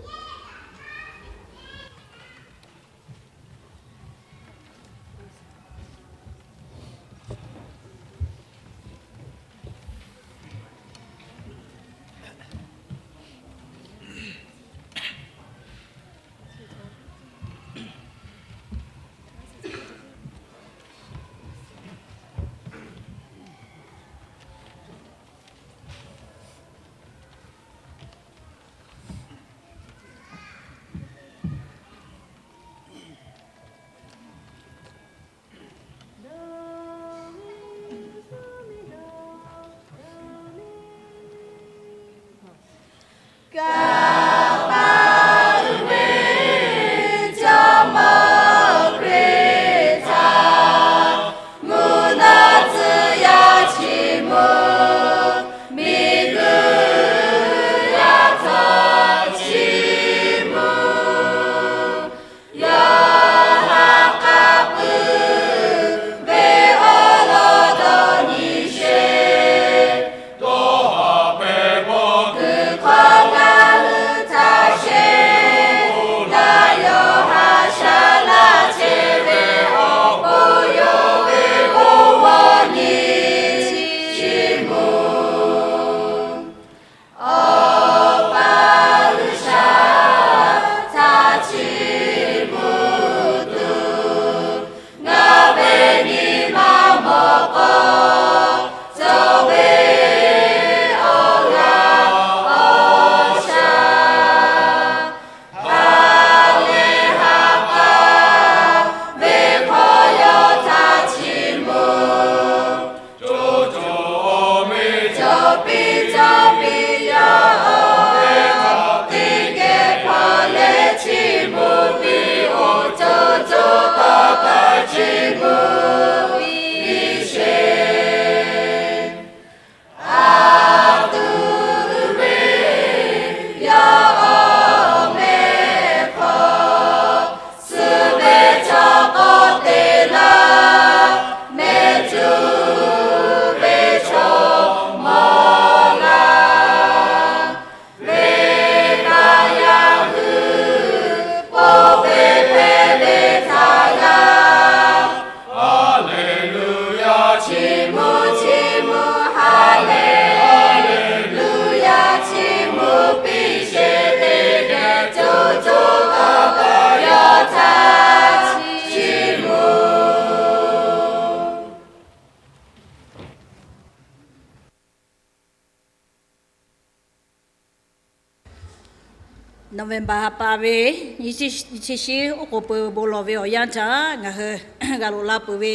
November ha pa ve nyiˇ chi shiˉ oˉ k'oˍ pui bon lawˬ ve awˬ yanˇ htaˇ ngaˬ hui g'a loꞈ la peuˬ ve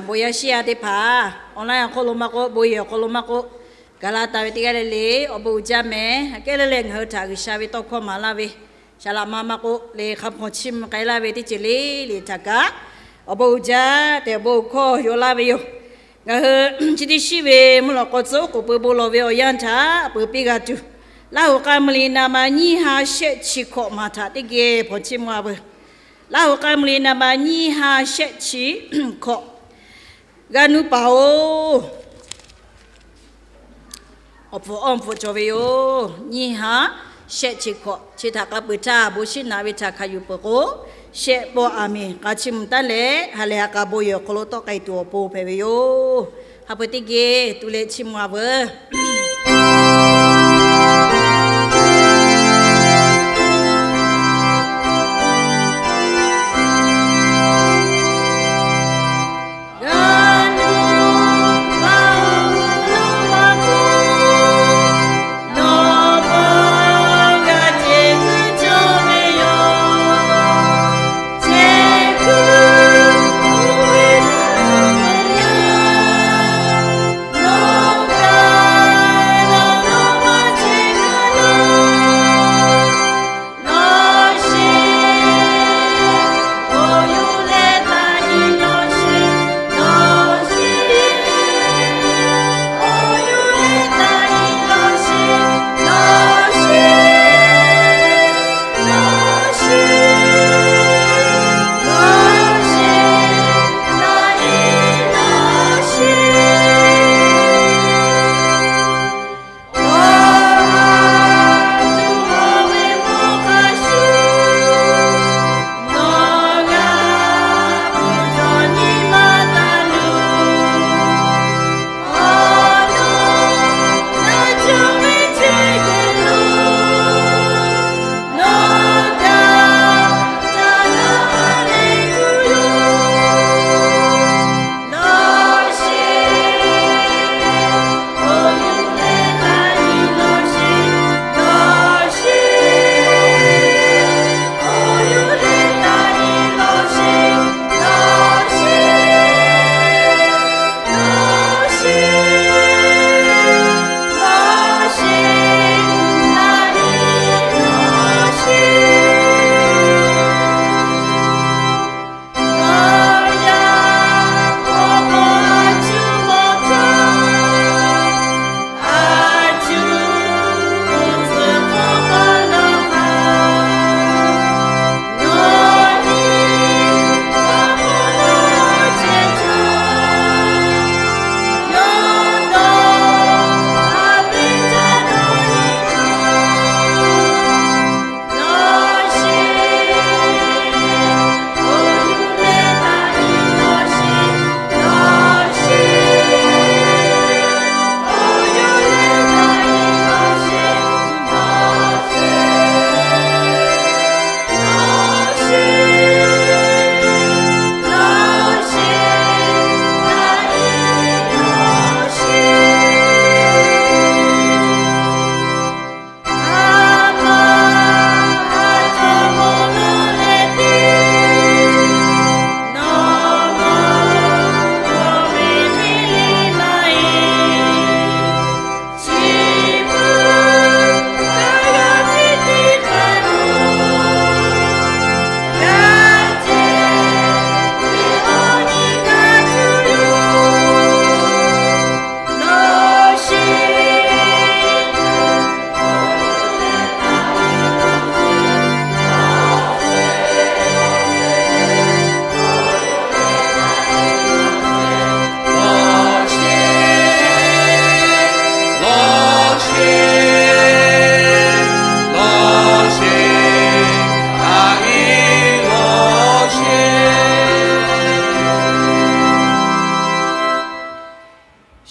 bon yaˇ shiˉ yaˇ teˇ hpaˍ online awˬ hk'aw lo maˇ k'oˆ, bon yehˬ awˬ hk'aw lo maˇ k'oˆ, gaˬ la taˍ ve teˇ g'aˇ le le awˬ bon uiˍ jaˇ mehˍ. Aꞈ kehˉ le le ngaˬ hui htaꞈ G'uiˬsha ve tawˇ hkawˇ maˍ laˇ ve, shaˍ laꞈ ma maˇ k'oˆ, le hk'a hpawnˬ chiˇ mvuh k'ai laˇ ve teˇ ceuˬ le le htaꞈ kaꞈ awˬ bon uiˍ jaˇ tehꞈ bon hkawˇ yaw laˇ ve yoˬ. Ngaˬ hui chi teˇ shiˉ ve mvuhˇ lawꞈ k'aw tcuh oˉ k'oˍ pui bon lawˬ ve awˬ yanˇ htaˇ peuˬ piˇ g'a tuˬ, Laˇ huˍ k'a mvuh liꞈ naˍ baꞈ nyiˇ ha shehˆ chi hkawꞈ maˬ htaꞈ teˇ geh hpawnˬ chiˇ mvuh-a veuˬ. Laˇ huˍ k'a mvuh liꞈ naˍ baꞈ nyiˇ ha shehˆ chi hkawꞈ. G'a nuˇ paˍ-oˬ, awˬ hpfuhꞈ awˬ hpfuhꞈ cawˬ ve yoˬ. Nyiˇ ha shehˆ chi hkawꞈ chi htaꞈ k'a peuˬ htaˇ, bon shiˉ naꞈ ve htaꞈ hkanˍ yuˬ peuˬ k'o, shehˆ pawˆ aˬ miˍ k'a chiˇ mvuh taˉ leh, ha lehˬ ha k'a bon yehˬ awˬ hk'aw lo tawˆ k'ai tuˬ awˬ pon hpehꞈ ve yoˬ. Hk'a peu teˇ geh tu leh chiˇ mvuh-a veuˬ.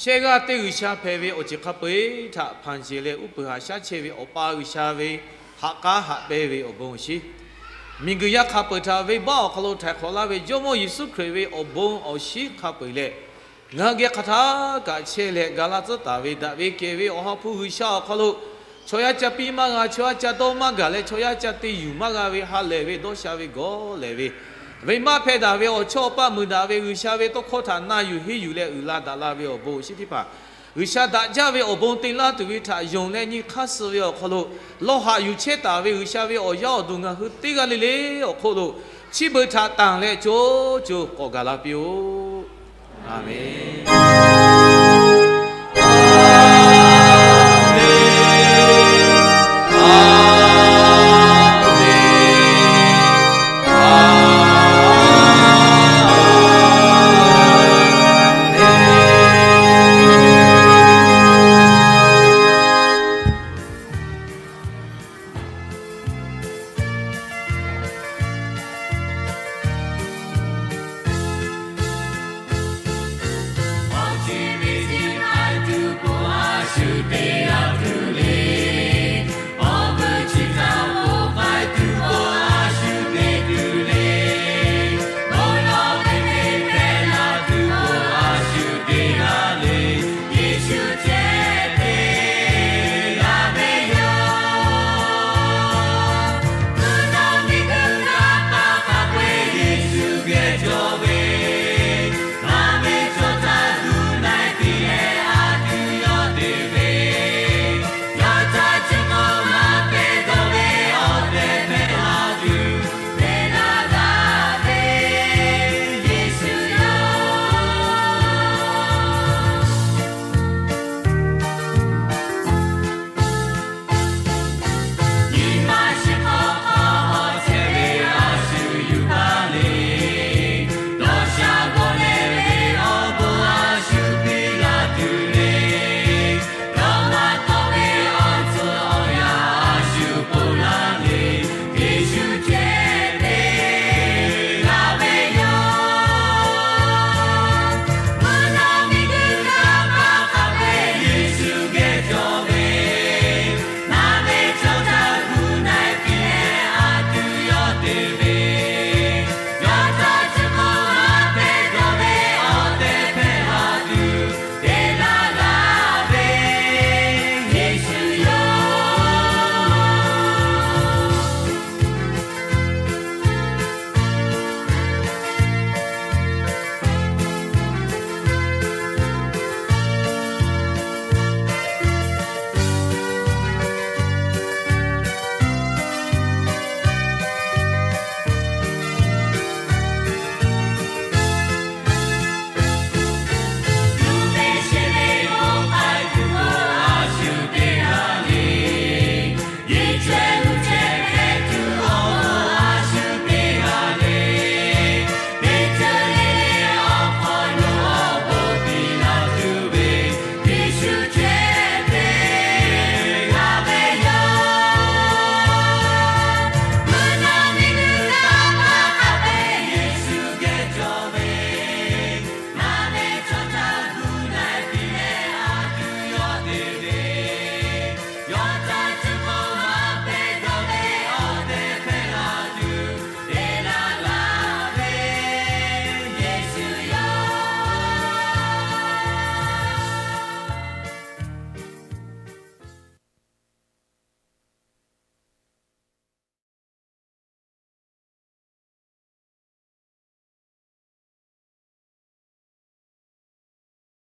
Chehˇ g'aˇ teˇ G'uiˬsha hpehꞈ ve awˬ ceuˬ hk'a peu-eˬ htaꞈ hpanˍ jeˬ leh uˉ peunˍ haꞈ shaˉ chehˇ ve Awˬ pa G'uiˬsha ve haꞈ k'aˉ haꞈ pehnˇ ve awˬ bon awˬ shiˍ, miˬguiˬ yaˇ hk'a peu-eˬ htaꞈ venˇbaˆ awˬ hk'aw lo htaiˍ hk'awꞈ laˇ ve Jawˇmawˇ Yeˍsuˆ Hkriꞈ ve awˬ bon awˬ shiˍ hk'a peu-eˬ leh, ngaˬ hui geh hk'aˬ htaˇ kaꞈ chehˇ leh ga laˇ tcuhˉ taˍ ve daꞈ ve kehˬ ve Awˬ ha hpu G'uiˬsha awˬ hk'aw lo, chaw yaˇ ca piˇ maˇ g'a, chaw yaˇ ca dawˇ maˇ gaˬ leh chaw yaˇ ca te yuˬ maˇ g'a ve ha lehˬ ve dawˇ sha ve gawˬ lehˬ ve, venˇbaˆ hpehˇ daꞈ ve awˬ chawˇ awˬ paˆ muiˬ daꞈ ve G'uiˬsha ve tawˇ hkawˇ htaꞈ na yuˬ henˇ yuˬ leh uiˍ la daꞈ la ve awˬ bon awˬ shiˍ teˇ hpaˍ, G'uiˬsha daꞈ jaˇ ve awˬ bon te laˇ tuˬ ve htaꞈ yonˍ leh nyi hk'aˇ suh ve awˬ hk'aw lo, lawˇ haꞈ yuˬ chehˇ taˍ ve G'uiˬsha ve awˬ yaˇ awˬ duˬ ngaˬ hui teˇ g'aˇ le le awˬ hk'oˆ lo, chi beuꞈ htaꞈ tanˬ leh co co k'awꞈ gaˬ la piˇ-oˆ. Aˍmenˍ.